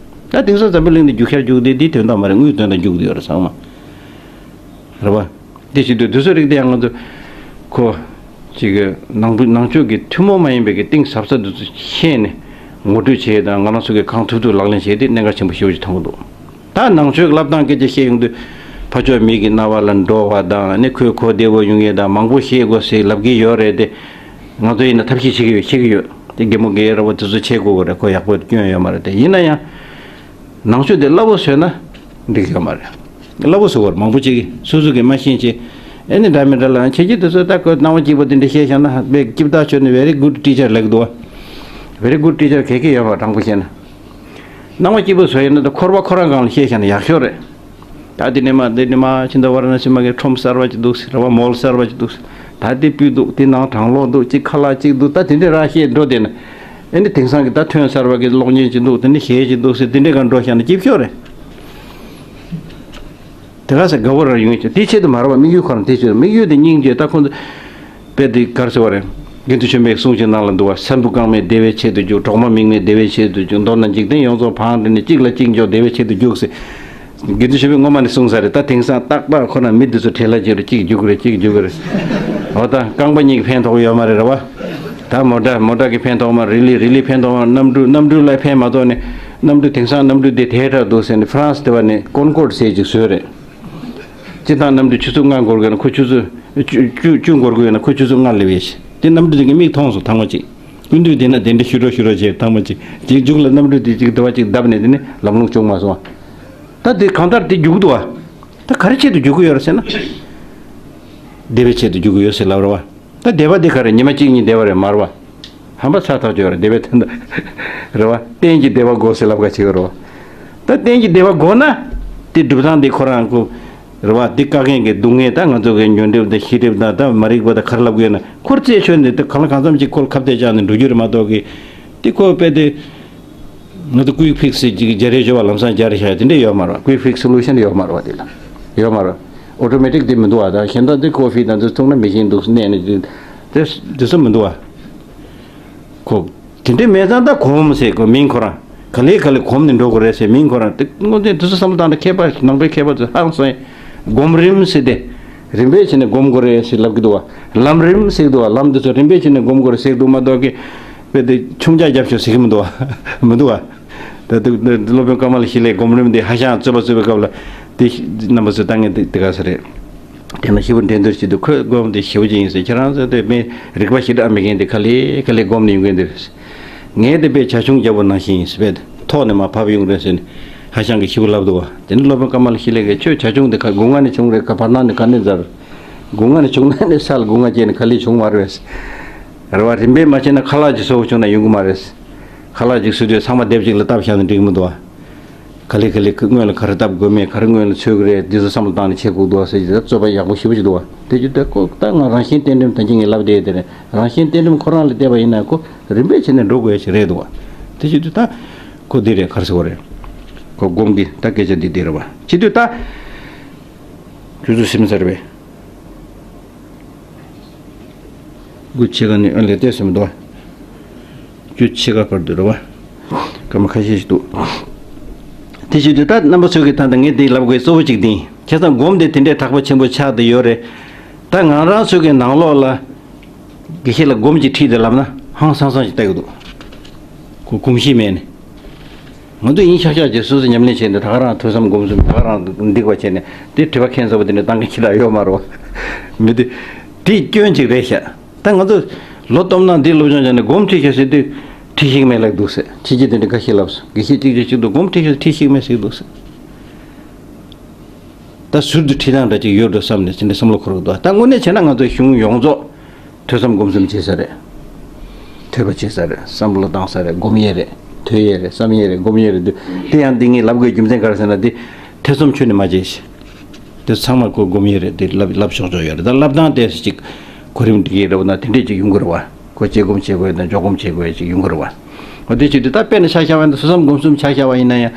བ། ད་དེང་སང་འཛམ་བུ་གླིང་འདི་རྒྱུག་ཤར་རྒྱུག་དེ་འདི་དོན་དག་མ་རེད། དངུལ་དོན་དག་རྒྱུག་དེ་ཡོད་རེད་ཚང་མ། རེད་བ། དེ་བྱེད་དུས་དུས་ཚོད་རིག་དེ་ཡང་ང་ཚོ་ཁོ་ཅིག་གི་ནང་ནང་ཆོས་ཀྱི་ཐུན་མོང་མ་ཡིན་པའི་གི་གཏིང་ཟབ་ས་དུ་ཤེས་ནས་ངོ་སྤྲོད་བྱས་དང་ང་རང་ཚོ་གི་གང་ཐུབ་ཐུབ་ལག་ལེན་བྱས་ཏེ་གནད་འགག་ཆེན་པོ་ཞེ་པོ་ཅིག་མཐོང་གི་འདུག་ད་ནང་ཆོས་ཀྱི་ལབ་སྟངས་སྐད་ཆ་བཤད་ཡོང་དུས་ཕ་ཕྱོགས་མི་གི་རྣ་བ་ལ་འགྲོ་བ་དང་ནི་ཁོས་གོ་བདེ་བོ་ཡོང་ཡས་དང་མང་པོ་ཤེས་དགོས་ཟེར་ལབ་གི་ཡོད་རེད་དེ། ང་ཚོ་ཡིན་ན་ཐབས་ཤེས་བྱེད་ཀྱི་ཡོད་ཤེས་ཀྱི་ཡོད་དེ་རྒན་མོ་རྒན་རབས་པ་དེ་ཚོ་བྱེད་དགོས་གི་རེད། ཁོ་ཡག་པོ་སྐྱོན་ཡོད་མ་རེད་དེ་ཡིན་ན་ཡང་། ནང་ཆོས་དེ་སླ་བོ་བཟོས་ན་འགྲིག་ཡོད་མ་རེད། སླ་བོ་བཟོ་བར་མང་པོ་ཅིག་གིས་སོ་སོ་གིས་མ་ཤེས་ཅེས། ཨེ་ནི་འདྲ་མི་འདྲ་ལ་ཁྱེད་ཀྱིས་དེ་ཚོ་ད་ཁོ་སྣང་བ་སྐྱིད་པོ་དེ་འདྲ་བཤད་བཞག་ན་བའི་སྐྱིད་བདག་ཆོས་ནི་very good teacher ལེགས་འདུག་བ། Very good teacher གལ་གལ་ཡོད་པ་དྲང་པོ་བཤད་ན། སྣང་བ་སྐྱིད་པོ་བཟོ་ཡིན་ན་ད་འཁོར་བ་ཁོ་རང་སྒང་ལ་བཤད་བཞག་ན་ཡག་ཤོས་རེད། ད་འདི་ནས་མ་འདི་ནས་མ་ཕྱི་ཟླ་ཝ་ར་ཎ་སི་མ་གི་ཁྲོམ་གསར་བ་ཅིག་འདུག་ཟེར་ར་བ་མོལ་གསར་བ་ཅིག་འདུག་ཟེར། ད་འདི་སྤུས་འདུག་འདི་ནང་གྲང་གློག་འདུག་ཅིག་ཁ་ལག་ཅིག་འདུག་ད་དེ་འདྲས་རང་བཤད་འགྲོ་བསྡད་ན། ཨེ་ནི་དེང་སང་གི་ད་ཐོན་གསར་བ་གི་གློག་བརྙན་ཅིག་འདུག་དེ་ནི་གཞས་ཅིག་འདུག་ཟེར་དེ་འདྲས་གང་འགྲོ་བཞག་ན་སྐྱིད་ཤོས་རེད། དེ་ག་ས་དགའ་བོ་རང་ཡོང་ཅིག་དེ་ཆེད་དུ་མ་རེད་བ། དམིགས་ཡུལ་ཁོ་རང་དེ་ཆེད་དུ་དམིགས་ཡུལ་དེ་སྙིང་རྗེ་ད་ཁོང་ཚོ། དཔེ་དེ་གར་ཟེར་བ་རེད། དགེ་འདུན་ཆོས་འཕེལ་གསུང་ཆོས་ནང་ལ་འདུག་བ། ས་འབུ་རྐང་མའི་བདེ་བའི་ཆེད་དུ་རྒྱུག་གྲོག་མ་མིག་མའི་བདེ་བའི་ཆེད་དུ་རྒྱུག་མདོར་ན་འཇིག་རྟེན་ཡོངས་རྫོགས་བང་བསྒྲིགས་ནས་གཅིག་ལ་གཅིག་འཇོག་བདེ་བའི་ཆེད་དུ་རྒྱུག་ཟེར། དགེ་འདུན་ཆོས་འཕེལ་སྔོན་མ་ནས་གསུངས་ས་རེད། ད་དེང་སང་ཏག་ཏག་ཁོ་ན་མི་འདི་ཚོ་བྲེལ་ལ་བྱེད་རེད་གཅིག་རྒྱུག་རེད་གཅིག་རྒྱུག་རེད། འོ་ད་རྐང་པ་གཉིས་ཀྱི་ཕན་ཐོགས་ཡོད་མ་རེད་ར་བ། ད་མོ་ཊ་མོ་ཊ་གི་ཕན་ཐོགས་མ་རི་ལི་རི་ལི་ཕན་ཐོགས་མ་གནམ་གྲུ་གནམ་གྲུ་ལ་ཕན་མ་ཐོགས་ནས་གནམ་གྲུ་དེང་སང་གནམ་གྲུ་དེ་དེ་འདྲ་འདུག་ཟེར་ནས་ཧྥ་རན་སི་དེ་བ་ནས་ཀོན་ཀོར་ཌི་ཟེར་ཅིག་བཟོས་རེད། སྤྱིར་བཏང་གནམ་གྲུ་ཆུ་ཚོད་ལྔ་འགོར་དགོས་ན་ཁོ་ཆུ་ཚོད་བཅུ་བཅུ་བཅུ་འགོར་དགོས་ན་ཁོ་ཆུ་ཚོད་ལྔ་སླེབས་ཡས་ཤིག་དེ་གནམ་གྲུ་དེ་གི་མིག་མཐོང་སོང་ཐང་མ་ཅིག་སྐུ་མདུན་དེ་ན་དེ་འདྲ་ཤུ་རོ་ཤུ་རོ་བྱས་ཐང་མ་ཅིག་ཅིག་མཇུག་ལ་གནམ་གྲུ་དེ་ཅིག་དེ་བ་ཅིག་བརྡབས་ནས་དེ་ནི་ལམ་ལྷོང་བྱུང་མ་སོང་བ། ད་དེ་གང་ལྟར་དེ་རྒྱུག་འདུག་བ། ད་ག་རེ་ཆེད་དུ་རྒྱུག་གི་ཡོད་རེད་ཟེར་ན། བདེ་བའི་ཆེད་དུ་རྒྱུག་གི་ཡོད་ཟེར་ལབ་རེད་བ། ད་བདེ་བ་འདི་ག་རེ་ཉི་མ་གཅིག་གཉིས་བདེ་བ་རེད་མ་རེད་བ། ཧམ་པ་ཚ་ཐག་ཆོད་རེད་བདེ་བའི་དོན་དུ། རེད་བ། གཏན་གྱི་བདེ་བ་དགོས་ཟེར་ལབ་ག་བྱེད་གི་རེད་བ། ད་གཏན་གྱི་བདེ་བ་དགོས་ན། དེ་སྒྲུབ་སྟངས་འདི་ཁོ་རང་ཁོ། རེད་བ་འདི་བཀག་མཁན་གྱི་སྡུག་བསྔལ་ད་ང་ཚོ་གི་ཉོན་སྒྲིབ་དང་ཤེས་སྒྲིབ་དང་ད་མ་རིག་པ་དང་ག་རེ་ལབ་དགོས་ན་ཁོར་རྩད་ཆོད་ནས་དེ་གང་ལ་གང་འཚམ་ཅིག་ཁོ་ལ་ཁ་གཏད་བཅག་ནས་འགྲོ་རྒྱུ་རེད་མ་གཏོགས་གི། དེ་ཁོ་དཔེ་དེ། ང་ཚོ་ཀུའིག་ཕིག་སི་ཅིག་སྦྱར་རེ་བྱོས་པ་ལམ་སང་སྦྱར་རེ་བྱ་དེ་འདྲས་ཡོད་མ་རེད་བ། ཀུའིག་ཕིག་སི་སོ་ལུ་ཤན་ཡོད་མ་རེད་བ་དེ་ལ། ཡོད་མ་རེད། ཨོ་ཊོ་མེ་ཊིག་དེ་མི་འདུག་བ། ད་གཞན་དག་དེ་ཀོ་ཕི་དང་དེ་འཐུང་ན་མེ་ཤིན་འདུག་སེ་མནན་ནས་དེ་དེ་དེ་ཚོ་མི་འདུག་བ། ཁོ། དེ་འདྲས་མེད་ཙང་ད་གོམས་ཟེར་ཁོ་མིང་ཁོ་རང་། ག་ལེ་ག་ལེ་གོམས་ནས་འགྲོ་དགོས་རེད་ཟེར་མིང་ཁོ་རང་དེ་དངོས་གནས་དེ་ཚོ་བསམ་བློ་བཏང་ན་མཁས་པ་ནང་པའི་མཁས་པ་ཚོས་ཧང་སང་ཡ། སྒོམ་རིམ་ཟེར་ཏེ། རིམ་པས་བྱས་ནས་སྒོམ་དགོས་རེད་ཟེར་ལབ་ཀྱི་འདུག་བ། ལམ་རིམ་ཟེར་གྱི་འདུག་བ། ལམ་འདི་ཚོ་རིམ་པས་བྱས་ནས་སྒོམ་དགོས་རེད་ཟེར་གྱི་འདུག་མ་གཏོགས་ཀྱི། དཔེ་དེ་ཆུང་ཅག་རྒྱབ་ཤོག་ཟེར་གྱི་མི་འདུག་བ། མི་འདུག་བ། ད་དུ་སློབ་དཔོན་ཀ་མ་ལ་ཤཱི་ལའི་སྒོམ་རིམ་འདི་ཧ་ཅང་རྩོད་པ་རྩོད་པའི་སྐབས་ལ། དེ་རྣམ་པ་ཚོས་ལྟ་ངན་དེ་དེ་ག་ས་རེད། དེ་ན་ཞེ་པོ་འགྲན་བསྡུར་བྱེད་དུས་ཁོས་སྒོམ་དེ་ཞེ་པོ་ཅིག་ཡིན་ཟེར་ཁྱེད་རང་ཚོ་དེ་མི་རིག་པ་ཞེ་དྲག་མེད་མཁན་དེ་ག་ལེ་ག་ལེ་སྒོམ་ནས་ཡོང་མཁན་དེ་རེད། ངས་དེ་དཔེ་བྱ་ཁྱུང་རྒྱལ་པོ་ནང་བཞིན་ཡིན་ཟེར་བས་ཐོག་ནས་མར་བབས་ཡོང་རེད་ཟེར་ནས་ཧ་ཅང་གི་ཞེ་པོ་ལབ་འདུག་བ། དེ་ནས་སློབ་དཔོན་ཀ་མ་ལ་ཤཱི་ལའི་གིས་ཁྱོད་བྱ་ཁྱུང་དེ་ག་སྒོ་ང་ནས་བྱུང་རེད་ག་བར་སྣང་ནས་ག་ནས་འཛར། སྒོ་ང་ནས་བྱུང་ན་ནི་ས་ལ་སྒོ་ང་བཅད་ནས་ག་ལེ་བྱུང་མ་རེད། རེད་བ། རིམ་པས་མ་བྱས་ན་ཁ་ལག་ཅིག་གསོ་བྱུང་ན་ཡོང་གི་མ་རེད། ཁ་ལག་ཅིག་གསོ་དུས་ཚང་མ་སྡེབ་གཅིག་ལ་བཏབ་བཞག་ན་འགྲིག་གི་མི་འདུག་བ། ག་ལེ་ག་ལེ་སྔོན་ལ་ག་རེ་བཏབ་དགོས་མེད་ག་རེ་སྔོན་ལ་འཚོལ་གི་རེད་འདི་ཚོ་བསམ་བློ་བཏང་ནས་བྱེད་དགོས་འདུག་བ་ཟེར་གྱི་རྩོད་པ་ཡག་པོ་ཞེ་པོ་ཅིག་འདུག་བ། དེ་བྱེད་དུས་ཁོ་ད་ང་རང་བཞིན་གཏན་སྒྲོན་ད་གིན་ངས་ལབ་བསྡད་དེ་རེད། རང་བཞིན་གཏན་སྒྲོན་ཁོ་རང་ལ་བལྟས་པ་ཡིན་ན་ཁོ་རིམ་པས་བྱས་ནས་འགྲོ་དགོས་ཡ་ཞིག་རེད་འདུག་བ། དེ་བྱེད་དུས་ད་ཁོ་འདི་རེད་ག་རེ་ཟེར་བ་རེད། ཁོ་སྒོམ་གི་ད་སྐད་ཆ་འདི་འདི་རེད་བ། བྱེད་དུས་ད་ཁྱོད་ཚོ་སེམས་ཚར་བས། དགུ་ཕྱེད་ཀ་ནས་ཨ་ལས་བལྟས་སེམས་འདུག་བ། བཅུ་ཕྱེད་ཀ་བར་དུ་རེད་བ། སྐར་མ་ཁ་ཤས་ཤིག་འདུག་དེ་བྱེད་དུས་ད་རྣམ་པ་ཚོས་ཀྱི་ད་ལྟ་ངས་འདི་ལབ་དགོས་གཙོ་བོ་གཅིག་དེ་ཡིན། བྱས་ཙང་སྒོམ་དེ་དེ་འདྲའི་དྲག་པོ་ཆེན་པོ་ཆགས་བསྡད་ཡོད་རེད། ད་ང་རང་ཚོ་གི་ནང་ལོགས་ལ་དགེ་བཤེས་ལ་སྒོམ་གྱི་ཁྲིད་དེ་ལབ་ན་ཧང་སང་སང་ཞིག་ལྟ་གི་འདུག་ཁོ་གོམས་གཤིས་མེད་ནས། ང་ཚོ་ཡིན་ཤག་ཤག་བྱས་སོ་སོ་ཉམས་ལེན་བྱས་ནས་ད་ག་རང་ཐོས་བསམ་སྒོམ་གསུམ་ད་ག་རང་འདི་པ་བྱས་ནས་དེ་དྲི་བ་ཁྱད་མཚར་པོ་དེ་འདྲ་བཏང་གི་ཁྱི་ལ་ཡོད་མ་རེད་བ། མི་དེ་དེ་སྐྱོན་ཅིག་རེད་ཤག་ད་ང་ཚོ་ལོ་སྟོང་ནང་འདི་སློབ་སྦྱོང་བྱས་ནས་སྒོམ་ཁྲིད་ཤག་ཟེར་དུས་ཁྲིད་ཤེས་མེད་ལབ་འདུག་ཟེར། ཁྱི་ཁྱི་དེ་འདྲ་འགའ་ཤས་ལབ་སོང་། དགེ་བཤེས་གཅིག་གིས་གཅིག་ཏུ་སྒོམ་ཁྲིད་ཤག་ཁྲིད་ཤེས་མེད་ཟེར་འདུག་ཟེར། ད་ཟུར་དུ་ཁྲིད་སྟངས་འདྲ་ཅིག་ཡོད་འགྲོ་བསམ་ནས་དེ་འདྲ་བསམ་བློ་འཁོར་གི་འདུག་ད་དངོས་གནས་བྱས་ན་ང་ཚོའི་གཞུང་ཡོངས་རྫོགས་ཐོས་བསམ་སྒོམ་གསུམ་བྱེད་ས་རེད། ཐོས་པ་བྱེད་ས་རེད། བསམ་བློ་བཏང་ས་རེད། སྒོམ་ཡས་རེད། ཐོས་ཡས་རེད། བསམ་ཡས་རེད། སྒོམ་ཡས་རེད། འདི་དེ་ཡང་འདི་ངས་ལབ་དགོས་རྒྱུ་མཚན་ག་རེ་ཟེར་ན། འདི་ཐེ་ཚོམ་ཁྱོན་ནས་མ་བྱེད་ཤིག་དེ་ཚང་མ་ཁོ་སྒོམ་ཡས་རེད། དེ་ལབ་ལབ་ཆོག་ཆོག་ཡོད་རེད། ད་ལབ་སྟངས་དེ་ཅིག་གོ་རིམ་འགྲིག་གི་རེད་བ། ན་དེ་འདྲས་ཅིག་ཡོང་གི་རེད་བ། ཁོ་དཔྱད་སྒོམ་བྱེད་དགོས་དང་འཇོག་སྒོམ་བྱེད་དགོས་ཅིག་ཡོང་གི་རེད་བ། འོ་དེ་ཅིག་དེ་ད་དཔེར་ན་ཆ་བཞག་པ་ཡིན་ན་ཐོས་བསམ་སྒོམ་གསུམ་ཆ་བཞག་པ་ཡིན་ན་ཡང་།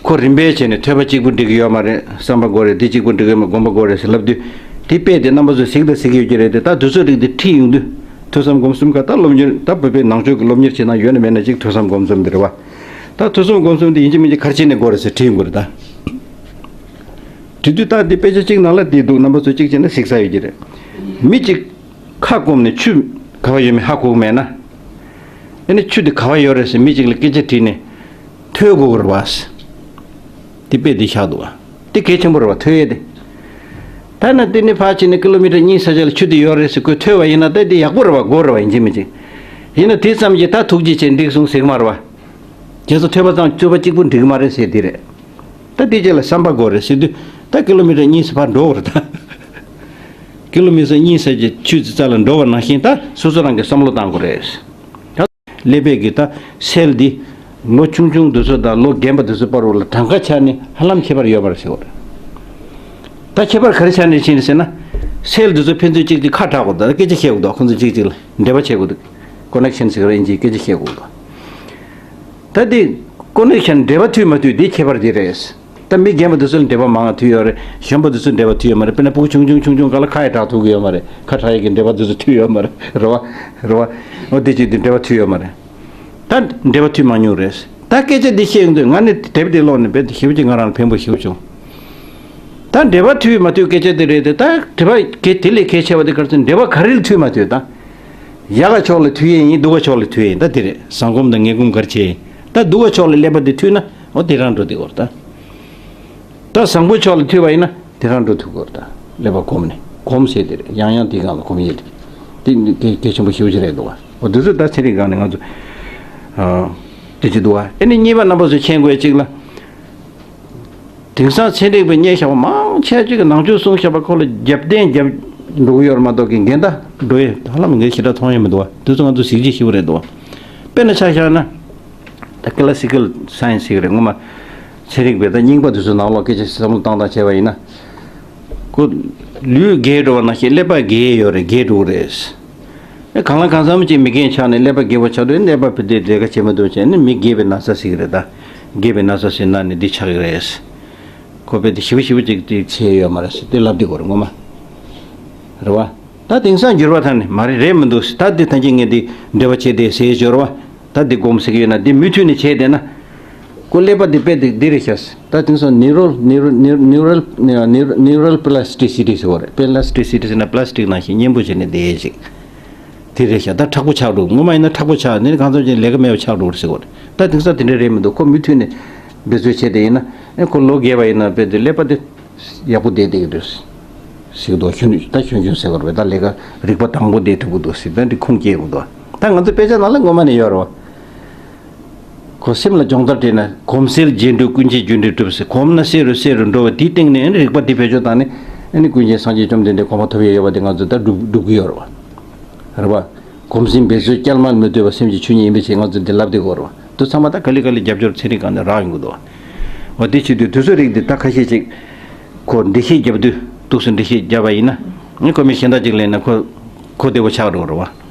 ཁོ་རིམ་པས་བྱས་ནས་ཐོས་པ་གཅིག་པུ་འགྲིག་གི་ཡོད་མ་རེད། བསམ་པ་དགོས་རེད། འདི་གཅིག་པུ་འགྲིག་གི་ཡོད་མ་རེད། སྒོམ་པ་དགོས་རེད་ཟེར་ལབ་དུས། དེ་དཔེ་དེ་རྣམ་པ་ཚོས་གཟིགས་དང་གཟིགས་ཀྱི་ཡོད་ཀྱི་རེད་དེ། ད་དུས་ཚོད་རིགས་དེ་ཁྲིད་ཡོང་དུས། ཐོས་བསམ་སྒོམ་གསུམ་ག་ད་སློབ་གཉེར་ད་བོད་པའི་ནང་ཆོས་ཀྱི་སློབ་གཉེར་བྱེད་སྟངས་ཡོད་ན་མེད་ན་ཅིག་ཐོས་བསམ་སྒོམ་གསུམ་འདི་རེད་བ། ད་ཐོས་བསམ་སྒོམ་གསུམ་འདི་ཡིན་གཅིག་མིན་གཅིག་ག་རེ་བྱས་ནས་དགོས་རེད་ཟེར་དྲིས་ཡོང་གི་རེད་ད། དྲིས་དུས་ད་འདི་དཔེ་ཆ་གཅིག་ནང་ལ་འདི་འདུག་རྣམ་པ་ཚོས་གཅིག་བྱས་ན་གཟིགས་ས་ཡོད་ཀྱི་རེད། མི་གཅིག་ཁ་སྐོམ་ནས་ཆུ་ག་བ་ཡོད་མེད་ཧ་གོ་གི་མེད་ན། ཨ་ནི་ཆུ་འདི་ག་བ་ཡོད་རེད་ཟེར་མི་གཅིག་ལ་སྐད་ཆ་དྲིས་ནས། ཐོས་དགོས་རེད་བ། དེ་དཔེ་འདི་བཞག་འདུག་བ། དེ་གལ་ཆེན་པོ་རེད་བ། ཐོས་ཡས་དེ། ད་ན་དེ་ནས་ཕར་ཕྱིན་ནས་ཀི་ལོ་མི་ཊར་གཉིས་ས་ཆ་ལ་ཆུ་དེ་ཡོད་རེད་ཟེར་ཁོས་ཐོས་པ་ཡིན་ན་ད་དེ་ཡག་པོ་རེད་བ། དགོས་རེད་བ། ཡིན་གཅིག་མིན་གཅིག་ཡིན་ན་དེ་ཙམ་གྱིས་ད་ཐུགས་རྗེ་ཆེ་འགྲིག་སོང་ཟེར་གི་མ་རེད་བ། རྗེས་སུ་ཐོས་པ་ཙམ་རྩོད་པ་གཅིག་པུ་འགྲིག་གི་མ་རེད་ཟེར་དེ་རེད། ད་དེ་རྗེས་ལ་བསམ་པ་དགོས་རེད་ཟེར་དུས། ད་ཀི་ལོ་མི་ཊར་གཉིས་ཙམ་ཕར་འགྲོ་དགོས་རེད་ད། ཀི་ལོ་མི་ཊར་གཉིས་ཙམ་གྱི་ཆུ་ཙི་ཙ་ལ་འགྲོ་བ་ནང་བཞིན་ད་སོ་སོ་རང་གིས་བསམ་བློ་བཏང་དགོས་རེད། ཀླད་པའི་གི་ད་སེལ་འདི་ལོ་ཆུང་ཆུང་དེ་ཚོ་དང་ལོ་རྒན་པ་དེ་ཚོ་བར་བ་ལ་གྲངས་ཀ་ཆ་ནས་ཧ་ལམ་ཁྱད་པར་ཡོད་པ་རེད་ཟེར་བ་རེད། ད་ཁྱད་པར་ག་རེ་ཆ་ནས་ཕྱིན་ཟེར་ན། སེལ་དེ་ཚོ་ཕན་ཚུན་གཅིག་གཅིག་ཁ་གྲག་དགོས། ད་སྐད་ཆ་བཤད་དགོས་འདུག་ཁོང་ཚོ་གཅིག་གཅིག་ལ་འབྲེལ་བ་བྱེད་དགོས་འདུག་ཀོ་ནེག་ཤན་ཟེར་གི་རེད། ཨིན་ཇིའི་སྐད་ཆ་བཤད་དགོས་འདུག་ད་དེ་ཀོ་ནེག་ཤན་འབྲེལ་བ་མཐུད་མ་མཐུད་དེ་ཁྱད་པར་དེ་རེད། ད་མི་རྒན་པ་དེ་ཚོ་ལ་འབྲེལ་བ་མང་བ་མཐུད་ཡོད་རེད། གཞོན་པ་དེ་ཚོ་འབྲེལ་བ་མཐུད་ཡོད་མ་རེད། དཔེར་ན་ཕྲུ་གུ་ཆུང་ཆུང་ཆུང་ཆུང་སྒང་ལ་ཁ་ཡི་གྲག་ཐུབ་ཀྱི་ཡོད་མ་རེད། ཁ་གྲག་ཡས་ཀྱི་འབྲེལ་བ་དེ་ཚོ་མཐུད་ཡོད་མ་རེད། རེད་བ། རེད་བ། འོ་དེ་ཅིག་དེ་འབྲེལ་བ་མཐུད་ཡོད་མ་རེད། ད་འབྲེལ་བ་མཐུད་མ་མྱོང་རེད། ད་སྐད་ཆ་འདི་བཤད་ཡོང་དུས་ང་ནི་དེབ་དེ་ཀློག་ནས་རྦད་དེ་ཞེ་པོ་ཅིག་ང་རང་ལ་ཕན་པོ་ཞེ་པོ་བྱུང་། ད་འབྲེལ་བ་མཐུད་མ་མཐུད་སྐད་ཆ་དེ་རེད་དེ། ད་དྲི་བ་གལ་དེ་ལས་གལ་ཆེ་བ་དེ་ག་རེ་ཟེར་ན་འབྲེལ་བ་ག་རེ་ལ་མཐུད་མ་མཐུད་ད། ཡག་ག་ཕྱོགས་ལ་མཐུད་ཡས་ཡིན། སྡུག་ག་ཕྱོགས་ལ་མཐུད་ཡས་ཡིན། ད་དེ་རེད། བཟང་སྒོམ་དང་ངན་སྒོམ་ག་རེ་བྱས་ཡིན། ད་སྡུག་ག་ཕྱོགས་ལ་ཀླད་པ་དེ་མཐུད་ན་འོ་དེ་རང་འགྲོ་དེ་འོར་ད། ད་བཟང་པོ་ཕྱོགས་ལ་མཐུད་པ་ཡིན་ན་དེ་རང་འགྲོ་ཐུབ་དགོས་རེད་ད། ཀླད་པ་གོམས་ནས་གོམས་བྱས་དེ་རེད། ཡང་ཡང་དེའི་སྒང་ལ་གོམས་ཡས་དེ། དེ་གལ་གལ་ཆེན་པོ་ཞེ་པོ་ཅིག་རེད་འདུག་བ། འོ་དེ་ཚོ་ད་ཚན་རིག་སྒང་ནས་ང་ཚོ་ཨ་དེ་ཅིག་འདུག་བ། ཨ་ནི་གཉིས་པ་རྣམ་པ་ཚོས་མཁྱེན་དགོས་གཅིག་ལ། དེང་སང་ཚན་རིག་པའི་སྙན་ཞྭ་པོ་མང་ཆེ་ཅིག་གིས་ནང་ཆོས་གསུང་ཞྭ་པོ་ཁོ་ལ་རྒྱབ་རྟེན་རྒྱབ་འགྲོ་གི་ཡོད་རེད་མ་གཏོགས་ཀྱི་འགལ་ཟླ་འགྲོ་ཡས་ཧ་ལམ་ངས་ཞེ་དྲག་མཐོང་ཡས་མི་འདུག་བ། དེ་ཚོ་ང་ཚོ་གཟི་བརྗིད་ཞེ་པོ་རེད་འདུག་བ། དཔེར་ན་ཆ་བཞག་ན། ད་ཀི་ལ་སི་ཀལ་སའེན་སི་ཟེར་གི་རེད། ངོ་མ་ཚན་རིག་པས་ད་རྙིང་པ་དེ་ཚོའི་ནང་ལོགས་སྐད་ཆ་བསམ་བློ་བཏང་སྟངས་བྱས་པ་ཡིན་ན། ཁོ་ལུས་རྒས་འགྲོ་བ་ནང་བཞིན་ཀླད་པ་རྒས་ཡས་ཡོད་རེད། རྒས་འགྲོ་གི་རེད། ཨེ་གང་ལ་གང་འཚམ་ཅིག་མི་རྒན་ཆགས་ནས་ཀླད་པ་རྒས་པོ་ཆགས་དུས་ཀླད་པ་ཕུད་དེ་ལས་ཀ་བྱེད་མི་ཐུབ་བྱས་ནས་མི་རྒས་པའི་ན་ཚ་ཟེར་གི་རེད་ད། རྒས་པའི་ན་ཚ་ཟེར་ན་ནི་འདི་ཆགས་ཀྱི་རེད། ཁོ་དཔེ་དེ་ཞེ་པོ་ཞེ་པོ་ཅིག་དེ་ཚད་ཡོད་མ་རེད་ཟེར་དེ་ལབ་དེ་གོ་རེད་ངོ་མ། རེད་བ། ད་དེང་སང་འགྱུར་བ་ཐང་ནས་མ་རེད་རེད་མི་འདུག་ད་འདི་ཐང་ཅིག་ངས་འདི་འབྲེལ་བ་བྱས་ཏེ་ཟེར་འབྱོར་བ། ད་འདི་སྒོམ་ཟེར་གི་ཡོད་ན་འདི་མུ་མཐུད་ནས་བྱས་བསྡད་ན། ཁོ་ཀླད་པ་འདི་དཔེ་འདི་འདི་རེད་ཤག་ད་དེང་སང་ནིའུ་རལ་ནིའུ་རལ་ནིའུ་རལ་ནིའུ་རལ་པི་ལ་སི་ཊི་སི་ཊི་ཟེར་བ་རེད། པི་ལ་སི་ཊི་སི་ཊི་ཟེར་ན་པི་ལ་སི་ཊིག་ནང་བཞིན་མཉེན་པོ་བྱས་ནས་བསྡད་ཡས་ཅིག་དེ་རེད་ཤག་ད་མཁྲེགས་པོ་ཆགས་འགྲོ། ངོ་མ་ཡིན་ན་མཁྲེགས་པོ་ཆགས་ནས་གང་འཚམ་ཅིག་ལས་ཀ་མེད་པ་ཆགས་འགྲོ་རེད་ཟེར་བ་རེད། ད་དེང་སང་དེ་འདྲ་རེད་མི་འདུག་ཁོ་མུ་མཐུད་ནས་འབད་རྩོལ་བྱས་བསྡད་ཡིན་ན་ཨེ་ཁོ་ལོ་རྒས་པ་ཡིན་ན་དཔེ་འདི་ཀླད་པ་འདི། ཡག་པོ་བསྡད་བསྡད་ཀྱི་འདུག་ཟེར་གྱི་འདུག་གཞོན་ད་གཞོན་གཞོན་ཟེར་བ་རེད་པས། ད་ལས་ཀ་རིག་པ་དྭངས་པོ་བསྡད་ཐུབ་ཀྱི་འདུག་ཟེར། ད་འདི་ཁུངས་སྐྱེལ་གྱི་འདུག་ད་ང་ཚོ་དཔེ་ཆ་ནང་ལ་ངོ་མ་ནས་ཡོད་རེད་བ། ཁོ་སེམས་ལ་སྦྱོང་བརྡར་སྤྲད་ན། གོམས་སེལ་རྗེས་འགྲོ་ཀུན་མཁྱེན་རྒྱུ་འབྲས་གྲུབ་ཟེར། གོམས་ན་གསལ་རུ་གསལ་རུ་འགྲོ་བ་དེའི་སྟེང་ནས་རིག་པ་དེ་བེད་སྤྱོད་བཏང་ནས་ཨ་ནི་ཀུན་མཁྱེན་སངས་རྒྱས་བཅོམ་ལྡན་འདས་གོ་འཕང་ཐོབ་ཡས་ཡོད་པ་དེ་ང་ཚོས་ད་སྒྲུབ་སྒྲུབ་ཀྱི་ཡོད་རེད་བ། རེད་བ། གོམས་སེམས་འབད་རྩོལ་བསྐྱལ་མ་མི་སྡོད་པ་སེམས་ཀྱི་ཆོས་ཉིད་ཡིན་པའི་ཕྱིར་ང་ཚོས་འདི་ལབ་བསྡད་ཀྱི་ཡོད་རེད་བ། དེ་ཚང་མ་ད་ག་ལེ་ག་ལེ་རྒྱབ་སྐྱོར་ཚན་རིག་སྒང་ནས་རག་ཡོང་གི་འདུག་བ། འོ་དེ་བྱེད་དུས་དུས་ཚོད་རིགས་འདི་ད་ཁ་ཤས་ཅིག་ཁོ་འགྲེལ་བཤད་རྒྱབ་དུས་ཏོག་ཙམ་འགྲེལ་བཤད་བརྒྱབ་པ་ཡིན་ན་ནི་ཁོ་མི་གཞན་དག་ཅིག་ལེན་ན་ཁོ་ཁོ་བདེ་བོ་ཆགས་འགྲོ་རེད་བ།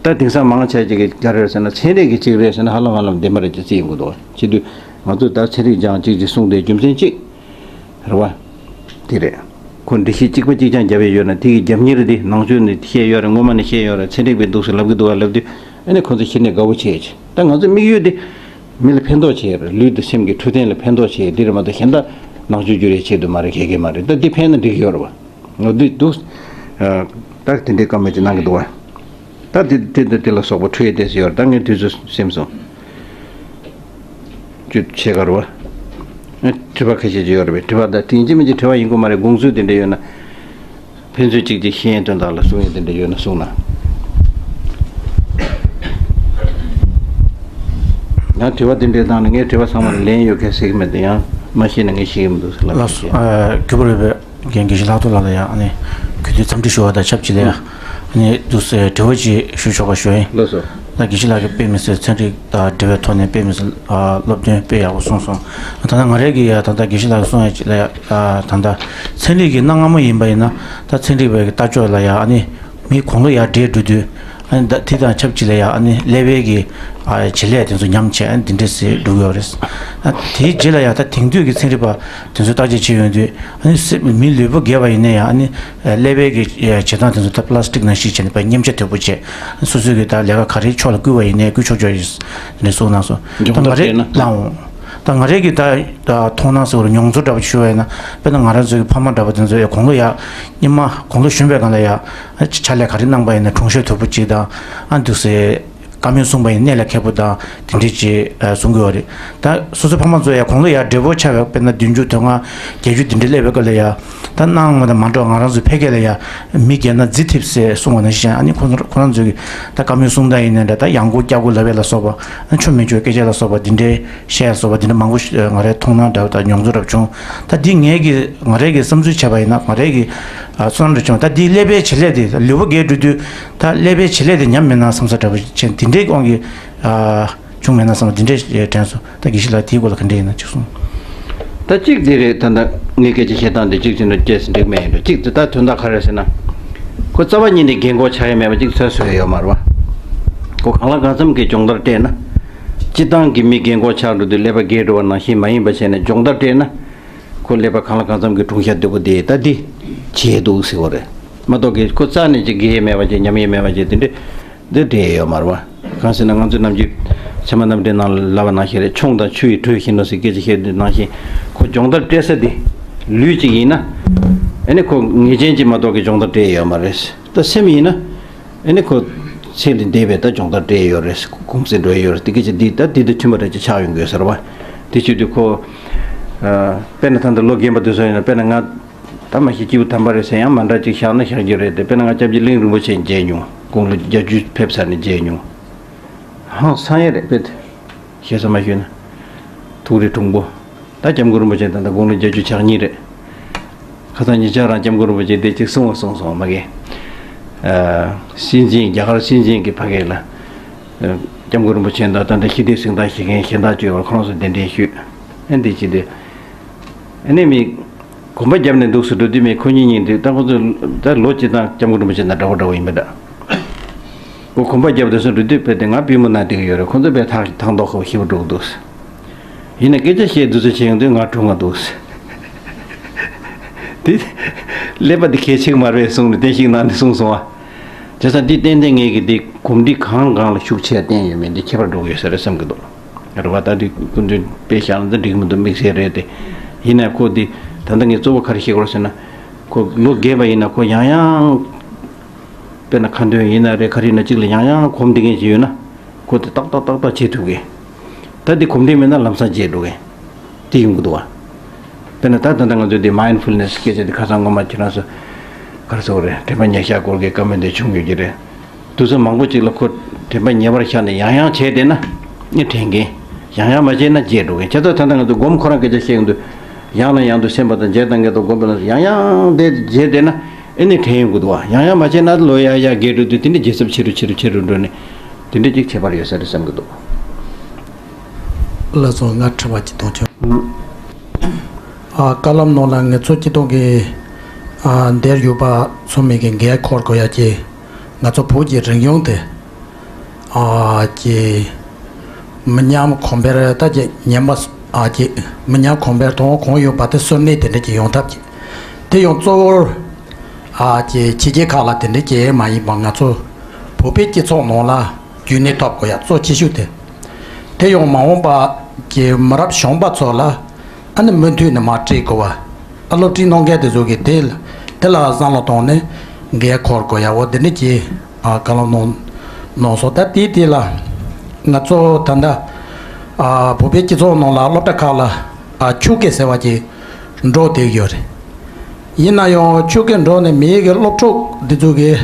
ད་དེང་སང་མང་ཆེ་ཅིག་གིས་ག་རེ་རེད་ཟེར་ན་ཚན་རིག་གི་ཅིག་རེད་ཟེར་ན་ཧ་ལམ་ཧ་ལམ་བདེན་པ་རེད་ཅེས་བརྩི་ཡོང་གི་འདུག་བ། བྱེད་དུས་ང་ཚོས་ད་ཚན་རིག་སྦྱང་ཅིག་ཅིག་གསུངས་དེ་རྒྱུ་མཚན་གཅིག་རེད་བ། དེ་རེད། ཁོ་འགྲེལ་བཤད་གཅིག་པ་གཅིག་རྐྱང་བརྒྱབ་ཡས་ཡོད་ན་དེ་གི་རྒྱབ་གཉེར་དེ་ནང་ཆོས་ནས་བཤད་ཡོད་རེད། སྔོན་མ་ནས་བཤད་ཡོད་རེད། ཚན་རིག་པས་འདུག་ཟེར་ལབ་གི་འདུག་བ། ལབ་དུས་ཨ་ནི་ཁོ་ཚོ་གཞི་ནས་དགའ་བོ་བྱས་ཅིག་ད་ང་ཚོ་དམིགས་ཡུལ་དེ་མི་ལ་ཕན་ཐོགས་བྱས་རེད། ལུས་དང་སེམས་ཀྱི་འཕྲོད་བསྟེན་ལ་ཕན་ཐོགས་བྱས་དེ་རེད་མ་གཏོགས་གཞན་དག་ནང་ཆོས་བསྒྱུར་ཡས་ཆེད་དུ་མ་རེད། གལ་གལ་མ་རེད། ད་འདི་ཕན་ན་འགྲིག་གི་ཡོད་རེད་བ། འོ་འདི་འདུག་ད་དེ་འདྲའི་བཀའ་མོལ་ཅིག་གནང་གི་འདུག་བ། ད་དེ་དེ་དེ་དེ་ལ་སོགས་པ་འཕྲོད་ཡས་དེ་ཡོད་རེད། ད་ངས་དུས་ཚོད་ཟིན་སོང་། ཅུ་ཆེ་གར་བ། དྲི་བ་ཁ་ཤས་ཅིག་ཡོད་རེད་པས། དྲི་བ་ད་དེ་ཡིན་གཅིག་མིན་གཅིག་དྲི་བ་ཡིན་དགོས་མ་རེད། དགོངས་ཚུལ་དེ་འདྲ་ཡོད་ན། ཕན་ཚུན་གཅིག་གཅིག་ཤེས་ཡོན་དོན་དག་ལ་གསུང་ཡས་དེ་འདྲ་ཡོད་ན་གསུང་ན། ཡང་དྲི་བ་དེ་འདྲའི་སྟེང་ནས་ངས་དྲི་བ་ཚང་མ་ལ་ལན་ཡོད་མཁན་ཟེར་གྱི་མེད་དེ། ཡང་མ་ཤེས་ན་ངས་ཤེས་ཀྱི་མི་འདུག་ཟེར་ལབ་ལགས་སོ། ཤེས། ཨ། གུས་པ་རེད་པས། རྒན་དགེ་བཤེས་ལྷག་རྡོར་ལགས་ལ་ཡང་ཨ་ནི་གུས་འདུད་འཚམས་འདྲི་ཞུ་བ་དང་ཆབས་ཅིག་ལ་ཡང་ཨ་ནི་འདུག་སེ་དྲི་བ་ཅིག་ཞུ་ཆོག་པ་ཞུ་ཡིན། ལགས་སོ། ད་དགེ་བཤེས་ལགས་ཀྱིས་དཔེ་མི་སྲིད་ཚན་རིག་དང་འབྲེལ་བའི་ཐོག་ནས་དཔེ་མི་སྲིད་ཨ་སློབ་སྟོན་དཔེ་ཡག་པོ་གསུངས་སོང་། ད་ལྟ་ང་རང་གིས་ཡ་ད་ལྟ་དགེ་བཤེས་ལགས་ཀྱིས་གསུངས་ཡ་ཅིག་ལ་ཡ་ད་ལྟ་ཚན་རིག་གི་གནའ་སྔ་མོ་ཡིན་པ་ཡིན་ན་ད་ཚན་རིག་པའི་ལྟ་ཕྱོགས་ལ་ཡ་ཨ་ནི། མི་དགུང་ལོ་ཡར་བགྲེས་འགྲོ་དུས་ཨ་ནི་ད་དེ་དང་ཆབས་ཅིག་ལ་ཡང་ཨ་ནི་ཀླད་པའི་གི་ཨ་བྱེད་ལས་དེ་ཚོ་ཉམས་བྱས་ཨ་ནི་འདི་འདྲས་སེ་འགྲོ་གི་ཡོད་རེད། ཨ་དེའི་རྗེས་ལ་ཡང་ད་དེང་དུས་ཀྱི་ཚན་རིག་པ་དེ་ཚོས་བརྟག་དཔྱད་བྱེད་ཡོང་དུས་ཨ་ནི་སེ་མི་ལུས་པོ་རྒས་པ་ཡིན་ན་ཡང་ཨ་ནི་ཀླད་པའི་གི་བྱེད་སྟངས་དེ་ཚོ་ད་པ་ལ་སི་ཊིག་ནང་བཞིན་བྱས་ནས་ཕར་མཉེན་ཆས་དོད་པོ་བྱས། སོ་སོའི་གི་ད་ལས་ཀ་ག་རེའི་ཕྱོགས་ལ་བསྐུལ་བ་ཡིན་ནའི་བསྐུལ་ཆོག་ཆོག་ཡིན་ནས་གསུངས་གནང་སོང་། ད་སྦྱོང་ང་རེ་བརྡར་བལྟས་ན། བླངས་འོང་། ད་ང་རའི་གི་ད་ད་མཐོང་སྣང་ཟེར་བ་རེད། མྱོང་ཚོར་འདྲ་པོ་ཞུ་བ་ཡིན་ན། དཔེར་ན་ང་རང་ཚོའི་གི་ཕ་མ་འདྲ་པོ་དེ་ཚོ་ཡ་དགུང་ལོ་ཡ་སྔོན་མ་དགུང་ལོ་གཞོན་པའི་སྒང་ལ་ཡ་ཕྱག་ལས་ག་རེ་གནང་པ་ཡིན་ན་གྲོང་ཤོག་དོད་པོ་གཅིག་དང་ཨ་འདུག་སེ་བཀའ་མོལ་གསུངས་པ་ཡིན་ན་གནད་ལ་འཁེལ་པོ་དང་དེ་འདྲས་ཅིག་གསུང་གི་ཡོད་རེད། ད་སོ་སོའི་ཕ་མ་ཚོ་ཡ་དགུང་ལོ་ཡ་བགྲེས་པོ་ཆགས་པའི་དཔེར་ན་བདུན་ཅུ་དོན་ལྔ་བརྒྱད་ཅུ་དེ་འདྲས་སླེབས་པའི་སྐབས་ལ་ཡ་ད་གནའ་སྔ་མོ་དང་མ་འདྲ་བ་ང་རང་ཚོའི་ཕལ་སྐད་ལ་ཡ་མི་རྒས་ན་རྫི་ཐེབས་ཟེར་གསུངས་པ་ནང་བཞིན་ཨ་ནི་ཁོ་ཚོ་ཁོ་རང་ཚོའི་གི་ད་བཀའ་མོལ་གསུང་སྟངས་ཡིན་ན་འདྲ། ད་ཡང་སྒོ་བསྐྱར་སྒོ་ལབ་ཡས་ལ་སོགས་པ་ཨ་ཆོ་མེད་ཆོའི་སྐད་ཆ་ལ་སོགས་པ་འདི་འདྲའི་བཤད་ཡ་སོགས་པ་འདི་འདྲ་མང་པོ་ཞིག་ང་རའི་མཐོང་སྣང་འདྲ་བ་དང་མྱོང་ཚོར་འདྲ་བ་བྱུང་། ད་འདི་ངས་ཀྱི་ང་རའི་གི་བསམ་ཚུལ་བྱས་པ་ཡིན་ན་ང་རའི་གི་ཨ་བསམ་བློ་བྱུང་། ད་འདི་ཀླད་པའི་བྱེད་ལས་དེ་ལུས་པོ་རྒས་འགྲོ་དུས་ད་ཀླད་པའི་བྱེད་ལས་དེ་ཉམས་མེད་ན་བསམ་ས་འདྲ་བ་བྱས། འདི་འདྲའི་དབང་གིས་ཨ་བྱུང་མེད་ན་བསམ་པ་འདི་འདྲའི་དྲན་སོང་། ད་དགེ་བཤེས་ལགས་དེའི་སྐོར་ལ་ག་འདྲ་ཡིན་ན་ཅིག་གསུངས། ད་གཅིག་འདི་རེད། ད་ལྟ་ངས་སྐད་ཆ་བཤད་སྟངས་འདི་གཅིག་བྱས་ན་སྐྱེས་སུ་འགྲིག་མེད་ཡིན་འགྲོ། གཅིག་ད་དོན་དག་ག་རེ་ཟེར་ན། ཁོ་རྩ་བ་ཉིད་ནས་རྒན་གོག་ཆགས་ཡ་མེད་པ་གཅིག་ཚོད་བཟོ་ཡ་ཡོད་མ་རེད་བ། ཁོ་གང་ལ་གང་འཚམ་གྱི་སྦྱོང་བརྡར་སྤྲད་ན། སྤྱིར་བཏང་གི་མི་རྒན་གོག་ཆགས་འགྲོ་དུས་ཀླད་པ་རྒས་འགྲོ་བ་ནང་བཞིན་མ་ཡིན་པ་བྱས་ནས་སྦྱོང་བརྡར་སྤྲད་ན། ཁོ་ཀླད་པ་གང་ལ་གང་འཚམ་གྱི་གྲུང་ཤ་དོད་པོ་དེ་ད་འདི་བྱས་འདུག་ཟེར་བ་རེད་མ་གཏོགས་ཀྱི་ཁོ་རྩ་ནས་ཅིག་རྒས་ཡ་མེད་པ་ཅིག་ཉམས་ཡ་མེད་པ་ཅིག་དེ་འདྲས། འདི་འདྲས་ཡོད་མ་རེད་བ། གང་ཟེར་ན་ང་ཚོས་ནམ་རྒྱུན་ཚད་མ་རྣམ་འགྲེལ་ནང་ལ་ལབ་པ་ནང་བཞིན་རེད། ཆུང་དང་ཆུ་ཡི་དྲོད་བཞིན་ནོ་ཟེར་སྐད་ཆ་བཤད་དུས་ནང་བཞིན་ཁོ་སྦྱོང་བརྡར་སྤྲད་ས་འདི་ལུས་གཅིག་ཡིན་ན། ཨ་ནི་ཁོ་ངེས་ཅན་གྱི་མ་གཏོགས་ཀྱི་སྦྱོང་བརྡར་སྤྲད་ཡོད་མ་རེད། ད་སེམས་ཡིན་ན་ཨ་ནི་ཁོ་ཚེ་འདི་འདས་པའི་ད་སྦྱོང་བརྡར་སྤྲད་ཡོད་རེད། གོམས་སེ་འགྲོ་ཡི་ཡོད་རེད། དེ་སྐད་ཆ་འདི་ད་འདི་དང་མཐུན་པ་འདྲ་ཅིག་ཆགས་ཡོང་གི་ཡོད་ས་རེད་བ། དེ་བྱེད་དུས་ཁོ་ཨ་དཔེར་ན་ད་ལྟ་ལོ་རྒན་པ་དེ་ཚོ་ཡིན་ན་དཔེར་ན་ང་ད་མ་གཞི་སྐྱེས་བུ་དམ་པ་རེད་ཟེར་ཡང་མ་འདྲ་ཅིག་བཞག་ན་བཞག་རྒྱུ་རེད་དེ། དཔེར་ན་ང་སྐྱབས་རྗེ་གླིང་རིན་པོ་ཆེ་མཇལ་མྱོང་། དགུང་ལོ་བརྒྱད་ཅུ་ཕེབས་ཚར་ནས་མཇལ་མྱོང་། ཧང་སང་ཡས་རེད་དཔེ་དེ། ཞེ་ས་མ་ཞུས་ན། ཐུགས་རེ་དྲུང་པོ། ད་སྐྱབས་མགོན་རིན་པོ་ཆེ་ད་ལྟ་དགུང་ལོ་བརྒྱད་ཅུ་གྱ་གཉིས་རེད། ཁ་སང་ཉེ་ཆར་རང་སྐྱབས་མགོན་རིན་པོ་ཆེ་དེ་ཅིག་གསུང་བ་གསུངས་སོང་མ་གི། ཨ་སྲིད་འཛིན་རྒྱ་གར་སྲིད་འཛིན་གྱི་ཕ་གི་ལ། ཨ་སྐྱབས་མགོན་རིན་པོ་ཆེ་དང་ད་ལྟ་ཞི་བདེ་གཟེངས་རྟགས་བཞེས་མཁན་གཞན་དག་བཅས་ཡོད་པར་ཁོ་རང་ཚོ་གདན་འདྲེན་ཞུས། ཨ་འདི་ཅི་སྟེ། ཨ་ནི་མི། གོམ་པ་བརྒྱབ་ནས་འདུག་སེ་འགྲོ་དུས་མི་ཁོ་གཉིས་གཉིས་འདུག་ད་ཁོ་ཚོ་ད་ལོ་གཅིག་དང་སྐྱབས་མགོན་རིན་པོ་ཆེ་དང་འདྲ་བོ་འདྲ་བོ་ཡིན་པ་འདྲ། ཁོ་གོམ་པ་བརྒྱབ་འདུག་སེ་འགྲོ་དུས་དཔེ་དེ་ང་པུས་མོ་ན་བསྡད་ཀྱི་ཡོད་རེད། ཁོ་ཚོ་དཔེ་ཐག་ཐག་མདོག་ཁ་པོ་ཞེ་པོ་འགྲོ་གི་འདུག་ཡིན་ན་སྐད་ཆ་བཤད་འདུག་སེ་བྱེད་ཡོང་དུས་ང་གྲུང་ང་འདུག་དེ་ཀླད་པ་འདི་གལ་ཆེ་གི་མ་རེད་གསུངས་ནས་བསྟན་བཤིག་གནང་ནས་གསུངས་སོང་བ། བྱས་ཙང་འདི་ཏན་ཏན་ངེད་ཀྱི་འདི་གོམས་འདྲིས་གང་གང་ལ་ཤུགས་ཆེ་བསྟན་ཡོད་མེད་འདི་ཁྱད་པར་འགྲོ་གི་ཡོད་ས་རེད་བསམ་གྱི་འདུག་རེད་བ། ད་འདི་སྐུ་མདུན་དཔེ་བཞག་ན་འདི་འགྲིག་གི་མི་འདུག་དམིགས་བསལ་རེད་དེ། ཡིན་ནའི་ཁོ་འདི་ད་ལྟ་ངས་གཙོ་བོ་ག་རེ་བཤད་དགོས་རེད་ཟེར་ན། ཁོ་ལོ་རྒས་པ་ཡིན་ན་ཁོ་ཡང་ཡང་དཔེར་ན་ཁ་འདོན་ཡིན་ན་རེད་ག་རེ་ཡིན་ན་གཅིག་ལ་ཡང་ཡང་གོམས་འདྲིས་མཁན་ཞིག་ཡོད་ན་ཁོ་དེ་ཏག་ཏག་ཏག་ཏག་བྱེད་ཐུབ་གི། ད་འདི་གོམས་འདྲིས་མེད་ན་ལམ་སང་བརྗེད་འགྲོ་གི། དེ་ཡོང་གི་འདུག་བ། དཔེར་ན་ད་ད་ལྟ་ང་ཚོས་འདི་མའིན་ཌ་ཕུལ་ནེས་སྐད་ཆ་འདི་ཁ་སང་སྔོན་མ་ཁྱེད་རང་ཚོ་ག་རེ་ཟེར་དགོས་རེད། དྲན་པ་ཉེར་བཞག་སྐོར་གྱི་བཀའ་མོལ་འདི་བྱུང་ཡོད་ཀྱི་རེད། དུས་ཚོད་མང་པོ་ཅིག་ལ་ཁོ་དྲན་པ་ཉེ་བར་བཞག་ནས་ཡང་ཡང་བྱས་བསྡད་ན་ནི་དྲན་གི། ཡང་ཡང་མ་བྱས་ན་བརྗེད་འགྲོ་གི། བྱས་ཙང་ད་ལྟ་ང་ཚོ་སྒོམ་ཁོ་རང་སྐད་ཆ་བཤད་ཀྱི་འདུག་ཡང་ནས་ཡང་དུ་སེམས་པ་དང་རྗེས་དང་འགལ་དུ་སྒོམ་པ་ན་ཡང་ཡང་དེ་བརྗེད་བསྡད་ན་ཨེ་ནི་དྲན་ཡོང་གི་འདུག་བ། ཡང་ཡང་མ་བྱས་ན་ལོ་ཡར་ཡར་རྒས་འགྲོ་དུས་དེ་ནི་རྗེས་ཚབ་ཆེ་རུ་ཆེ་རུ་ཆེ་རུ་འགྲོ་ནས་དེ་འདྲ་ཅིག་ཁྱད་པར་ཡོད་ས་རེད་བསམ་གྱི་འདུག་ལགས་སོ། ང་དྲི་བ་ཅིག་གཏོང་ཆོག་ཨ། བཀའ་སློབ་ནང་ལ་ངེད་ཚོ་སྤྱི་ཚོགས་ཀྱི་ཨ་འདིར་ཡོད་པ་ཚང་མས་ཀྱི་འགན་འཁུར་དགོས་ཡ་ཅིག་ང་ཚོ་བོད་ཀྱི་རིག་གཞུང་དེ་ཨ་ཀྱི་མི་ཉམས་གོང་འཕེལ་ད་ཀྱི་ཉམས་པ་ཨ་ཀྱི་མི་ཉམས་གོང་འཕེལ་དང་གོང་ཡོད་པ་དེ་སོར་གནས་དེ་འདྲ་ཅིག་ཡོང་ཐབས་ཀྱི་དེ་ཡང་གཙོ་བོར་ཨ་ཀྱི་ཕྱི་རྒྱལ་ཁག་ལ་དེ་འདྲ་ཅིག་མ་ཡིན་པ་ང་ཚོ་བོད་པའི་སྤྱི་ཚོགས་ནང་ལ་རྒྱུན་གནས་ཐོབ་དགོས་ཡ་གཙོ་ཆེ་ཤོས་དེ། དེ་ཡང་མ་འོངས་པ་ཀྱི་མི་རབས་གཞོན་པ་ཚོ་ལ་ཨ་ནི་མུ་མཐུད་ནས་མར་སྤྲད་དགོས་པ། ཨ་སློབ་ཁྲིད་གནང་མཁན་དེ་ཚོ་གིས་དེ་ལ་དེ་ལ་བསམ་བློ་བཏང་ནས་འགན་འཁུར་དགོས་ཡ་འོ་དེ་འདྲ་ཅིག་ཨ་བཀའ་སློབ་གནང་གནང་སོང་། ད་དེའི་དེ་ལ་ང་ཚོ་ད་ལྟ་ ཨ། བོད་པའི་སྤྱི་ཚོགས་ནང་ལ་སློབ་གྲྭ་ཁག་ལ། ཨ། ཆོས་སྐད་ཟེར་བ་ཅིག་འགྲོ་བསྡད་ཡོད་རེད། ཡིན་ན་ཡང་ཆོས་སྐད་འགྲོ་ནས་མིའི་གི་སློབ་ཕྲུག་འདི་ཚོ་གིས་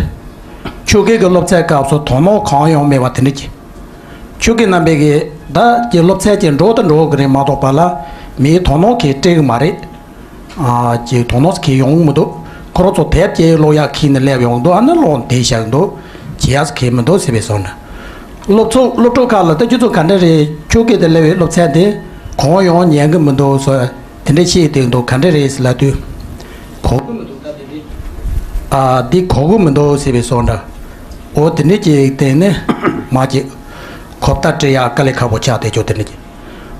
ཆོས་སྐད་ཀྱི་སློབ་ཚན་སྐབས་སུ་དོ་སྣང་གང་ཡང་མེད་པ་དེ་འདྲ་ཅིག་ཆོས་སྐད་རྣམ་པའི་གི་ད་ཀྱི་སློབ་ཚན་ཅིག་འགྲོ་དང་འགྲོ་གི་རེད་མ་གཏོགས་པ་ལ་མིའི་དོ་སྣང་གིས་སྤྲད་གི་མ་རེད། ཨ། ཅིག་དོ་སྣང་གིས་ཡོང་མི་འདུག་ཁོ་རང་ཚོ་དེབ་ཀྱི་ཀློག་ཡག་ཁྱེར་ནས་སླེབས་ཡོང་འདུག་ཨ་ནི་ཀློག་བསྡད་བཞག་འདུག་བྱེད་ཡག་གིས་མི་འདུག་ཟེར་བའི་བཟོ་འདྲ། སློབ་ཚོགས་སློབ་ཕྲུག་ཁག་ལ་ད་ཁྱོད་ཚོ་ག་འདྲ་རེད། ཆོས་སྐད་དེ་སླེབས་པའི་སློབ་ཚན་དེ་གང་ཡང་ཉན་གི་མི་འདུག་ཟེར་དེ་འདྲ་བཤད་བསྡད་འདུག་ག་འདྲ་རེད་ཟེར་ལབ་དུས། གོ་གི་མི་འདུག་ད་དེ་འདྲ། ཨ། འདི་གོ་གི་མི་འདུག་ཟེར་བའི་བཟོ་འདྲ། འོ་དེ་འདྲ་ཅིག་བསྟན་ནས་མ་ཅིག་གོ་བརྡ་སྤྲད་ཡག་དཀའ་ལས་ཁག་པོ་ཆགས་བསྡད་ཆོག་དེ་འདྲ་ཅིག་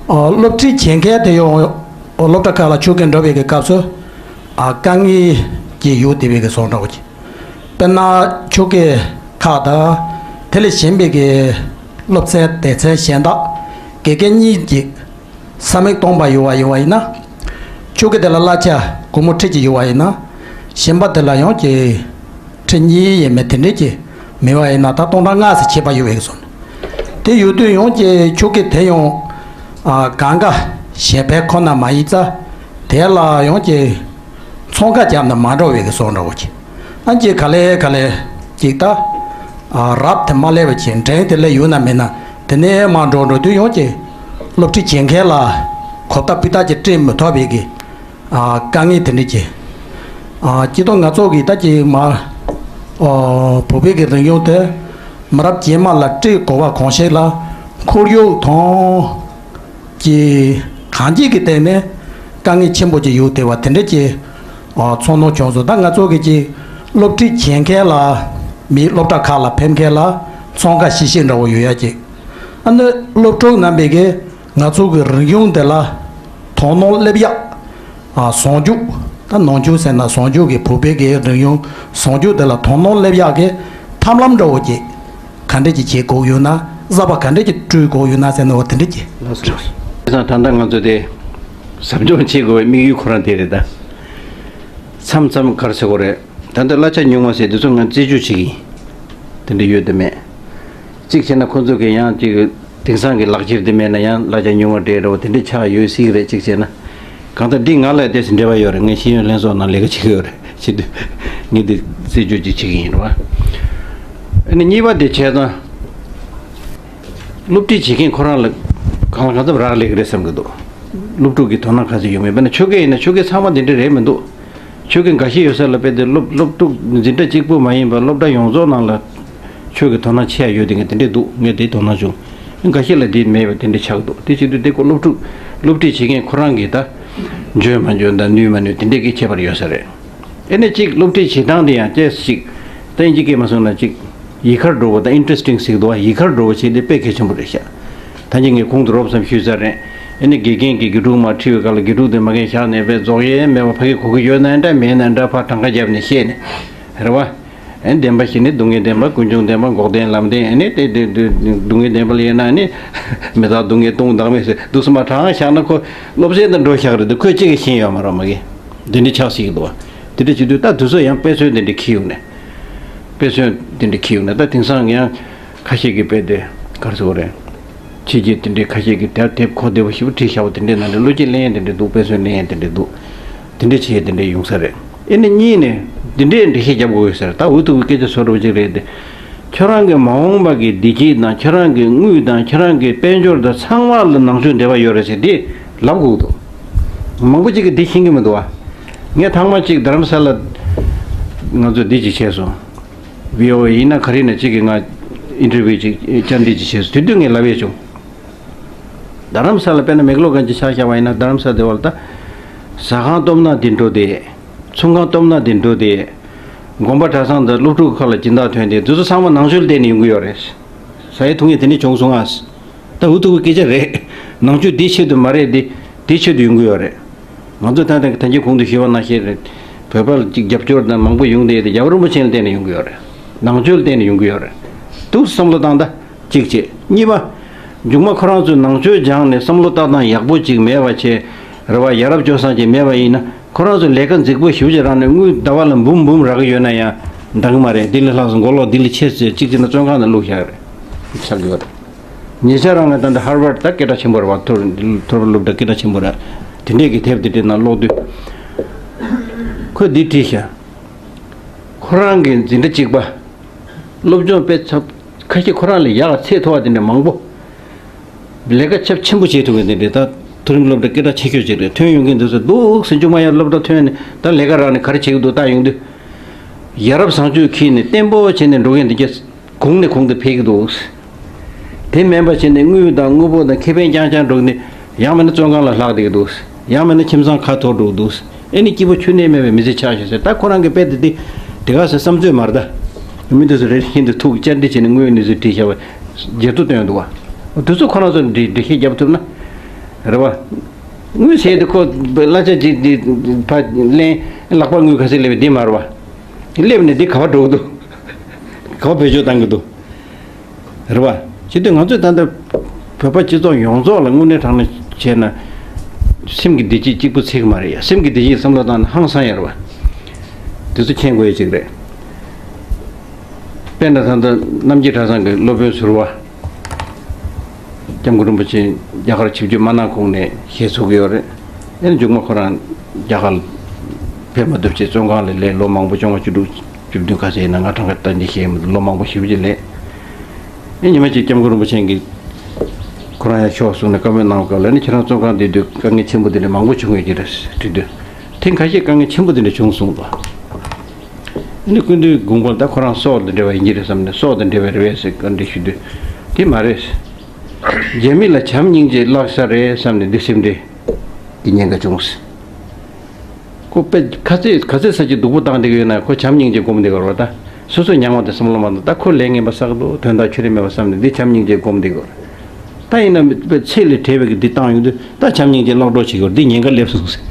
ཨ། སློབ་ཁྲིད་བྱེད་མཁན་དེ་ཡང་སློབ་གྲྭ་ཁག་ལ་ཆོས་སྐད་འགྲོ་བའི་གི་སྐབས་སུ། ཨ། དཀའ་ངལ་གྱི་ཡོད་བསྡད་པའི་གི་བཟོ་འདྲ་བོ་ཅིག་དཔེར་ན་ཆོས་སྐད་ཁག་དང་དེ་ལས་གཞན་པའི་གི་སློབ་ཚན་སྡེ་ཚན་གཞན་དག་དགེ་རྒན་གཉིས་ཀྱིས་ས་མིག་སྟོང་པ་ཡོད་པ་ཡིན་པ་ཡིན་ན། ཆོས་སྐད་དེ་ལ་གླ་ཆ་སྒོར་མོ་ཁྲི་གཅིག་ཡོད་པ་ཡིན་ན། གཞན་པ་དེ་ལ་ཡང་ཅིག་ཁྲི་གཉིས་ཡས་མས་དེ་འདྲས་ཀྱི་མེད་པ་ཡིན་ན་ད་སྟོང་ཕྲག་ལྔ་ཙམ་ཁྱད་པར་ཡོད་པའི་གི་སོང་། དེ་ཡོད་དུས་ཡང་ཅིག་ཆོས་སྐད་དེ་ཡང་ཨ་གང་ག་ཞལ་ཕན་ཁོ་ན་མ་ཡིན་ཙང་དེ་ལ་ཡང་ཅིག་ཚོང་ཁ་བརྒྱབ་ན་མ་འགྲོ་བའི་གི་སོང་འདྲ་བོ་ཅིག་ཨ་ཅིག་ག་ལེ་ག་ལེ་ཅིག་ད་ཨ་རབ་དེ་མ་སླེབས་པ་ཅིག་འགྲན་དེ་སླེབས་ཡོད་ན་མེད་ན་དེ་ནས་མ་འགྲོ་འགྲོ་དུས་ཡང་ཅིག་སློབ་ཁྲིད་བྱེད་མཁན་ལ་གོ་བརྡ་སྤུས་དག་ཅིག་སྤྲད་མི་ཐུབ་པའི་གི་ཨ་དཀའ་ངལ་དེ་འདྲ་ཅིག་ཨ་སྤྱིར་བཏང་ང་ཚོ་གི་ད་ཅིག་མ་ཨ་བོད་པའི་གི་རིག་གཞུང་དེ་མི་རབས་རྗེས་མ་ལ་སྤྲད་དགོས་པ་གང་ཞིག་ལ་ཁོར་ཡུག་དང་ཅིག་གང་ཅིག་གི་སྟེང་ནས་དཀའ་ངལ་ཆེན་པོ་ཅིག་ཡོད་བསྡད་པ་དེ་འདྲ་ཅིག་ཨ་ཚོར་སྣང་བྱུང་སོང་། ད་ང་ཚོ་གི་ཅིག་སློབ་ཁྲིད་བྱེད་མཁན་ལ་མི་སློབ་གྲྭ་ཁག་ལ་ཕེབས་མཁན་ལ་ཚོང་ཁ་ཤིག་ཤིག་འདྲ་བོ་ཡོད་ཡ་ཅིག་ཨ་ནི་སློབ་ཕྲུག་རྣམ་པས་གི་ང་ཚོ་གི་རིག་གཞུང་དེ་ལ་དོ་སྣང་སླེབས་ཡག་ཨ་ཟུང་འཇུག་ད་ནང་ཆོས་ཟེར་ན་ཟུང་འཇུག་གི་བོད་པའི་གི་རིག་གཞུང་ཟུང་འཇུག་དེ་ལ་དོ་སྣང་སླེབས་ཡག་གི་ཐབས་ལམ་འདྲ་བོ་ཅིག་ག་འདྲ་ཅིག་བྱེད་དགོས་ཡོད་ན། གསར་པ་ག་འདྲ་ཅིག་བསྐྲུན་དགོས་ཡོད་ན་ཟེར་ན་འོ་དེ་འདྲ་ཅིག་ལགས་སོ། བྱས་ཙང་ད་ལྟ་ང་ཚོ་དེ་ཟབ་སྦྱོང་བྱེད་དགོས་པའི་དམིགས་ཡུལ་ཁོ་རང་དེ་རེད་ད། མཚམས་མཚམས་ག་རེ་ཟེར་དགོས་རེད། ད་ལྟ་གླ་ཆ་ཉུང་བ་ཟེར་དེ་ཚོ་ང་རྩད་གཅོད་བྱེད་ཀྱི་ཡིན། དེ་འདྲ་ཡོད་དེ་མེད། གཅིག་བྱས་ན་ཁོ་ཚོ་གི་ཡང་ཅིག་དེང་སང་གི་ལག་ཁྱེར་དེ་མེད་ན་ཡང་གླ་ཆ་ཉུང་བ་སྤྲད་འདྲ་བོ་དེ་འདྲ་ཆགས་ཡོད་སྲིད་ཀྱི་རེད། གཅིག་བྱས་ན་གང་ལྟར་འདི་ང་ལ་དེ་འབྲེལ་བ་ཡོད་རེད། ངས་ཤེས་ཡོན་ལྷན་ཚོགས་ནང་ལས་ཀ་བྱེད་ཀྱི་ཡོད་རེད། བྱེད་དུས་ངས་འདི་རྩད་གཅོད་ཅིག་བྱེད་ཀྱི་ཡིན་རེད་བ། ཨ་ནི་གཉིས་པ་དེ་བྱས་ཙང་། སློབ་ཁྲིད་བྱེད་མཁན་ཁོ་རང་ལ་གང་ལ་གང་འཚམ་རག་ལས་ཀྱི་རེད་བསམ་གྱི་འདུག་སློབ་ཕྲུག་གི་དོ་སྣང་ག་ཚོད་ཡོང་མིན་དཔེར་ན་ཆོས་སྐད་ཡིན་ན་ཆོས་སྐད་ཚང་མ་འདི་འདྲ་རེད་མི་འདུག་ཆོས་སྐད་འགའ་ཤས་ཡོད་ས་ལ་དཔེ་དེ་སློབ་སློབ་ཕྲུག་འཛིན་གྲྭ་གཅིག་པུ་མ་ཡིན་པར་སློབ་གྲྭ་ཡོངས་རྫོགས་ནང་ལ་ཆོས་ཀྱི་དོ་སྣང་ཆེ་ཡ་ཡོད་དེ་ངས་དེ་འདྲས་འདུག་ངས་དེའི་དོ་སྣང་བྱུང་། འགའ་ཤས་ལ་དེ་མེད་པ་དེ་འདྲས་ཆགས་འདུག་དེ་བྱེད་དུས་དེ་ཀོ་སློབ་ཕྲུག་སློབ་ཁྲིད་བྱེད་མཁན་ཁོ་རང་གིས་ད་འཇོན་མ་འཇོན་དང་ནུས་མ་ནུས་དེ་འདྲས་ཀྱི་ཁྱད་པར་ཡོད་ས་རེད། ཨེ་ནས་གཅིག་སློབ་ཁྲིད་བྱེད་སྟངས་དེ་ཡང་ཅེས་ཤིག་ཏན་གྱི་སྐད་མ་སོང་ན་གཅིག་ཡིད་ཁར་འགྲོ་བ་དང་ཨིན་ཊི་རེ་སི་ཊིང་ཟེར་གི་འདུག་བ། ཡིད་ཁར་འགྲོ་བ་བྱེད་དེ་དཔེ་གལ་ཆེན་པོ་རེད་ཤག་ད་ཅི་ངས་གོང་དུ་རོབ་ཙམ་ཞུས་ཚར་རེད། ཨེ་ནས་དགེ་རྒན་གྱིས་དགེ་ཕྲུག་མར་ཁྲིད་པའི་སྐབས་ལ་དགེ་ཕྲུག་དེ་མ་གན་བཞག་ནས་དཔེ་རྫོགས་ཡས་མེད་པ་ཕ་གི་གོ་གི་ཡོད་ན་འདྲ་མེད་ན་འདྲ་ཕར་གྲངས་ཀ་བརྒྱབ་ནས་བཤད་ནས་རེད་བ། ཨེ་བདེན་པ་བཞི་ནི་སྡུག་བསྔལ་བདེན་པ་ཀུན་འབྱུང་བདེན་པ་འགོག་བདེན་ལམ་བདེན། ཨེ་ནས་དེ་དེ་དེ་སྡུག་བསྔལ་བདེན་པ་ལ་དབྱེ་ན་ཨེ་ནས་མི་རྟག་སྡུག་བསྔལ་སྟོང་བདག་མེད་ཟེར་འདུག་སེ་མར་གྲངས་བཞག་ན་ཁོ་སློབ་ཚན་དང་འགྲོ་བཞག་རེད་འདུག་ཁོས་གཅིག་གིས་ཤེས་ཡོད་མ་རེད་མ་གི། འདི་འདྲ་ཆགས་སྲིད་ཀྱི་འདུག་བ། དེ་འདྲ་བྱེད་དུས་ད་དུས་ཚོད་ཡང་དཔེ་མཚོན་དེ་འདྲ་འཁེལ་ཡོང་ནས། དཔེ་མཚོན་དེ་འདྲ་འཁེལ་ཡོང་ནས་ད་དེང་སང་ཡང་ཁ་ཤས་ཀྱིས་དཔེ་དེ་ག་རེ་ཟེར་དགོས་རེད། ཕྱི་རྒྱལ་དེ་འདྲའི་ཁ་ཤས་ཀྱིས་དེབ་དེབ་གོ་བདེ་པོ་ཞེ་པོ་བྲིས་བཞག་པ་དེ་འདྲའི་ནང་ནས་བློ་སྐྱེད་ལེན་ཡས་དེ་འདྲ་འདུག་དཔེ་མཚོན་ལེན་ཡས་དེ་འདྲ་འདུག་དེ་འདྲ་བྱས་དེ་འདྲ་ཡོང་ས་རེད། ཨེ་ནི་གཉིས་ནས་འདི་འདྲའི་འགྲེལ་བཤད་རྒྱབ་དགོས་ཡོད་ས་རེད། ད་འུ་ཐུག་གི་སྐད་ཆ་བཟོ་འདྲ་པོ་ཅིག་རེད་དེ། ཁྱོད་རང་གི་མ་འོངས་པ་གི་བདེ་སྐྱིད་དང་ཁྱོད་རང་གི་དངུལ་དང་ཁྱོད་རང་གི་དཔལ་འབྱོར་དང་ཚང་མ་ལ་ནང་ཆོས་འབྲེལ་བ་ཡོད་རེད་ཟེར་དེ་ལབ་དགོས་འདུག་མང་པོ་ཅིག་གིས་འདི་ཤེས་ཀྱི་མི་འདུག་བ། ངས་ཐེངས་མ་གཅིག་རྡ་རམ་ས་ལ་ང་ཚོ་འདི་ཅིག་བྱས་སོང་། བྷི་ཨོ་ཨེ་ཡིན་ན་ག་རེ་ཡིན་ན་གཅིག་གིས་ང་ཨིན་ཊར་བིའུ་ཅིག་བཅར་འདྲི་ཅིག་བྱས་སོང་། དེ་དུས་ངས་ལབ་ཡས་བྱུང་། རྡ་རམ་ས་ལ་དཔེར་ན་མེག་ལོ་གན་ཅིག་ཆ་བཞག་པ་ཡིན་ན་རྡ་རམ་ས་དེ་བར་ད་ཟ་ཁང་སྟོབས་ན་དེ་འགྲོ་དེ། ཚོང་ཁང་སྟོབས་ན་དེ་འགྲོ་དེ། དགོན་པ་གྲྭ་ཚང་དང་སློབ་ཕྲུག་ཁག་ལ་སྦྱིན་བདག་ཐོན་དེ་དེ་ཚོ་ཚང་མ་ནང་ཆོས་ལ་བརྟེན་ནས་ཡོང་གི་ཡོད་རེད། ཟ་ཡས་འཐུང་ཡས་དེ་འདྲ་བྱུང་སོང་ཨ། ད་འུ་ཐུག་གི་སྐད་ཆ་རེད། ནང་ཆོས་འདི་ཆེད་དུ་མ་རེད་དེ། དེ་ཆེད་དུ་ཡོང་གི་ཡོད་རེད། ང་ཚོ་ད་ལྟ་ད་གིན་གོང་དུ་ཞུས་པ་ནང་བཞིན་རེད། བོད་པ་ལ་ཅིག་རྒྱབ་སྐྱོར་དང་མང་པོ་ཡོང་དེ་དེ་རྒྱལ་བ་རིན་པོ་ཆེ་ལ་བརྟེན་ནས་ཡོང་གི་ཡོད་རེད། ནང་ཆོས་ལ་བརྟེན་ནས་ཡོང་གི་ཡོད་རེད། འདུག་བསམ་བློ་བཏང་ད། གཅིག་བྱས། གཉིས་པ། མཇུག་མ་ཁོ་རང་ཚོས་ནང་ཆོས་སྦྱངས་ནས་བསམ་བློ་བཏང་སྟངས་ཡག་པོ་ཅིག་མེད་པ་བྱས། རེ་བ་ཡ་རབས་སྤྱོད་བཟང་ཅིག་མེད་པ་ཡིན་ན་ཁོ་རང་ཚོས་ལས་ཀ་རྫིག་པོ་ཞེ་པོ་ཅིག་རག་ནས་དངུལ་ཟླ་བ་ལ་འབུམ་འབུམ་རག་གི་ཡོད་ན་ཡང་འདང་གི་མ་རེད། འདི་ལས་ལྷག་སོང་མགོ་ལོག་འདི་ལས་ཆེ་ཟེར་གཅིག་བྱས་ན་བཙོན་ཁང་ནང་བླུགས་བཞག་རེད། ཆགས་ཀྱི་ཡོད་རེད། ཉེ་ཆར་རང་ལ་ད་ལྟ་ཧར་ཝར་ཌི་ད་སྐད་གྲགས་ཆེན་པོ་རེད་བ། མཐོ་མཐོ་རིམ་སློབ་གྲྭ་སྐད་གྲགས་ཆེན་པོ་རེད། དེ་འདྲས་ཀྱི་དེབ་དེ་འདྲའི་ནང་ཀློག་དུས། ཁོས་འདི་བྲིས་ཤག་ཁོ་རང་གི་འཛིན་གྲྭ་གཅིག་པ། སློབ་སྦྱོང་དཔེ་ཚབ་ཁ་ཤས་ཁོ་རང་ལས་ཡག་ཚད་མཐོ་བ་དེ་འདྲ་མང་པོ། ལས་ཀ་ཚབས་ཆེན་པོ་བྱེད་ཐུབ་མཁན་དེ་འདྲ་ད་མཐོ་རིམ་སློབ་གྲྭ་སྐད་གྲགས་ཆེ་ཤོས་ཅིག་རེད། ཐོན་ཡོང་མཁན་དེ་ཚོ་འདུག་སེ་མཇུག་མ་ཡར་སློབ་གྲྭ་ཐོན་ནས་ད་ལས་ཀ་རག་ནས་ག་རེ་བྱེད་ཀྱི་འདུག་བལྟ་ཡོང་དུས། ཡ་རབས་བཟང་སྤྱོད་འཁྱེར་ནས་བརྟན་པོ་བྱས་ནས་འགྲོ་མཁན་དེ་གྱད་གོང་ནས་གོང་དུ་འཕེལ་གྱི་འདུག་དེ་མིན་པ་བྱས་ནས་དངུལ་དང་དངོས་པོ་དང་ཁེ་ཕན་རྐྱང་རྐྱང་འགྲོ་ནས་ཡང་མིན་ན་བཙོན་ཁང་ལ་ལྷག་བསྡད་ཀྱི་འདུག་ཡང་མིན་ན་ཁྱིམ་ཚང་ཁ་འཐོར་འགྲོ་གི་འདུག་ཨེ་ནི་སྐྱིད་པོ་ཆུ་ནས་མེད་པའི་མི་ཚེ་ཆགས་ཤག་ཟེར། ད་ཁོ་རང་གི་དཔེ་དེ་དེ་དེ་ག་ཟེར་བསམ་ཚོད་མ་རེད་ད། མི་དེ་ཚོ་རེ་རེ་བཞིན་དུ་ཐུག་བཅར་འདྲི་བྱས་ནས་དངུལ་གནས་ཚུལ་བྲིས་བཞག་པ་རྗེས་ཐོ་བཏོན་འདུག་བ། དེ་ཚོ་ཁོ་རང་ཚོ་འདྲི་འགྲེལ་བཤད་རྒྱབ་ཐུབ་ན་རེད་བ། དངུལ་ཟེར་དེ་ཁོ་གླ་ཆ་ཅིག་འདི་ཕ་ལེན་ལག་པ་དངུལ་ག་ཚད་སླེབས་པའི་འདི་མ་རེད་བ། སླེབས་ནས་འདི་ག་པར་འགྲོ་གི་འདུག་ག་པར་བེད་སྤྱོད་བཏང་གི་འདུག་རེད་བ། བྱེད་དུས་ང་ཚོས་ད་ལྟ་བོད་པ་སྤྱི་ཚོགས་ཡོངས་རྫོགས་ལ་དངོས་གནས་དྲང་གནས་བྱས་ན། སེམས་ཀྱི་བདེ་སྐྱིད་གཅིག་པུ་ཚད་ཀྱི་མ་རེད་ཡ། སེམས་ཀྱི་བདེ་སྐྱིད་བསམ་བློ་བཏང་ན་ཧང་སང་ཡ་རེད་བ། དེ་ཚོ་མཁྱེན་དགོས་ཡ་ཅིག་རེད། དཔེར་ན་ད་ལྟ་རྣམ་རྒྱལ་གྲྭ་ཚང་གི་སློབ་དཔོན་ཟུར་པ། སྐྱབས་མགོན་རིན་པོ་ཆེ་རྒྱ་གར་ཆིབས་བསྒྱུར་མ་གནང་གོང་ནས་ཞལ་འཚོ་གི་ཡོད་རེད། ཨེ་ནི་མཇུག་མ་ཁོ་རང་རྒྱ་གར་ཕེབས་མ་ཐུབ་ཅེས་བཙོན་ཁང་ལ་ལས་ལོ་མང་པོ་བཅོ་ལྔ་བཅུ་དྲུག་བཅུ་བདུན་ག་ཚད་ཡིན་ན་ང་གྲངས་ཀ་ལྟ་འདི་ཤེས་མི་འདུག་ལོ་མང་པོ་ཞེ་པོ་ཅིག་ལས། ཨེ་ཉི་མ་གཅིག་སྐྱབས་མགོན་རིན་པོ་ཆེ་གིས་ཁོ་རང་ཡར་ཤོག་གསུངས་ནས་བཀའ་མོལ་གནང་སྐབས་ལ་ནི་ཁྱེད་རང་བཙོན་ཁང་བསྡད་དུས་དཀའ་ངལ་ཆེན་པོ་དེ་འདྲ་མང་པོ་བྱུང་ཡོད་ཀྱི་རེད་དྲིས་དུས། ཐེངས་ཁ་ཤས་དཀའ་ངལ་ཆེན་པོ་དེ་འདྲ་བྱུང་གསུངས་པ། ཨ་ནི་སྐུ་མདུན་དགོངས་པ་ད་ཁོ་རང་སྲོག་དང་འབྲེལ་བ་ཡིན་གྱི་རེད་བསམ་ནས་སྲོག་དང་འབྲེལ་བ་རེད་པས་ཟེར་བཀའ་འདྲི་ཞུ་དུས། དེ་མ་རེད། རྒྱ་མི་ལ་བྱམས་སྙིང་རྗེ་བརླག་ས་རེད་བསམ་ནས་འདི་སེམས་ཁྲལ་གྱི་ཉེན་ཁ་བྱུང་ཟེར། ཁོ་དཔེ་ག་ཚད་ག་ཚད་ས་ཅིག་སྡུག་པོ་བཏང་བསྡད་ཀྱི་ཡོད་ན་ཁོ་བྱམས་སྙིང་རྗེ་སྒོམ་བསྡད་ཀྱི་ཡོད་རེད་བ། ད་སོ་སོའི་མྱངས་པ་དེ་བསམ་བློ་མ་བཏང་། ད་ཁོ་ལས་ངན་པ་བསགས་འདུག་དོན་དག་ཆོད་རེ་མེད་པ་བསམ་ནས་འདི་བྱམས་སྙིང་རྗེ་སྒོམ་བསྡད་ཀྱི་ཡོད་རེད། ད་ཡིན་ན་དཔེ་ཚད་ལས་བྲལ་བའི་གི་འདི་བཏང་ཡོང་དུས་ད་བྱམས་སྙིང་རྗེ་བརླག་འགྲོ་བྱེད་ཀྱི་ཡོད་རེད། འདི་ཉེན་ཁ་སླེབས་སོང་ཟེར།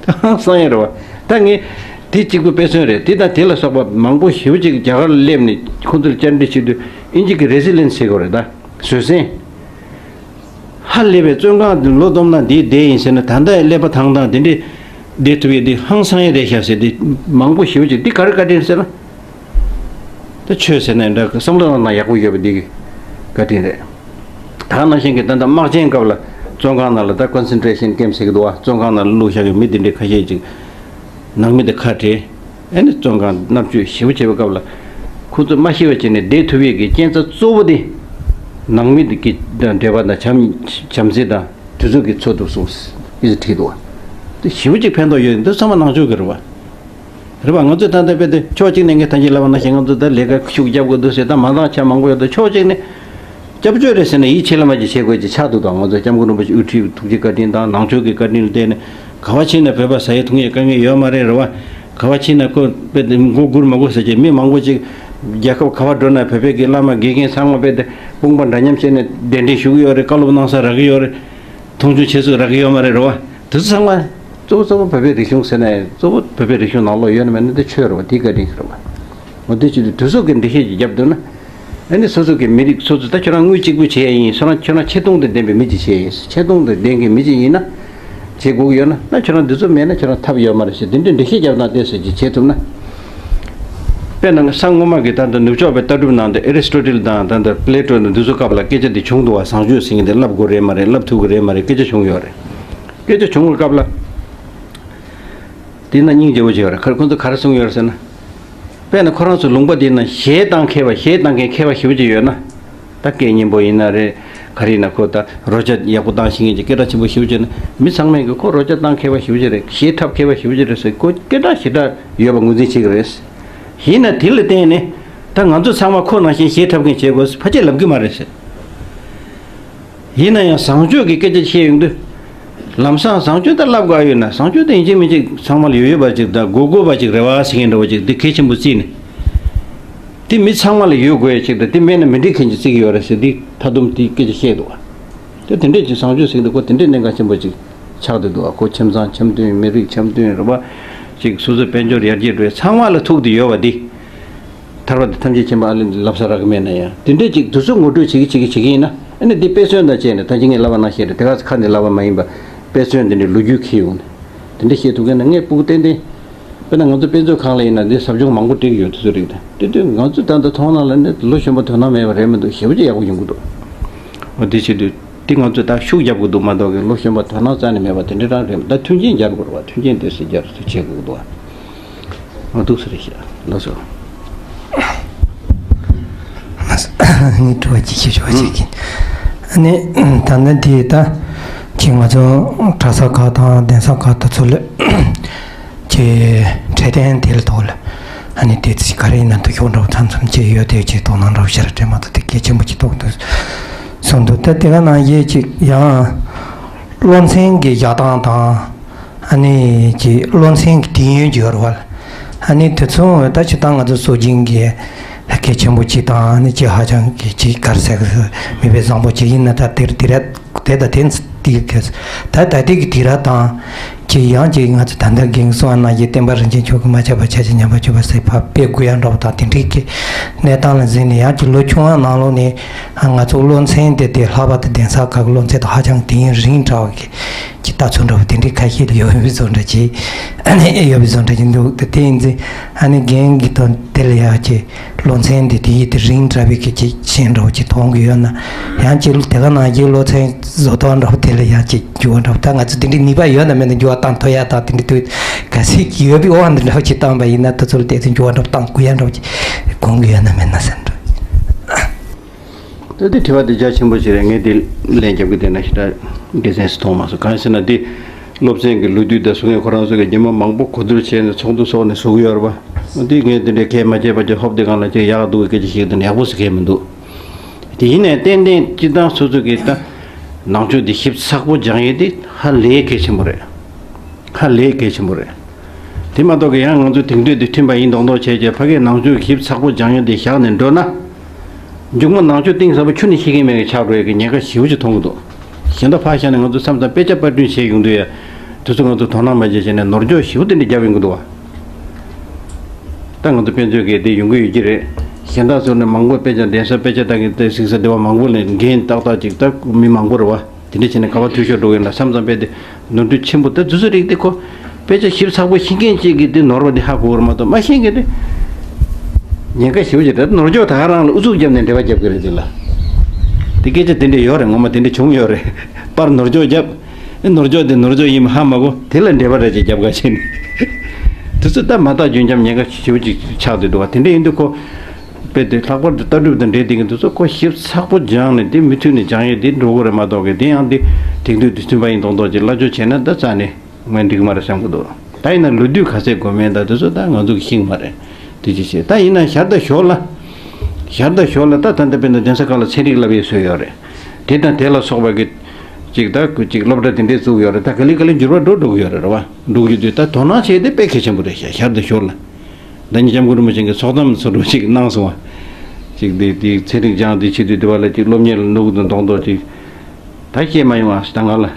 ད་ཧང་སང་ཡ་རེད་བ། ད་ངས་དེ་གཅིག་པུ་དཔེ་མཚོན་རེད། དེ་དང་དེ་ལ་སོགས་པ་མང་པོ་ཞེ་པོ་ཅིག་རྒྱ་གར་ལ་སླེབས་ནས་ཁོང་ཚོར་བཅར་འདྲི་བྱེད་དུས་ཨིན་ཇི་གི་རེ་སི་ལེན་སི་ཟེར་གྱི་ཡོད་རེད། ད་བཟོད་བསྲན། ཧ་ལས་པའི་བཙོན་ཁང་དུ་ལོ་བསྡོམས་ན་འདིའི་བསྡད་ཡིན་ཟེར་ན་ད་ལྟ་ཡང་ཀླད་པ་ཐང་ཐང་དེ་འདྲས་བསྡད་ཐུབ་ཡས་འདི་ཧང་སང་ཡས་རེད་ཤག་ཟེར། འདི་མང་པོ་ཞེ་པོ་ཅིག་འདི་ག་རེ་བཀའ་དྲིན་ཟེར་ན། ད་ཆོས་ཟེར་ན་འདྲ་བསམ་བློ་བཏང་ན་ཡག་པོ་ཡོད་པ་འདི་གི་བཀའ་དྲིན་རེད། ད་ནང་བཞིན་གྱི་ད་ལྟ་དམག་ཆེན་སྐབས་ལ་བཙོན་ཁང་ནང་ལ་ད་ཀོན་སེན་ཊྲེ་ཤན་ཀེམ་ཟེར་གྱི་འདུག་བ། བཙོན་ཁང་ནང་ལ་བླུགས་བཞག་གི་མི་འདི་འདྲའི་ཁ་ཤས་ཅིག་ནང་མི་དེ་ཁ་བྲལ། ཨེ་ནི་བཙོན་ཁང་མནར་གཅོད་ཞེ་པོ་བྱས་པའི་སྐབས་ལ། ཁོ་ཚོ་མ་ཤི་བ་བྱས་ནས་བསྡད་ཐུབ་ཡས་ཀྱི་རྐྱེན་རྩ་གཙོ་བོ་དེ། ནང་མི་དེ་གི་དང་འབྲེལ་བ་དང་བྱམས་བྱམས་བརྩེ་དང་དེ་ཚོ་གི་འཚོ་ཐུབ་སོང་ཟེར་བྲིས་འདུག་བ། དེ་ཞེ་པོ་ཅིག་ཕན་ཐོགས་ཡོད། འདི་ཚང་མ་ནང་ཆོས་ཀྱི་རེད་བ། རེད་བ། ང་ཚོས་ད་ལྟ་དཔེ་དེ་ཕྱོགས་གཅིག་ནས་ངས་ད་གིན་ལབ་པ་ནང་བཞིན་ང་ཚོ་ད་ལས་ཀ་ཤུགས་རྒྱབ་དགོས་འདུག་ཟེར། ད་མ་འདང་ཆ་མང་པོ་ཡོད། ད་ཕྱོགས་གཅིག་ནས་སྐྱབས་བཅོལ་རེད་ཟེར་ནས་ཡིད་ཆེས་ལ་མ་ཅིག་བྱེད་དགོས་ཅིག་ཆགས་འདུག་ད་ང་ཚོ་སྐྱབས་མགོན་རིན་པོ་ཆེ་དབུ་ཁྲིད་ཐུགས་རྗེ་བཀའ་དྲིན་དང་ནང་ཆོས་ཀྱི་བཀའ་དྲིན་ལ་བརྟེན་ནས་ག་བ་ཕྱིན་ན་བོད་པ་ཟ་ཡས་འཐུང་ཡས་དཀའ་ངལ་ཡོད་མ་རེད། རེད་བ། ག་བ་ཕྱིན་ན་ཁོ་དཔེ་དེ་མགོ་སྒུར་མ་དགོས་ཟེར་གྱི་མི་མང་པོ་ཅིག་རྒྱལ་ཁབ་ག་བ་འགྲོ་ན་བོད་པའི་གི་བླ་མ་དགེ་རྒན་ཚང་མ་དཔེ་དེ་དཔུང་པ་འདྲ་མཉམ་བྱས་ནས་གདན་འདྲེན་ཞུ་གི་ཡོད་རེད། བཀའ་སློབ་གནང་ས་རག་གི་ཡོད་རེད། མཐོང་ཆུང་བྱེད་ས་རག་གི་ཡོད་མ་རེད། རེད་བ། དེ་ཚོ་ཚང་མ་གཙོ་བོ་གཙོ་བོ་བོད་པའི་རིག་གཞུང་ཟེར་ནས་གཙོ་བོ་བོད་པའི་རིག་གཞུང་ནང་ལོགས་ཡོད་ན་མེད་ན་དེ་ཆོས་རེད་བ། དེའི་བཀའ་དྲིན་ཞིག་རེད་བ། འོ་དེ་བྱེད་དུས་དེ་ཚོ་གི་འགྲེལ་བཤད་ཅིག་བརྒྱབ་འདུག་ན། ཨ་ནི་སོ་སོ་གི་མི་རིགས་སོ་སོ་ད་ཁྱོད་རང་དངུལ་གཅིག་པུ་བྱས་ཡིན། སོ་རང་ཁྱོད་རང་ཆེ་མཐོང་དང་ལྡན་པའི་མི་ཅིག་བྱས་ཡིན། ཆེ་མཐོང་དང་ལྡན་གྱི་མི་ཅིག་ཡིན་ན། བྱེད་དགོས་ཀྱི་ཡོད་ན། ད་ཁྱོད་རང་འདི་ཚོ་མེད་ན་ཁྱོད་རང་ཐབས་ཡོད་མ་རེད་ཟེར། འདི་འདྲའི་འགྲེལ་བཤད་བརྒྱབ་ན་ལྟས་ཟེར་གྱི་བྱེད་ཐུབ་ན། དཔེར་ན་ས་སྔོན་མ་གི་ད་ལྟ་ནུབ་ཕྱོགས་པའི་ལྟ་གྲུབ་ནང་དུ་ཨེ་རི་སི་ཊོ་ཊལ་དང་ད་ལྟ་པི་ལེ་ཊོ་དང་འདི་ཚོ་སྐབས་ལ་སྐད་ཆ་འདི་བྱུང་འདུག་བ། བཟང་སྤྱོད་ཟེར་མཁན་འདི་བསླབ་དགོས་རེད་མ་རེད། བསླབ་ཐུབ་ཀྱི་རེད་མ་རེད། སྐད་ཆ་བྱུང་བའི་སྐབས་ལ། དེ་ན་སྙིང་རྗེ་བོ་ཅིག་ཡོད་རེད། ཁར་ཁོ་ཚོ་ག་རེ་གསུངས་ཡོད་རེད་ཟེར་ན། དཔེར་ན་ཁོ་རང་ཚོ་ལུང་པ་དེ་ན་གཞས་བཏང་མཁས་པ་གཞས་བཏང་མཁན་མཁས་པ་ཞེ་པོ་ཅིག་ཡོད་ན། ད་སྐད་སྙན་པོ་ཡིན་ན་རེད། ག་རེ་ཡིན་ན་ཁོ་ད་རོལ་ཆ་ཡག་པོ་བཏང་ཤེས་མཁན་གྱི་སྐད་གྲགས་ཆེན་པོ་ཞེ་པོ་ཅིག་ན་མི་ཚང་མས་གི་ཁོ་རོལ་ཆ་བཏང་མཁས་པ་ཞེ་པོ་ཅིག་རེད། གཞས་འཁྲབ་མཁས་པ་ཞེ་པོ་ཅིག་རེད་ཟེར། ཁོ་སྐད་གྲགས་ཞེ་དྲག་ཡོད་པ་ངོས་འཛིན་བྱེད་ཀྱི་རེད། ཡིན་ན་དེ་ལ་བརྟེན་ནས་ད་ང་ཚོ་ཚང་མ་ཁོ་ནང་བཞིན་གཞས་འཁྲབ་མཁན་བྱེད་དགོས་ཕལ་ཆེར་ལབ་གི་མ་རེད་ཟེར། ཡིན་ན་ཡང་བཟང་སྤྱོད་ཀྱི་སྐད་ཆ་བཤད་ཡོང་དུས། ལམ་སང་བཟང་སྤྱོད་ད་བསླབ་དགོས་ཡོད་ན་བཟང་སྤྱོད་དེ་ཡིན་གཅིག་མིན་གཅིག་ཚང་མ་ལ་ཡོད་ཡོད་པ་ཅིག་དང་དགོས་དགོས་པ་ཅིག་རེད་བ་ཟེར་མཁན་འདྲ་བོ་ཅིག་འདི་གལ་ཆེན་པོ་བརྩིས་ནས། དེ་མི་ཚང་མ་ལ་ཡོད་དགོས་ཡ་ཅིག་དང་དེ་མེད་ན་མི་འགྲིག་མཁན་ཅིག་བརྩི་གི་ཡོད་རེད་ཟེར། འདི་ད་དུང་དེ་སྐད་ཆ་བཤད་འདུག་བ། དེ་དེ་འདྲས་ཅིག་བཟང་སྤྱོད་ཟེར་གི་འདུག་ཁོ་དེ་འདྲས་གནད་འགག་ཆེན་པོ་ཅིག་ཆགས་བསྡད་འདུག་བ། ཁོ་ཁྱིམ་ཚང་འཆམ་མཐུན་མི་རིགས་འཆམ་མཐུན་རེད་བ། ཅིག་སོ་སོའི་དཔལ་འབྱོར་ཡར་རྒྱས་འགྲོ་ཡ་ཚང་མ་ལ་ཐུག་བསྡད་ཡོད་བ་འདི། ཐར་པ་དང་ཐམས་ཅད་མཁྱེན་པ་ཨ་ལས་ལབ་ས་རག་གི་མེད་ན་ཡང་དེ་འདྲས་ཅིག་དུས་ཚོད་ངོ་སྤྲོད་བྱེད་ཀྱི་བྱེད་ཀྱི་བྱེད་ཀྱི་ཡིན་ན་ཨ་ནི་འདི་དཔེ་མཚོན་དང་བཅས་ནས་ད་ཅི་ངས་ལབ་པ་ནང་བཞིན་རེད། དེ་ག་ཚོད་ཁ་ནས་ལབ་པ་མ་ཡིན་པ་དཔེ་མཚོན་འདི་འདྲའི་ལོ་རྒྱུས་འཁྱེར་ཡོང་ནས་དེ་འདྲས་བཤད་ཐུབ་མཁན་ན་ངས་སྤུ་གུ་ཏན་ཏན། དཔེར་ན་ང་ཚོ་དཔེ་མཛོད་ཁང་ལ་ཡིན་ན་འདི་ཟབ་སྦྱོང་མང་པོ་སྤྲད་ཀྱི་ཡོད། དུས་ཚོད་རིགས་དང་དེ་དུས་ང་ཚོ་ད་ལྟ་མཐོང་སྣང་ལ་ནི་ལོ་གཞོན་པ་དོ་སྣང་མེད་པ་རེད་མི་འདུག་ཞེ་པོ་ཅིག་ཡག་པོ་ཡོང་གི་འདུག་འོ་དེ་བྱེད་དུས་དེ་ང་ཚོས་ད་ཤུགས་རྒྱབ་དགོས་འདུག་མ་གཏོགས་ཀྱི་ལོ་གཞོན་པ་དོ་སྣང་རྩ་ནས་མེད་པ་དེ་འདྲ་རང་རེད། ད་མཐུན་རྐྱེན་སྦྱར་དགོས་རེད་བ། མཐུན་རྐྱེན་དེ་སྲིད་སྦྱར་སྲིད་བྱེད་དགོས་འདུག་བ། འོ་འདུག་ཟེར་ཤག་ལགས་སོ། ངས་དྲི་བ་གཅིག་ཞུ་ཆོག་ཅིག་གིན། ཨ་ནི་ད་ལྟ་དེ་ད་ཅིག་ང་ཚོ་གྲྭ་ས་ཁག་དང་གདན་ས་ཁག་དེ་ཚོ་ལ་ཅིག་འཕྲོད་བསྟེན་དེ་ལ་ཐོག་ལ་ཨ་ནི་དེ་ཚོ་ག་རེ་ཡིན་ན་འདུ་ཤོག་འདྲ་བོ་མཚམས་མཚམས་ཅིག་ཡོད་དེ་ཅིག་དོ་སྣང་འདྲ་བོ་ཞེ་དྲག་སྤྲད་མ་ཐུབ་དེ་གལ་ཆེན་པོ་ཅིག་མཐོང་འདུག་གསུངས་འདུག་ད་དེ་ག་ནང་བཞིན་ཅིག་ཡང་སློབ་ཚན་གྱི་བཞག་སྟངས་དང་། ཨ་ནི་ཀྱི་སློབ་ཚན་གྱི་དུས་ཡུན་གྱི་ཡོད་རེད་བ། ཨ་ནི་དེ་ཚོ་ད་སྤྱིར་བཏང་ང་ཚོ་སྲོལ་རྒྱུན་གྱི་ལྷ་སྐལ་ཆེན་པོ་གཅིག་དང་ཨ་ནི་ཀྱི་ཧ་ཅང་གི་ཀྱི་གར་ཟེར་གི་མི་བས་བཟང་པོ་གཅིག་ཡིན་ན། ད་དེར་དེ་ར་དེ་ད་དེ་དེ་གི་ད་ད་དེ་གི་དེ་ར་དང་ཀྱི་ཡང་ཀྱི་ང་ཚོ་ད་ལྟ་གིང་སོང་ཨ་ན་ཀྱི་བསྟན་པ་རིན་ཆེན་མཆོག་གི་མ་ཆགས་པ་ཆགས་ཤིང་ཉམས་པ་སྐྱོབ་པ་ཟེར་ཕར་སྤེལ་དགོས་ཡ་འདྲ་བོ་དང་དེ་འདྲའི་གི་གནས་སྟངས་ལ་གཟིགས་ནས། ཡང་ཀྱི་ལོ་ཆུང་བ་ནང་ལོགས་ནས་ང་ཚོ་སློབ་ཚན་དེ་དེ་ལྷག་པར་དུ་གདན་ས་ཁག་གི་སློབ་ཚན་དང་ཧ་ཅང་དུས་ཡུན་རིང་དྲགས་པ་གི་ཀྱི་ལྟ་ཚུལ་འདྲ་བོ་དེ་འདྲའི་ཁ་ཤས་ཡོད་པའི་བཟོ་འདྲ་ཅིག་ཨ་ནི་ཡོད་པའི་བཟོ་འདྲ་ཅིག་འདུག་དེ་དེ་ཡིན་ཚེ་ཨ་ནི་རྒན་གྱི་དོན་དེ་ལ་ཡང་ཅིག་སློབ་ཚན་དེ་དེ་ཡིད་དེ་རིང་དྲགས་པའི་གི་ཅིག་ཤེས་འདྲ་བོ་ཅིག་མཐོང་གི་ཡོད་ན། ཡང་ཅིག་དེ་ག་ནང་བཞིན་སློབ་ཚན་བཟོ་སྟངས་འདྲ་བོ་དེ་ལ་ཡང་ཅིག་འགྱུར་བ་འདྲ་བོ། ད་ང་ཚོ་དེ་འདྲའི་ནུས་པ་ཡོད་ན་མེད་ན་འགྱུར་བ་བཏང་ཐུབ་ཡ་དང་དེ་འདྲའི་དུས་ག་ཚད་ཀྱི་ཡོད་པའི་དབང་དུ་འདྲ་བོ་ཅིག་བཏང་པ་ཡིན་ན། ད་ཚོར་དེ་ཚོ་འགྱུར་བ་འདྲ་བོ་བཏང་དགོས་ཡ་འདྲ་བོ་ཅིག་དགོངས་ཀྱི་ཡོད་ན་མེད་ན་བསམ་འདྲ། ད་དེ་དྲི་བ་དེ་རྒྱ་ཆེན་པོ་ཞིག་རེད། ངས་དེ་ལན་རྒྱབ་གི་བསྡད་ན་ཞེ་དྲག་དགེ་མཚན་ཞིག་མཐོང་མ་སོང་། གང་ཡིན་ཟེར་ན་དེ་སློབ་ཚན་གྱི་ལོ་དུས་དང་སུ་ངས་ཁོ་རང་ཚོ་གི་རྒྱུ་མ་མང་པོ་གོ་བསྡུར་བྱས་ནས་ཚོགས་འདུ་ཚོགས་ནས་བཟོ་གི་ཡོད་རེད་པ། དེ་ངས་དེ་འདྲའི་གལ་མ་བྱས་པ་ཅིག་ཧོབ་དེ་གང་ལ་ཅིག་ཡག་འདུག་གི་སྐད་ཆ་ཞིག་དེ་ནས་ཡག་པོ་ཟེར་མཁན་མི་འདུག་དེ་ཡིན་ནའི་ཏན་ཏན་སྤྱིར་བཏང་སོ་སོ་གི་ད་ནང་ཆོས་དེ་ཞིབ་ཚགས་པོ་སྦྱང་ཡས་དེ་ཧ་ལས་གལ་ཆེན་པོ་རེད། ཧ་ལས་གལ་ཆེན་པོ་རེད། དེ་མ་གཏོགས་ཀྱི་ཡང་ང་ཚོ་དེང་དུས་དེ་མཐུན་པ་ཡིན་མདོག་མདོག་བྱས་རྗེས་ཕ་གིའི་ནང་ཆོས་ཞིབ་ཚགས་པོ་སྦྱང་ཡོང་དེ་བཞག་ནས་འགྲོ་ན། མཇུག་མ་ནང་ཆོས་གཏིང་ཟབ་པོ་ཆུ་ནས་ཤེས་ཀྱི་མེད་ཀྱི་ཆགས་འགྲོ་ཡས་ཀྱི་ཉེན་ཁ་ཞེ་པོ་ཅིག་མཐོང་གི་འདུག་གཞན་དག་ཕར་བཞག་ནས་ང་ཚོ་མཚམས་མཚམས་དཔེ་ཆ་པར་སྐྲུན་བྱས་ཡོང་དུས་ཡ། དེ་ཚོ་ང་ཚོ་དོ་སྣང་མ་བྱས་བྱས་ནས་ནོར་འཁྱོག་ཞེ་པོ་དེ་འདྲ་བརྒྱབ་ཡོང་གི་འདུག་བ། ད་ང་ཚོ་དཔེ་མཛོད་ཀྱི་དེ་ཡོང་གི་ཡོད་ཀྱི་རེད། གཞན་དག་ཚོ་ནས་མང་པོ་དཔེ་ཆ་འདན་ས་དཔེ་ཆ་ལྟ་གི་དེ་གཟིགས་ས་དེ་བ་མང་པོ་ལས་འགན་ཏག་ཏག་ཅིག་ད་མི་མང་པོ་རེད་བ། དེ་འདྲ་བྱས་ནས་ག་བ་འཐུས་ཤོར་འགྲོ་གི་ཡིན་ན་བསམ་བསམ་པས་དེ་ནོར་འཁྲུལ་ཆེན་པོ་ད་དུས་ཚོད་རིག་དེ་ཁོ་དཔེ་ཆ་ཞིབ་ཚགས་པོ་ཤེས་མཁན་ཅིག་གིས་དེ་ནོར་བ་དེ་ཧ་གོ་བར་མ་གཏོགས་མ་ཤེས་མཁན་དེ་ཉེན་ཁ་ཞེ་པོ་ཅིག་རེད། ནོར་འཁྱོག་ད་ག་རང་ལ་ཨུ་ཚུགས་བརྒྱབ་ནས་འབྲེལ་བ་རྒྱབ་གི་རེད་དེ་ལ། དེ་སྐད་ཆ་དེ་འདྲ་ཡོད་རེད། ངོ་མ་དེ་འདྲ་བྱུང་ཡོད་རེད། པར་ནོར་འཁྱོག་བརྒྱབ། ཨེ་ནོར་འཁྱོག་དེ་ནོར་འཁྱོག་ཡིན་པ་ཧ་མ་གོ་དེ་ལ་འབྲེལ་བ་རེ་ཅིག་རྒྱབ་ག་བྱས་ནས་དུས་ཚོད་ད་མ་ཐག་རྒྱུན་འཁྱམ་ཉེན་ཁ་ཞེ་པོ་ཅིག་ཆགས་བསྡད་འདུག་བ། དེ་འདྲ་ཡིན་དུས་ཁོ་དཔེ་དེ་ལྷག་པར་དུ་ལྟ་གྲུབ་དང་འབྲེལ་བསྡད་མཁན་དེ་ཚོ་ཁོ་ཞིབ་ཚགས་པོ་སྦྱངས་ནས་དེ་མུ་མཐུད་ནས་སྦྱང་ཡས་དེ་འགྲོ་གི་རེད་མ་གཏོགས་གི་དེ་ཡང་དེ་དེང་དུས་དུས་ཚོད་པ་ཡིན་མདོག་མདོག་ཅིག་སླ་བཅོས་བྱས་ན་ད་རྩ་ནས་ངས་འགྲིག་གི་མ་རེད་བསམ་གི་འདུག་ད་ཡིན་ན་ལོ་དུས་ག་ཚད་འགོར་མིན་ད་དེ་ཚོ་ད་ང་ཚོ་གི་ཤེས་ཀྱི་མ་རེད། དེ་ཅི་བྱེད། ད་ཡིན་ན་ཞར་དང་ཞོར་ལ། ཞར་དང་ཞོར་ལ་ད་ད་ལྟ་དཔེར་ན་གདན་ས་ཁག་ལ་ཚན་རིག་བསླབ་ཡས་བཟོས་ཡོད་རེད། དེ་དང་དེ་ལ་སོགས་པ་གི་ཅིག་ད་ཅིག་སློབ་གྲྭ་དེ་འདྲས་བཙུགས་ཡོད་རེད། ད་ག་ལེ་ག་ལེ་འགྱུར་བ་འགྲོ་འགྲོ་གི་ཡོད་རེད། རེད་བ། འགྲོ་གི་ཡོད་དུས་ད་དོ་སྣང་བྱས་ཏེ་དཔེ་གལ་ཆེན་པོ་རེད་ཤག་ཞར་དང་ཞོར་ལ། ད་ཉིན་ལྕམ་སྐུ་རིན་པོ་ཆེ་གི་ཚོགས་གཏམ་ཚོ་འགྲོ་ཅིག་གནང་སོང་བ། ཅིག་དེ་དེ་ཚན་རིག་སྦྱངས་དེ་བྱེད་དུས་དེ་བ་ལ་ཅིག་སློབ་གཉེར་ལ་ནུག་དང་གདོང་མདོག་ཅིག་ད་བཤད་མ་ཡོང་ཨ་ད་ང་ལ།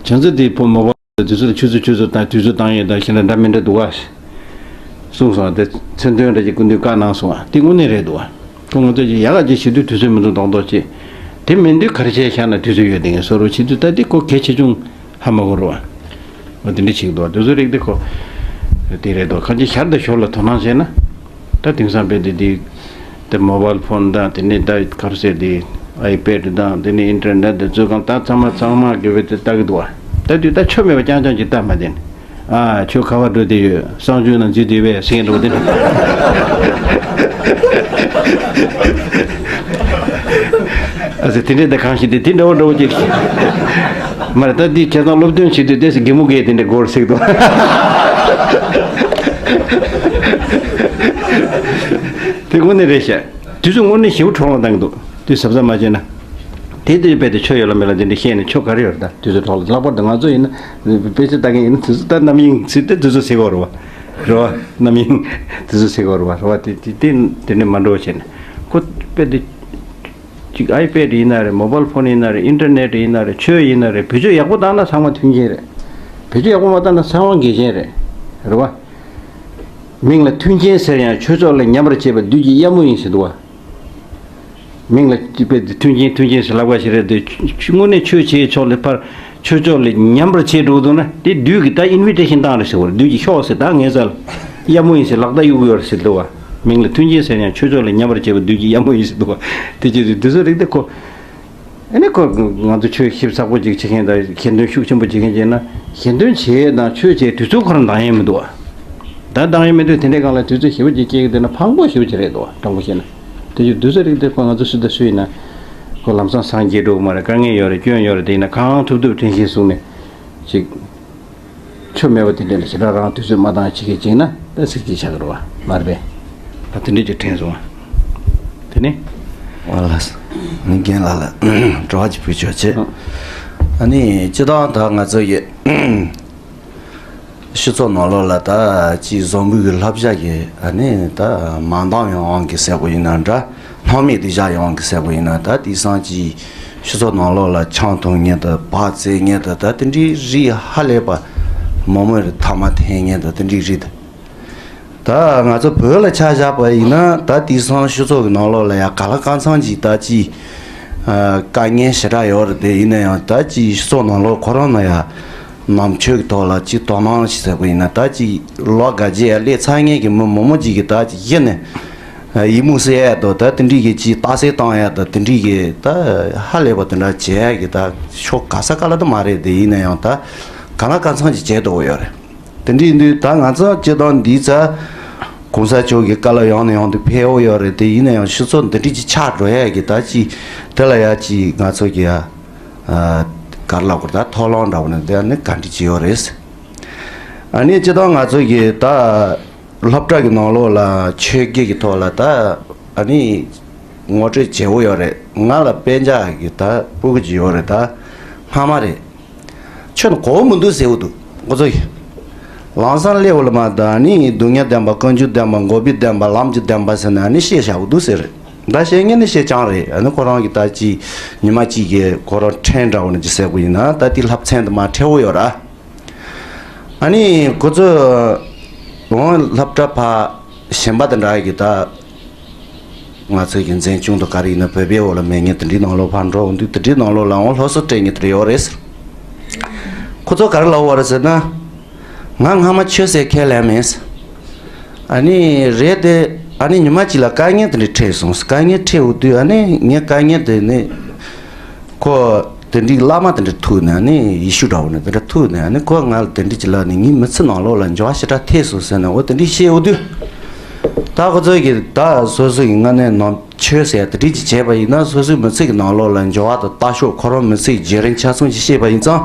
བྱང་ཚེ་དེ་ཕོ་མོ་པ་དུས་ཚོད་ཆུ་ཚོད་ཆུ་ཚོད་དང་དུས་ཚོད་བཏང་ཡས་དང་ཞེ་ན་འདྲ་མི་འདྲ་འདུག་ཨ། གསུངས་སོང་། དེ་མཚན་དོན་འདྲ་ཅིག་སྐུ་མདུན་བཀའ་གནང་སོང་ཨ། དེ་དངོས་གནས་རེད་འདུག་ཨ། ཁོ་ང་ཚོ་ཅིག་ཡག་ག་ཅིག་བྱེད་དུས་དུས་ཚོད་མི་འདུག་མདོག་མདོག་ཅིག་དེ་མིན་དུས་ག་རེ་བྱས་བཞག་ན་དུས་ཚོད་ཡོད་དེ་ངས་བཟོ་རོགས་བྱེད་དུས་ད་དེ་ཁོ་གལ་ཆེ་ཆུང་ཧ་མ་གོ་རོགས་ཨ། འོ་དེ་འདྲ་ཅིག་འདུག་ཨ། དུས་ཚོད་རིག་དེ་ཁོ། དེ་རེད་འདུག་ཁ་ཅིག་ཞར་དང་ཞོར་ལ་དོ་སྣང་བྱས་ན། ད་དེང་སང་དཔེ་དེ་དེ། དེ་མོ་བལ་ཕོན་དང་དེ་ནས་ད་ག་རེ་ཟེར་དེ། ཨའི་པེ་ཌི་དང་དེ་ནས་ཨིན་ཊར་ནེཊ་དེ་ཚོ་གང་ད་ཚང་མ་ཚང་མ་དགེ་བའི་དེ་ལྟ་གི་འདུག་བ། ད་དུས་ད་ཆོ་མེད་པ་རྐྱང་རྐྱང་ཅིག་ལྟ་མ་བསྡད་ནས། ཨ་ཆོ་ག་བ་འགྲོ་བསྡད་ཡོད། གསང་སྤྱོད་ནང་འཛུལ་བསྡད་པས་ཟེར་མཁན་འདྲ་བོ་དེ་འདྲ། ཨ་ཟེར་དེ་འདྲས་ད་གང་ཞིག་དེ་དེ་འདྲ་བོ་འདྲ་བོ་ཅིག་མ་རེད། ད་འདི་ཁྱེད་ཚང་སློབ་སྟོན་བྱེད་དུས་ཏོག་ཙམ་གད་མོ་བགད་དེ་འདྲ་སྒོར་ཟེར་གི་འདུག་དེ་དངོས་གནས་རེད་ཤག་དུས་ཚོད་དངོས་གནས་ཞེ་པོ་འཕྲོ་བརླག་བཏང་གི་འདུག་དུས་གཟབ་གཟབ་མ་བྱས་ན། དེ་དུས་དཔེ་དེ་ཆོ་ཡོད་ལ་མེད་ལ་དེ་འདྲ་བཤད་ནས་ཆོ་ག་རེ་ཡོད་རེད། ད་དུས་ཚོད་འཕྲོ་བརླག་ལྷག་པར་དུ་ང་ཚོ་ཡིན་ན་དཔེ་ཆ་ལྟ་མཁན་ཡིན་ན་དུས་ཚོད་ད་རྣམ་གཡེང་ཚིག་དེ་དུས་ཚོད་ཟེར་གི་རེད་བ། རེད་བ། རྣམ་གཡེང་དུས་ཚོད་ཟེར་གི་རེད་བ། རེད་བ། དེ་དེ་དེ་དེ་འདྲ་མ་འགྲོ་བྱས་ནས་ཁོ་དཔེ་དེ། ཅིག་ཨའི་པེ་ཌི་ཡིན་ན་རེད། མོ་བལ་ཕོན་ཡིན་ན་རེད། ཨིན་ཊར་ནེཊ་ཡིན་ན་རེད། ཆོས་ཡིན་ན་རེད། བེད་སྤྱོད་ཡག་པོ་བཏང་ན་ཚང་མ་མཐུན་རྐྱེན་རེད། བེད་སྤྱོད་ཡག་པོ་མ་བཏང་ན་ཚང་མ་འགལ་རྐྱེན་རེད། རེད་བ། མིང་ལ་མཐུན་རྐྱེན་ཟེར་ཡང་ཆོས་ཕྱོགས་ལ་ཉམས་པར་བྱེད་པ་བདུད་ཀྱི་གཡབ་མོ་ཡིན་ཟེར་འདུག་བ། མིང་ལ་ཅིག་དཔེ་དེ་མཐུན་རྐྱེན་མཐུན་རྐྱེན་ཟེར་ལབ་པ་ཞིག་རེད་དེ། དངོས་གནས་ཆོས་བྱེད་ཕྱོགས་ལ་ཕར་ཆོས་ཕྱོགས་ལ་ཉམས་པར་བྱེད་འགྲོ་འདུག་ན་དེ་བདུད་ཀྱིས་ད་ཨིན་བི་ཊེ་ཤན་བཏང་རེད་ཟེར་བ་རེད། བདུད་ཀྱིས་ཤོག་ཟེར་ད་ངའི་རྩ་ལ་གཡབ་མོ་ཡིན་ཟེར་ལག་བརྡ་གཡུག་གི་ཡོད་རེད་ཟེར་འདུག་བ། མིང་ལ་མཐུན་རྐྱེན་ཟེར་ཡང་ཆོས་ཕྱོགས་ལ་ཉམས་པར་བྱེད་པ་བདུད་ཀྱི་གཡབ་མོ་ཡིན་ཟེར་འདུག་བ། དེ་བྱེད་དུས་དེ་ཚོ་རིགས་དེ་ཁོ། ཨ་ནི་ཁོ་ང་ཚོ་ཆོས་ཞིབ་ཚགས་པོ་ཅིག་བྱེད་མཁན་དང་ཞལ་འདོན་ཤུགས་ཆེན་པོ་བྱེད་མཁན་བྱས་ན་ཞལ་འདོན་བྱེད་དང་ཆོས་བྱེད་དུས་ཚོད་ཁོ་རང་འདང་ཡས་མི་འདུག་བ། ད་འདང་ཡས་མི་འདུག་དེ་འདྲའི་སྒང་ལ་དུས་ཚོད་ཞེ་པོ་ཅིག་སྐྱེལ་གི་འདུག་ན་ཕངས་པོ་ཞེ་པོ་ཅིག་རེད་འདུག་བ། དྲང་པོ་བཤད་ན། དེ་ཡི་དུས་ཚོད་རིགས་དེ་ཁོ་ང་ཚོ་སུ་དང་སུ་ཡིན་ན་ཁོ་ལམ་སང་སངས་རྒྱས་འགྲོ་གི་མ་རེད། དཀའ་ངལ་ཡོད་རེད། སྐྱོན་ཡོད་རེད། དེ་ཡིན་ན་གང་ཐུབ་ཐུབ་དྲན་ཤེས་བཟུང་ནས་ཅིག་ཆོ་མེད་པ་དེ་འདྲ་ལ་ཞེ་དྲག་རང་དུས་ཚོད་མ་འདང་བྱེད་མཁན་ཅིག་ན་ད་སྲིད་ཀྱི་ཆགས་ཀྱི་རེད་བ། མ་རེད་པས། ད་དེ་འདྲ་ཅིག་དྲན་སོང་བ། དེ་ནི། ཨ་ལ། ནི་རྒན་ལགས་ལ་དྲི་བ་ཅིག་ཕུལ་ཆོག་བྱེད། ཨ་ནི་སྤྱིར་བཏང་ད་ང་ཚོ་ཡི་སྤྱི་ཚོགས་ནང་ལོགས་ལ་ད་ཅིག་བཟང་པོའི་གི་བསླབ་བྱ་གི་ཨ་ནི་ད་མ་འདང་ཡོང་གི་ཟེར་བ་ཡིན་ན་འདྲ། སྣང་མེད་དུ་བཞག་ཡོང་གི་ཟེར་བ་ཡིན་ན་ད་དེང་སང་ཅིག་སྤྱི་ཚོགས་ནང་ལོགས་ལ་ཆང་འཐུང་མཁན་དང་བག་བཙོང་མཁན་དང་ད་དེ་འདྲའི་རིགས་ཧ་ལས་པ་མང་མོས་རེད། ཐ་མག་འཐེན་མཁན་དང་དེ་འདྲའི་རིགས་དང་། ད་ང་ཚོ་བོད་ལ་ཆ་བཞག་པ་ཡིན་ན་ད་དེང་སང་སྤྱི་ཚོགས་ཀྱི་ནང་ལོགས་ལ་ཡང་གང་ལ་གང་འཚམ་ཅིག་ད་ཅིག་དཀའ་ངལ་ཞེ་དྲག་ཡོད་རེད། དེ་ཡིན་ན་ཡང་ད་ཅིག་སྤྱི་ཚོགས་ནང་ལོགས་ཁོ་རང་ན་ཡང་ནང་ཆོས་ཀྱི་ཐོག་ལ་ཅིག་དོ་སྣང་ཞིག་ཟེར་བ་ཡིན་ན་ད་ཅིག་ལོ་འགའ་རྗེས་ཡང་སླེབས་ཚར་མཁན་གྱི་མི་མང་མོ་ཅིག་གིས་ད་ཅིག་གཞི་ནས་ཡིག་རྨོངས་སེལ་ཡ་དང་ད་དེ་འདྲའི་གི་ཅིག་རྟགས་གསལ་བཏང་ཡ་དང་དེ་འདྲའི་གི་ད་ཧ་ལས་པ་དེ་འདྲ་བྱེད་ཡ་གི་ད་ཕྱོགས་ག་ས་ག་ལ་ད་མ་རེད། དེ་ཡིན་ན་ཡང་ད་གང་ལ་གང་འཚམ་ཅིག་བྱེད་དོ་ཡོད་རེད། དེ་འདྲ་ཡིན་དུས་ད་ང་ཚོ་སྤྱི་བཏང་འདི་ཚ་གོང་ས་མཆོག་གི་བཀའ་སློབ་ཡང་ནས་ཡང་དུ་ཕེབས་ཡོད་རེད། དེ་ཡིན་ན་ཡང་སྤྱི་ཚོགས་འདི་འདྲ་ཅིག་ཆགས་འགྲོ་ཡ་གི་ད་ཅིག་དེ་ལ་ཡ་ཅིག་ང་ཚོ་གི་ཡ་ག་རེ་ལབ་དགོས་རེད། ད་ཐོག་ལོང་འདྲ་བོ་ནས་དེ་ནི་ག་འདྲ་ཅིག་ཡོད་རེད། ཨ་ནི་སྤྱི་བཏང་ང་ཚོ་གི་ད་སློབ་གྲྭ་གི་ནང་ལོགས་ལ་ཆོས་བརྒྱུད་ཀྱི་ཐོག་ལ་ད་ཨ་ནི་ངོ་སྤྲོད་བྱེད་འོ་ཡོད་རེད། ང་ལ་དཔེ་ཆ་གི་ད་སྤུ་གུ་ཅིག་ཡོད་རེད། ད་སྔ་མ་རེད། ཁྱོད་ནི་གོ་བོ་མི་འདུག་ཟེར་བ་འདུག་ཁོ་ཚོ་ཡིས། ལམ་སང་སླེབས་པ་ལ་མ་ད་ནི་སྡུག་བསྔལ་བདེན་པ། ཀུན་འབྱུང་བདེན་པ། འགོག་པའི་བདེན་པ། ལམ་གྱི་བདེན་པ་ཟེར་ནས་ནི་བཤད་བཞག་པ་འདུག་ཟེར། ད་བཤད་མཁན་ནི་བཤད་རྐྱང་རེད། ཨ་ནི་ཁོ་རང་གི་ད་ཅི་ཉི་མ་གཅིག་གི་ཁོ་རང་ཕྲན་འདྲ་བོ་ནི་ཅི་ཟེར་དགོས་ཡིན་ན་ད་དེ་ལྷབ་ཚན་དུ་མ་ཁྲེལ་བོ་ཡོད་ར། ཨ་ནི་ཁོ་ཚོ་འོང་སློབ་གྲྭ་ཕ་གཞན་པ་དེ་འདྲ་གི་ད། ང་ཚོའི་རྒྱུ་མཚན་ཅུང་དུ་ག་རེ་ཡིན་ན་བོད་པའི་འོག་ལ་མེད་ངེས་དེ་འདྲའི་ནང་ལོགས་ཕར་འགྲོ་འོང་དུས་དེ་འདྲའི་ནང་ལོགས་ལའང་སློབ་གསོ་སྤྲད་ངེས་དེ་འདྲ་ཡོད་རེད། ཁོ་ཚོ་ག་རེ་ལབ་པ་རེད་ཟེར་ན། ང་སྔ་མ་ཆོས་ཟེར་ཁས་ལེན་མེད། ཨ་ནི་རེད་དེ། ཨ་ནི་ཉི་མ་གཅིག་ལ་དཀའ་ངལ་དེ་འདྲ་འཕྲད་སོང་། དཀའ་ངལ་འཕྲད་འོང་དུས་ཨ་ནི་ངས་དཀའ་ངལ་དེ་ནི། ཁོ་དེ་འདྲའི་བླ་མ་དེ་འདྲ་ཐུག་ནས་ནི་ཡེ་ཤུ་འདྲ་བོ་ནས་དེ་འདྲ་ཐུག་ནས་ནི་ཁོ་ང་ལ་དེ་འདྲ་ཅིག་ལབ་ནས་ངའི་མི་ཚེ་ནང་ལོགས་ལ་འགྱུར་བ་ཞེ་དྲག་ཐེབས་སོང་ཟེར་ནས་འོ་དེ་འདྲ་བཤད་འོ་དུས། ད་ཁོ་ཚོ་གིས་ད་སོ་སོ་ཡི་སྔ་ནས་ནང་ཆོས་ཟེར་ཡ་དེ་འདྲ་ཅིག་བྱས་པ་ཡིན་ན་སོ་སོའི་མི་ཚེ་གི་ནང་ལོགས་ལ་འགྱུར་བ་དང་ལྟ་ཕྱོགས་ཁོ་རང་མི་ཚེ་གི་བརྒྱུད་རིམ་ཆ་ཚང་ཅིག་བཤད་པ་ཡིན་ཙང་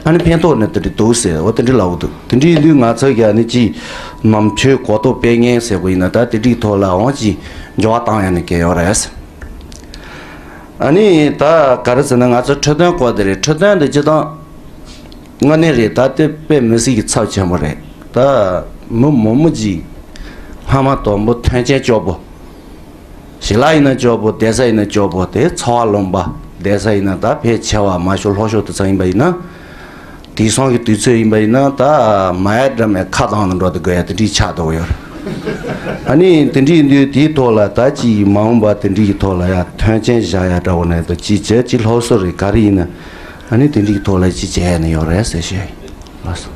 ཨ་ནི་ཕན་ཐོགས་ནས་དེ་འདྲ་འདུག་ཟེར་འོ་དེ་འདྲ་ལབ་འོ་དུས་དེ་འདྲ་ཡིན་དུས་ང་ཚོ་གིས་ཨ་ནི་ཅིག་ནང་ཆོས་གོ་རྟོགས་སྤེལ་མཁན་ཟེར་བ་ཡིན་ན་ད་དེ་འདྲའི་ཐོག་ལའང་ཅིག་འགྱུར་བ་བཏང་ཡ་ནི་གལ་ཡོད་རེད། ཨ་ནི་ད་ག་རེ་ཟེར་ན་ང་ཚོ་འཕྲོད་བསྟེན་སྐོར་དེ་རེད། འཕྲོད་བསྟེན་དེ་སྤྱིར་བཏང་དངོས་གནས་རེད། ད་དེ་དཔེ་མི་སྲིད་ཀྱི་ཚབས་ཆེན་པོ་རེད། ད་མི་མང་མོ་ཅིག་སྔ་མ་དང་པོ་མཐུན་རྐྱེན་སྐྱོ་པོ། ཞི་ལ་ཡིན་ན་སྐྱོ་པོ། བསྡད་ས་ཡིན་ན་སྐྱོ་པོ། དེ་འཚོ་བ་ལོངས་པ། བསྡད་ས་ཡིན་ན་ད་ཕལ་ཆེ་བ་མ་ཤོར་ལྷོ་ཕྱོགས་དེ་ཚོ་ཡིན་པ་ཡིན་ན། དེང་སང་གི་དུས་ཚོད་ཡིན་པ་ཡིན་ན་ད་མ་ཡ་འདྲ་མའི་ཁ་གདང་ནང་འགྲོ་དེ་དགོས་ཡ་དེ་འདྲའི་ཆགས་འདུག་ཡོད། ཨ་ནི་དེ་འདྲའི་ཡིན་དུས་དེའི་ཐོག་ལ་ད་ཅིག་མ་འོངས་པ་དེ་འདྲའི་གི་ཐོག་ལ་ཡ་མཐུན་རྐྱེན་བཞག་ཡ་འདྲ་བོ་ནས་ད་ཅིག་བྱས་ཅིག་སློབ་གསོ་རེད་ག་རེ་ཡིན་ན་ཨ་ནི་དེ་འདྲའི་གི་ཐོག་ལ་ཅིག་བྱས་ཡ་ནི་ཡོད་རེད་ཟེར་ཞུ་ཡ་ཡིན། ལགས་སོ།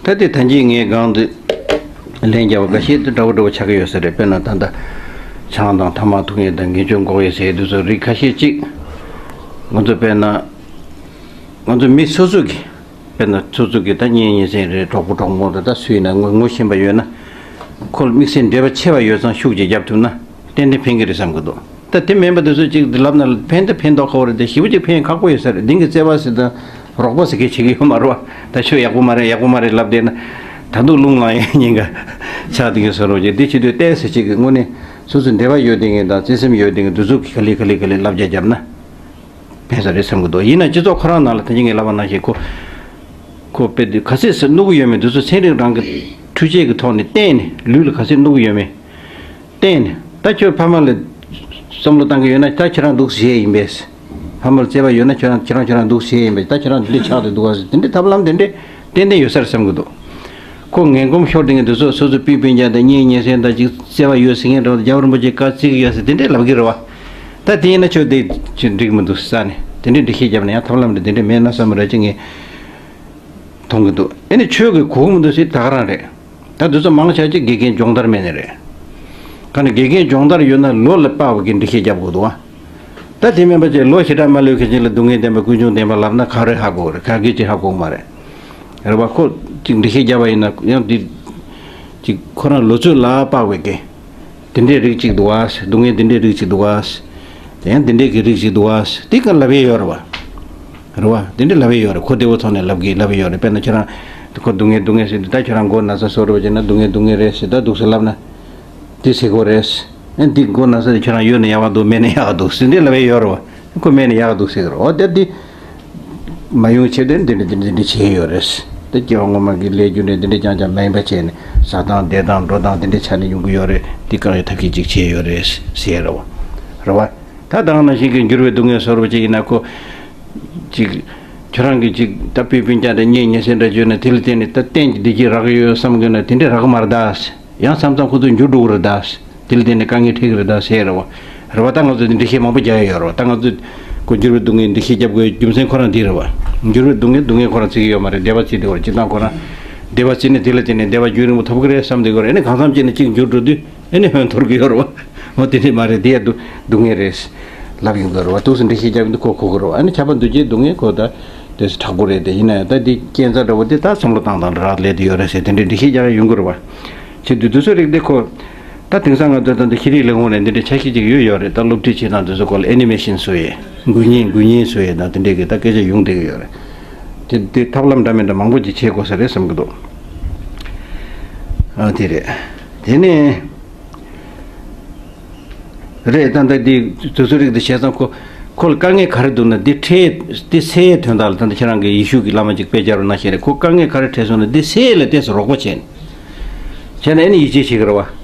ད་ལྟའི་ད་གིན་ངས་སྒང་དུ་ལན་རྒྱབ་པ་འགའ་ཤས་དེ་འདྲ་བོ་འདྲ་བོ་ཆགས་ཀྱི་ཡོད་ས་རེད། དཔེར་ན་ད་ལྟ་ཆང་དང་ཐ་མག་འཐུང་ཡས་དང་ངན་སྤྱོད་འགོག་ཡས་ཟེར་ཡས་དེ་ཚོ་རིགས་ཁ་ཤས་ཅིག་ང་ཚོ་དཔེར་ན་ང་ཚོ་མི་སོ་སོ་གི་དཔེར་ན་སོ་སོ་གི་ད་གཉེན་ཉེ་ཚན་རེད། གྲོགས་པོ་གྲོགས་མོ་རེད། ད་སུ་ཡིན་ན་ངོ་ངོ་ཤེས་པ་ཡོད་ན་ཁོ་ལ་དམིགས་བསལ་འབྲེལ་བ་ཆེ་བ་ཡོད་ཙང་ཤུགས་ཀྱིས་རྒྱབ་ཐུབ་ན་ཏན་ཏན་ཕན་གི་རེད་བསམ་གི་འདུག་ད་དེ་མིན་པ་དེ་ཚོ་གཅིག་ལབ་ན་ཕན་དེ་ཕན་ཐོགས་ཁག་པོ་རེད་དེ་ཞེ་པོ་ཅིག་ཕན་ཁག་པོ་ཡོད་ས་རེད། འདི་གི་བརྩེ་བ་ཟེར་དང་རོགས་པ་ཟེར་མཁན་བྱེད་ཀྱི་ཡོད་མ་རེད་བ། ད་ཁྱོད་ཡག་པོ་མ་རེད་ཡག་པོ་མ་རེད་ལབ་བསྡད་ན་ད་དུང་རླུང་ལངས་ཡས་ཉེན་ཁ་ཆགས་བསྡད་ཀྱི་བཟོ་འདྲ་ཅིག་འདི་བྱེད་དུས་ཏོག་ཙམ་ཅིག་གི་དངོས་གནས་སོ་སོ་འབྲེལ་བ་ཡོད་བསྡད་མཁན་དང་བརྩེ་སེམས་ཡོད་བསྡད་མཁན་དེ་ཚོ་གི་ག་ལེ་ག་ལེ་ག་ལེ་བསླབ་བྱ་བརྒྱབ་ན་ཕན་ས་རེད་བསམ་གི་འདུག་ཡིན་ན་སྤྱི་ཚོགས་ཁོ་རང་ནང་ལ་ད་གིན་ངས་ལབ་པ་ནང་བཞིན་ཁོ་ཁོ་དཔེ་དེ་ག་ཚོད་ཟེར་གནོད་གི་ཡོད་མེད་དེ་ཚོ་ཚན་རིག་རང་གི་འཕྲུལ་ཆས་ཀྱི་ཐོག་ནས་བསྟན་ནས་ལུས་ལ་ག་ཚོད་གནོད་གི་ཡོད་མེད། བསྟན་ནས་ད་ཁྱོད་ཕ་མ་ལ་བསམ་བློ་བཏང་གི་ཡོད་ན་ད་ཁྱེད་རང་འདུག་ཟེར་ཡས་ཡིན་པས། ཕ་མ་ལ་བརྩེ་བ་ཡོད་ན་ཁྱོད་རང་ཁྱེད་རང་ཁྱོད་རང་འདུག་ཟེར་ཡས་ཡིན་པས། ད་ཁྱེད་རང་འདི་འདྲ་ཆགས་ཏེ་འདུག་བ་ཟེར་དེ་འདྲའི་ཐབས་ལམ་དེ་འདྲས་ཏན་ཏན་ཡོད་ས་རེད་བསམ་གི་འདུག་ཁོ་ངན་གོམས་ཤོར་དེ་ངས་འདི་ཚོ་སོ་སོ་སྤུན་སྤུན་ཀྱག་དང་གཉེན་ཉེ་ཚན་དང་ཅིག་བརྩེ་བ་ཡོད་ཟེར་མཁན་འདྲ་བོ་རྒྱལ་བ་རིན་པོ་ཆེ་བཀའ་བརྩི་གི་ཡོད་ཟེར་དེ་འདྲས་ལབ་གི་རེད་བ། ད་དེ་ཡིན་ན་ཁྱོད་དེ་ཅིག་འགྲིག་མི་འདུག་ཟེར་ནས་དེ་འདྲས་འགྲེལ་བཤད་བརྒྱབ་ན་ཡང་ཐབས་ལམ་རེ་དེ་འདྲས་མེད་ན་བསམ་ར་ཅིག་ངས་མཐོང་གི་འདུག་ཨེ་ནི་ཆོས་ཀྱི་གོ་མི་འདུག་ཟེར་ད་ག་རང་རེད། ད་དུས་ཚོད་མང་ཆ་ཅིག་དགེ་རྒན་སྦྱོང་བརྡར་མེད་ནི་རེད། ག་ནི་དགེ་རྒན་སྦྱོང་བརྡར་ཡོད་ན་ལོ་ལ་དཔག་པའི་འགྲེལ་བཤད་རྒྱབ་དགོས་འདུག་བ། ད་དེ་མིན་པ་ཅིག་ལོ་ཞེ་དྲག་མ་ལོན་མཁན་ཅིག་ལ་སྡུག་བསྔལ་བདེན་པ་ཀུན་འབྱུང་བདེན་པ་ལབ་ན་ག་རེ་ཧ་གོ་རེད། ག་གེ་ཅིག་ཧ་གོ་མ་རེད། རེད་བ། ཁོ་ཅིག་འགྲེལ་བཤད་རྒྱབ་པ་ཡིན་ན་ཡང་འདི་ཅིག་ཁོ་རང་ལོ་ཚོད་ལ་དཔག་པའི་གི་དེ་འདྲའི་རིགས་ཅིག་འདུག་བ། སྡུག་བསྔལ་དེ་འདྲའི་རིགས་ཅིག་འདུག་བ། དེ་ཡང་དེ་འདྲའི་གི་རིགས་ཅིག་འདུག་བ། དེ་ག་ལབ་ཡས་ཡོད་རེད་བ། རེད་བ། དེ་འདྲ་ལབ་ཡས་ཡོད་རེད། ཁོ་བདེ་པོ་ཐོག་ནས་ལབ་གི་ལབ་ཡས་ཡོད་རེད། དཔེར་ན་ཁྱེད་རང་ཁོ་སྡུག་བསྔལ་སྡུག་བསྔལ་ཟེར་དུས་ད་ཁྱེད་རང་མགོ་ན་ཚ་སོ་རེད་པ་བྱས་ན་སྡུག་བསྔལ་སྡུག་བསྔལ་རེད་ཟེར། ད་འདུག་སེ་ལབ་ན་དེ་ཟེར་གོ་རེད། ཨ་འདི་མགོ་ན་ཚ་དེ་ཁྱེད་རང་ཡོད་ན་ཡག་ག་འདུག་མེད་ན་ཡག་ག་འདུག་ཟེར་འདི་ལབ་ཡས་ཡོད་རེད་བ། ཁོ་མེད་ན་ཡག་ག་འདུག་ཟེར་གི་རེད། འོ་དེ་འདི་མ་ཡོང་ཆེད་དུ་འདི་འདྲ་འདི་འདྲ་འདི་འདྲ་བྱས་ཡོད་རེད། དེ་སྐྱེ་བ་སྔོན་མ་གི་ལས་རྒྱུ་འབྲས་འདི་འདྲ་རྐྱང་རྐྱང་མ་ཡིན་པ་བྱས་ནས་ཟ་སྟངས་བསྡད་སྟངས་འགྲོ་སྟངས་འདི་འདྲ་ཆ་ནས་ཡོང་གི་ཡོད་རེད། འདི་བཀག་ཡས་ཐབས་ཤེས་ཅིག་བྱས་ཡོད་རེད་ཟེར་རེད་བ། རེད་བ། ད་ད་ག་ནང་བཞིན་གྱི་འགྱུར་བའི་སྡུག་བསྔལ་བཟོ་འདྲ་ཅིག་ཡིན་ན་ཁོ། ཅིག་ཁྱོད་རང་གིས་ཅིག་ད་སྤུས་སྤུན་ཀྱག་འདྲ་གཉེན་ཉེ་སྲས་འདྲ་བརྗོད་ན་དེ་ལ་བརྟེན་ནས་ད་གཏན་གྱི་བདེ་སྐྱིད་རག་གི་ཡོད་བསམ་གྱི་ན་དེ་འདྲ་རག་གི་མ་རེད་ད། ཡང་མཚམས་མཚམས་ཁོ་ཚོ་འགྱུར་འགྲོ་གི་རེད་ད། དེ་ལ་བརྟེན་ནས་དཀའ་ངལ་འཕྲད་ཀྱི་རེད་ད་ཟེར་རེད་བ། རེད་བ། ད་ང་ཚོས་འདི་འགྲེལ་བཤད་མང་པོ་རྒྱག་ཡ་ཡོད་རེད་བ། ད་ང་ཚོས་ཁོ་འགྱུར་བའི་སྡུག་བསྔལ་འགྲེལ་བཤད་རྒྱབ་དགོས་རྒྱུ་མཚན་ཁོ་རང་འདི་རེད་བ། འགྱུར་བའི་སྡུག་བསྔལ་སྡུག་བསྔལ་ཁོ་རང་བརྩི་གི་ཡོད་མ་རེད། བདེ་བ་བརྩི་བསྡད་ཡོད་རེད། སྤྱིར་བཏང་ཁོ་རང་བདེ་བ་བརྩིས་ནས་དེ་ལ་བརྟེན་ནས་བདེ་བ་རྒྱུན་རིང་པོ་ཐོབ་ཀྱི་རེད་བསམ་བསྡད་ཀྱི་ཡོད་རེད། ཨ་ནི་གང་འཚམ་བྱས་ནས་གཅིག་འགྱུར་འགྲོ་དུས། ཨེ་ནི་ཧོན་འཐོར་གི་ཡོད་རེད་བ། འོ་དེ་འདྲ་མ་རེད། དེ་ཡ་སྡུག་སྡུག་བསྔལ་རེད་ལབ་ཡོང་གི་རེད་བ། འདུག་སེ་འགྲེལ་བཤད་རྒྱབ་ཡོང་དུས་ཁོ་གོ་གི་རེད་བ། ཨ་ནི་ཁྱབ་པ་འདུ་བྱེད་སྡུག་བསྔལ་ཁོ་ད་དེ་སུ་དྲག་པོ་རེད། དེ་ཡིན་ན་ཡང་ད་འདི་རྐྱེན་རྩ་འདྲ་བོ་དེ་ད་བསམ་བློ་བཏང་སྟངས་ལ་རག་ལས་དེ་ཡོད་རེད་ཟེར་དེ་འདྲའི་འགྲེལ་བཤད་རྒྱག་ཡ་ཡོང་གི་རེད་བ། བྱེད་དུས་དུས་ཚོད་རིག་དེ་ཁོ། ད་དེང་སང་ང་ཚོ་ད་འདི་ཤེས་རིག་ལས་ཁུངས་ནས་འདི་འདྲའི་ཆ་ཤས་ཅིག་ཡོད་ཡོད་རེད། ད་སློབ་ཁྲིད་བྱེད་སྟངས་དེ་ཚོ་སྐོར་ལ་ཨེ་ནི་མེ་ཤིན་བཟོ་ཡས་འགུལ་བརྙན་འགུལ་བརྙན་བཟོ་ཡས་དང་དེ་འདྲའི་གི་ད་སྐད་ཆ་ཡོང་བསྡད་ཀྱི་ཡོད་རེད། དེ་དེ་ཐབས་ལམ་འདྲ་མི་འདྲ་མང་པོ་ཅིག་བྱེད་དགོས་ས་རེད་བསམ་གྱི་འདུག་ཨ་དེ་རེད། དེ་ནས། རེད། ད་ལྟ་འདི་དུས་ཚོད་རིག་འདི་བྱས་ཙང་ཁོ་ཁོ་ལ་དཀའ་ངལ་ག་རེ་འདུག་ན་འདི་འཕྲད་འདི་སེལ་ཡའི་དོན་དག་ལ་ད་ལྟ་ཁྱེད་རང་གི་ཡེ་ཤུ་གི་བླ་མ་ཅིག་དཔེ་སྦྱར་བ་ནང་བཞིན་རེད། ཁོ་དཀའ་ངལ་ག་རེ་འཕྲད་སོང་ན་འདི་སེལ་ཡས་ལ་ཏོག་ཙམ་རོགས་པ་བྱས་ནས། བྱས་ན་ཨེ་ནི་ཡིད་ཆེས་བྱེད་ཀྱི་རེད་བ།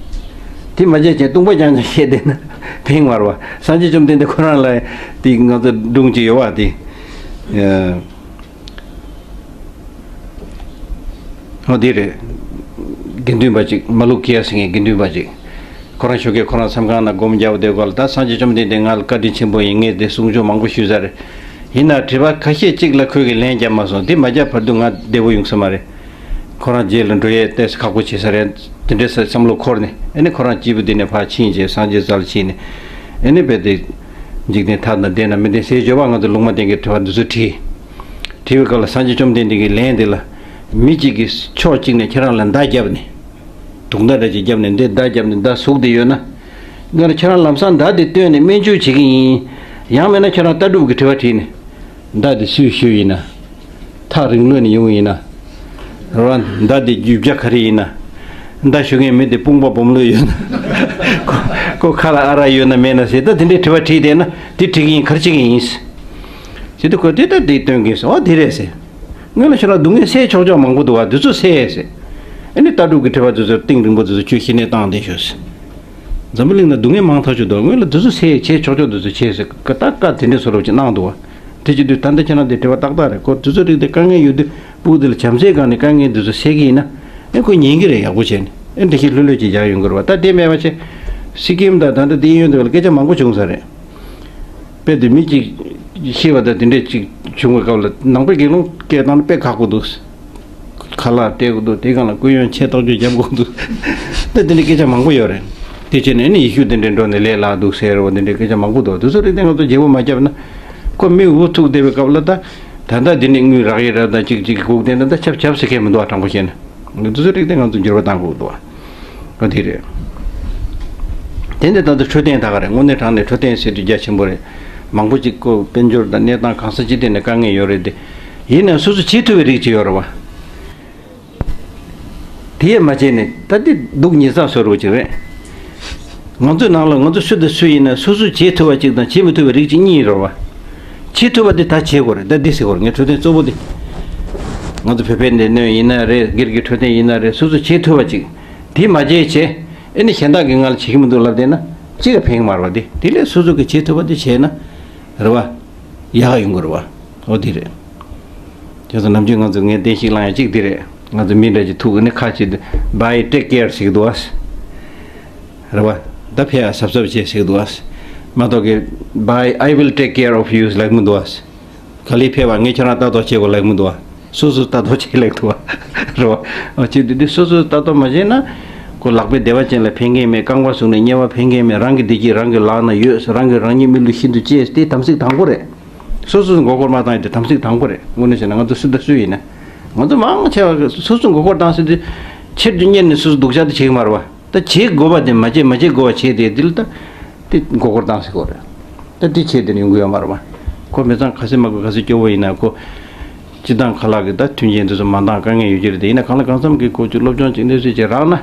དེ་མ་བྱས་ཀྱང་སྟོང་པ་རྐྱང་རྐྱང་བཤད་བསྡད་ན་ཕན་མ་རེད་བ། སངས་རྒྱས་བཅོམ་ལྡན་འདས་ཁོ་རང་ལ་དེ་ང་ཚོ་སྒྲུང་ཅིག་ཡོད་བ་དེ། ཨ། ཨོ་དེ་རེད། དགེ་འདུན་པ་ཅིག་མ་ལུ་ཀི་ཡ་ཟེར་མཁན་དགེ་འདུན་པ་ཅིག་ཁོ་རང་ཞོགས་ཀས་ཁོ་རང་མཚམས་ཁང་ནང་སྒོམ་རྒྱག་བསྡད་སྐབས་ལ་ད་སངས་རྒྱས་བཅོམ་ལྡན་འདས་ང་ལ་བཀའ་དྲིན་ཆེན་པོ་ཡིན། ངས་དེ་གསུང་ཆོས་མང་པོ་ཞུས་ཚར་རེད། ཡིན་ན་དྲི་བ་ཁ་ཤས་གཅིག་ལ་ཁོས་གི་ལན་བརྒྱབ་མ་སོང་། དེ་མ་བརྒྱབ་བར་དུ་ང་བདེ་པོ་ཡོང་ས་མ་རེད། ཁོ་རང་རྗེས་ལ་འགྲོ་ཡས་ཏོག་ཙམ་ཁག་པོ་བྱེད་ས་རེད། དེ་འདྲའི་བསམ་བློ་འཁོར་ནས་ཨེ་ནི་ཁོ་རང་སྐྱིད་པོ་དེ་ནས་ཕར་ཕྱིན་བྱས་སངས་རྒྱས་རྩ་ལ་ཕྱིན་ནས་ཨེ་ནི་རྦད་དེ་འཇིག་རྟེན་ཐ་ན་བསྡད་ན་མི་བདེན་ཟེར་བརྗོད་པ་ང་ཚོ་ལུང་མ་བསྟན་གྱི་དྲི་བ་འདི་ཚོ་དྲིས། དྲིས་པའི་སྐབས་ལ་སངས་རྒྱས་བཅོམ་ལྡན་འདས་ཀྱིས་ལན་འདི་ལ། མི་གཅིག་གིས་ཕྱོགས་གཅིག་ནས་ཁྱེད་རང་ལ་མདའ་བརྒྱབ་ནས། དུག་མདའ་འདྲ་ཅིག་བརྒྱབ་ནས་འདི་མདའ་བརྒྱབ་ནས་མདའ་ཟུག་བསྡད་ཡོད་ན། སྔོན་ལ་ཁྱེད་རང་ལམ་སང་མདའ་དེ་བཏོན་ནས་སྨན་བཅོས་བྱེད་ཀྱི་ཡིན། ཡང་མིན་ན་ཁྱེད་རང་ལྟ་གྲུབ་ཀྱི་དྲི་བ་དྲིས་ནས། མདའ་དེ་སུས་གཞུས་ཡིན་ན། ཐག་རིང་ལོས་ནས་ཡོང་ཡིན་ན། རེད་བ། མདའ་དེ་རྒྱུ་ཆ་ག་རེ་ཡིན་ན། མདའ་གཞུ་མཁན་མི་དེ་དཔུང་པ་སྦོམ་ལོས་ཡོད་ན། ཁོ་ཁོ་ཁ་ལ་ཨ་རག་ཡོད་ན་མེད་ན་ཟེར་ད་དེ་འདྲའི་དྲི་བ་དྲིས་བསྡད་ན་དེ་འགྲིག་གི་ཡིན། ག་རེ་བྱེད་ཀྱི་ཡིན། ཟེར་དུས་ཁོས་དེ་ལྟར་དེ་སྟོན་གྱིན་སོང་། ཨོ་དེ་རེད་ཟེར། སྔོན་ལ་ཁྱོད་རང་སྡུག་བསྔལ་སེལ་ཆོག་ཆོག་མང་པོ་འདུག་བ། དེ་ཚོ་སེལ་ཟེར། ཨ་ནི་ལྟ་གྲུབ་ཀྱི་དྲི་བ་དེ་ཚོ་གཏིང་རིང་པོ་དེ་ཚོ་ཁྱོད་ཤི་ནས་བཏང་བསྡད་ཤོག་ཟེར། འཛམ་བུ་གླིང་ན་སྡུག་བསྔལ་མང་ཐག་ཆོད་འདུག་སྔོན་ལ་དེ་ཚོ་སེལ་བྱེད་ཆོག་ཆོག་དེ་ཚོ་བྱེད་ཟེར་ཀ་ཏག་ཀ་དེ་འདྲའི་བཟོ་འདྲ་ཅིག་གནང་འདུག་བ། དེ་བྱེད་དུས་ད་ལྟ་ཁྱེད་རང་དེ་དྲི་བ་ཏག་ཏག་རེད། ཁོ་དེ་ཚོ་རིགས་དེ་དཀའ་ངལ་ཡོད་དུས་སྤུ་གུ་དེ་ལ་བྱམས་བརྩེའི་སྒང་ནས་དཀའ་ངལ་དེ་ཚོ་སེལ་གྱི་ཡིན་ན། ཨེ་ཁོ་ཉན་གྱི་རེད། ཡག་པོ་བྱས་ནས་ཨེ་འགྲེལ་བཤད་ལྷོད་ལྷོད་ཅིག་རྒྱག་ཡོང་གི་རེད་བ། ད་དེ་མེད་པ་བྱས། སི་ཀིམ་དང་ད་ལྟ་དེ་གཡོན་དེ་བ་ལ་སྐད་ཆ་མང་པོ་བྱུང་ས་རེད། དཔེ་དེ་མི་གཅིག་ཤི་བ་དང་དེ་འདྲས་ཅིག་བྱུང་བའི་སྐབས་ལ་ནང་པའི་དགེ་སློང་སྐད་བཏང་ན་དཔེ་ཁག་པོ་འདུག་ཁ་ལག་སྤྲད་དགོས་འདུག་དེའི་སྒང་ལ་སྐུ་ཡོན་ཆེ་ཐག་ཆོད་རྒྱབ་དགོས་འདུག་ད་དེ་འདྲའི་སྐད་ཆ་མང་པོ་ཡོད་རེད། དེ་བྱས་ནས་ཨ་ནི་ཡེ་ཤུ་དེ་འདྲས་འགྲོ་ནས་ལས་སླ་འདུག་ཟེར་བ་དེ་འདྲའི་སྐད་ཆ་མང་པོ་འདུག་དེ་ཚོ་རིགས་དེ་ང་ཚོ་བརྗེ་པོ་མ་བརྒྱབ་ན། ཁོ་མི་འུ་ཐུག་བསྡད་པའི་སྐབས་ལ་ད། ད་ལྟ་འདི་ནས་དངུལ་རག་ཡས་རེད་ད་ཅིག་ཅིག་སྒུག་བསྡད་ན་ད་ཆབ་ཆབ་ཟེར་མཁན་མི་འདུག་ཨ་དྲང་པོ་བཤད་ན། དེ་ཚོ་རིགས་དེ་ང་ཚོ་འགྱུར་བ་གཏང་དགོས་འདུག་ཨ། ཨ་དེ་རེད། དེ་འདི་ད་ལྟ་འཕྲོད་བསྟེན་ད་ག་རེད། དངོས་གནས་དྲང་གནས་འཕྲོད་བསྟེན་ཟེར་དུས་རྒྱ་ཆེན་པོ་རེད། མང་པོ་ཅིག་ཁོ་དཔལ་འབྱོར་དང་གནས་སྟངས་གང་ས་ཅི་ཐད་ནས་དཀའ་ངལ་ཡོད་རེད་དེ། ཡིན་ནའང་སོ་སོ་བྱེད་ཐུབ་པའི་རིགས་ཅིག་ཡོད་རེད་བ། དེ་ཡས་མ་བྱས་ནས་ད་འདི་སྡུག་ཉེས་བསགས་བཟོ་འདྲ་ཅིག་རེད། ང་ཚོའི་ནང་ལ་ང་ཚོ་སུ་དང་སུ་ཡིན་ན་སོ་སོས་བྱེད་ཐུབ་པ་ཅིག་དང་བྱེད་མི་ཐུབ་པའི་རིགས་ཅིག་གཉིས་རེད་བ། བྱེད་ཐུབ་པ་དེ་ད་བྱེད་དགོས་རེད། ད་འདི་ཟེར་དགོས་རེད། ངས་འཕྲོད་བསྟེན་གཙོ་བོ་དེ། ང་ཚོ་བོད་པའི་སྡེ་སྣོད་ཡིན་ན་རེད། སྒེར་གྱི་འཕྲོད་བསྟེན་ཡིན་ན་རེད། སོ་སོས་བྱེད་ཐུབ་པ་ཅིག་དེ་མ་བྱས་བྱས། ཨེ་ནི་གཞན་དག་གིས་ང་ལ་བྱེད་ཀྱི་མི་འདུག་ལབ་བསྡད་ན་ཅི་ལ་ཕན་གྱི་མ་རེད་བ། དེ་དེ་ལས་སོ་སོ་གིས་བྱེད་ཐུབ་པ་དེ་བྱས་ན་རེད་བ། ཡག་ག་ཡོང་གི་རེད་བ། འོ་དེ་རེད། བྱས་ཙང་ནམ་རྒྱུན་ང་ཚོ་ངས་བསྟན་བཤིག་བསླང་ཡ་གཅིག་དེ་རེད། ང་ཚོ་མི་འདྲ་ཅིག་ཐུག་གི་ནི་ཁ་ཅིག་buy take care ཟེར་གི་འདུག་བ། རེད་བ། ད་ཕེབས་ཡ་གཟབ་གཟབ་བྱེད་ཟེར་གི་འདུག་བ། མ་གཏོགས་གི་buy I will take care of you ལབ་མི་འདུག་བ། ག་ལེར་ཕེབས་པ་ངས་ཁྱེད་རང་ལྟ་རྟོག་བྱེད་དགོས་ལབ་མི་འདུག་བ། སོ་སོ་ལྟ་རྟོག་བྱེད་ལེགས་ཐུབ་པ་རེད་བ། ཨ་ཅེ་འདི་འདི་སོ་སོ་ལྟ་རྟོག་མ་བྱས་ན། ཁོ་ལག་པས་བདེ་བ་ཅན་ལ་ཕན་མཁན་མེད། རྐང་པ་ཟུག་ནས་དམྱལ་བ་ཕན་མཁན་མེད། རང་གི་བདེ་སྐྱིད་རང་གི་ལག་ན་ཡོད། རང་གི་རང་ཉིད་མི་ལུས་ཤིན་ཏུ་གཅེས། དེ་དམ་ཚིག་དང་པོ་རེད། སོ་སོ་མགོ་སྐོར་མ་བཏང་ཡ་དེ་དམ་ཚིག་དང་པོ་རེད། དངོས་གནས་བྱས་ན་ང་ཚོ་སུ་དང་སུ་ཡིན་ན། ང་ཚོ་མང་ཆེ་བ་སོ་སོ་མགོ་སྐོར་བཏང་ཟེར་དུས། ཆེད་དུ་གཉེར་ནས་སོ་སོ་སྡུག་ཅག་དེ་བྱེད་ཀྱི་མ་རེད་བ། ད་བྱེད་དགོས་པ་དེ་མ་བྱེད་མ་བྱེད་དགོས་པ་བྱེད་དེ་འདི་ལ་ད། དེ་མགོ་སྐོར་བཏང་ཟེར་གོ་རེད། ད་དེ་བྱེད་དེ་ནི་ཡོང་གི་ཡོད་མ་རེད་བ། ཁོ་མི་ཚང་ཁ་སེ་མ་གོ་ཁ་སེ་སྐྱོ་བོ་ཡིན་ན་ཁོ། སྤྱི་བཏང་ཁ་ལག་གི་ད་མཐུན་རྐྱེན་དེ་ཚོ་མ་འདང་དཀའ་ངལ་ཡོད་ཀྱི་རེད་དེ། ཡིན་ན་གང་ལ་གང་འཚམ་གྱི་ཁོ་ཚོས་སློབ་སྦྱོང་ཅིག་གནས་ཚུལ་ཅིག་རག་ན།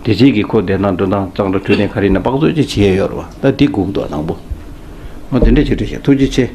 དེ་རྗེས་ཀྱི་ཁོ་བསྡད་སྟངས་འགྲོ་སྟངས་གཙང་སྦྲ་འཕྲོད་བསྟེན་ག་རེ་ཡིན་ན་དཔག་ཚོད་ཅིག་བྱེད་ཡ་ཡོད་རེད་བ། ད་དེ་སྒུག་འདུག་དང་པོ། འོ་དེ་འདྲས་བྱེད་འདྲ་བྱེད། ཐུགས་རྗེ་ཆེ།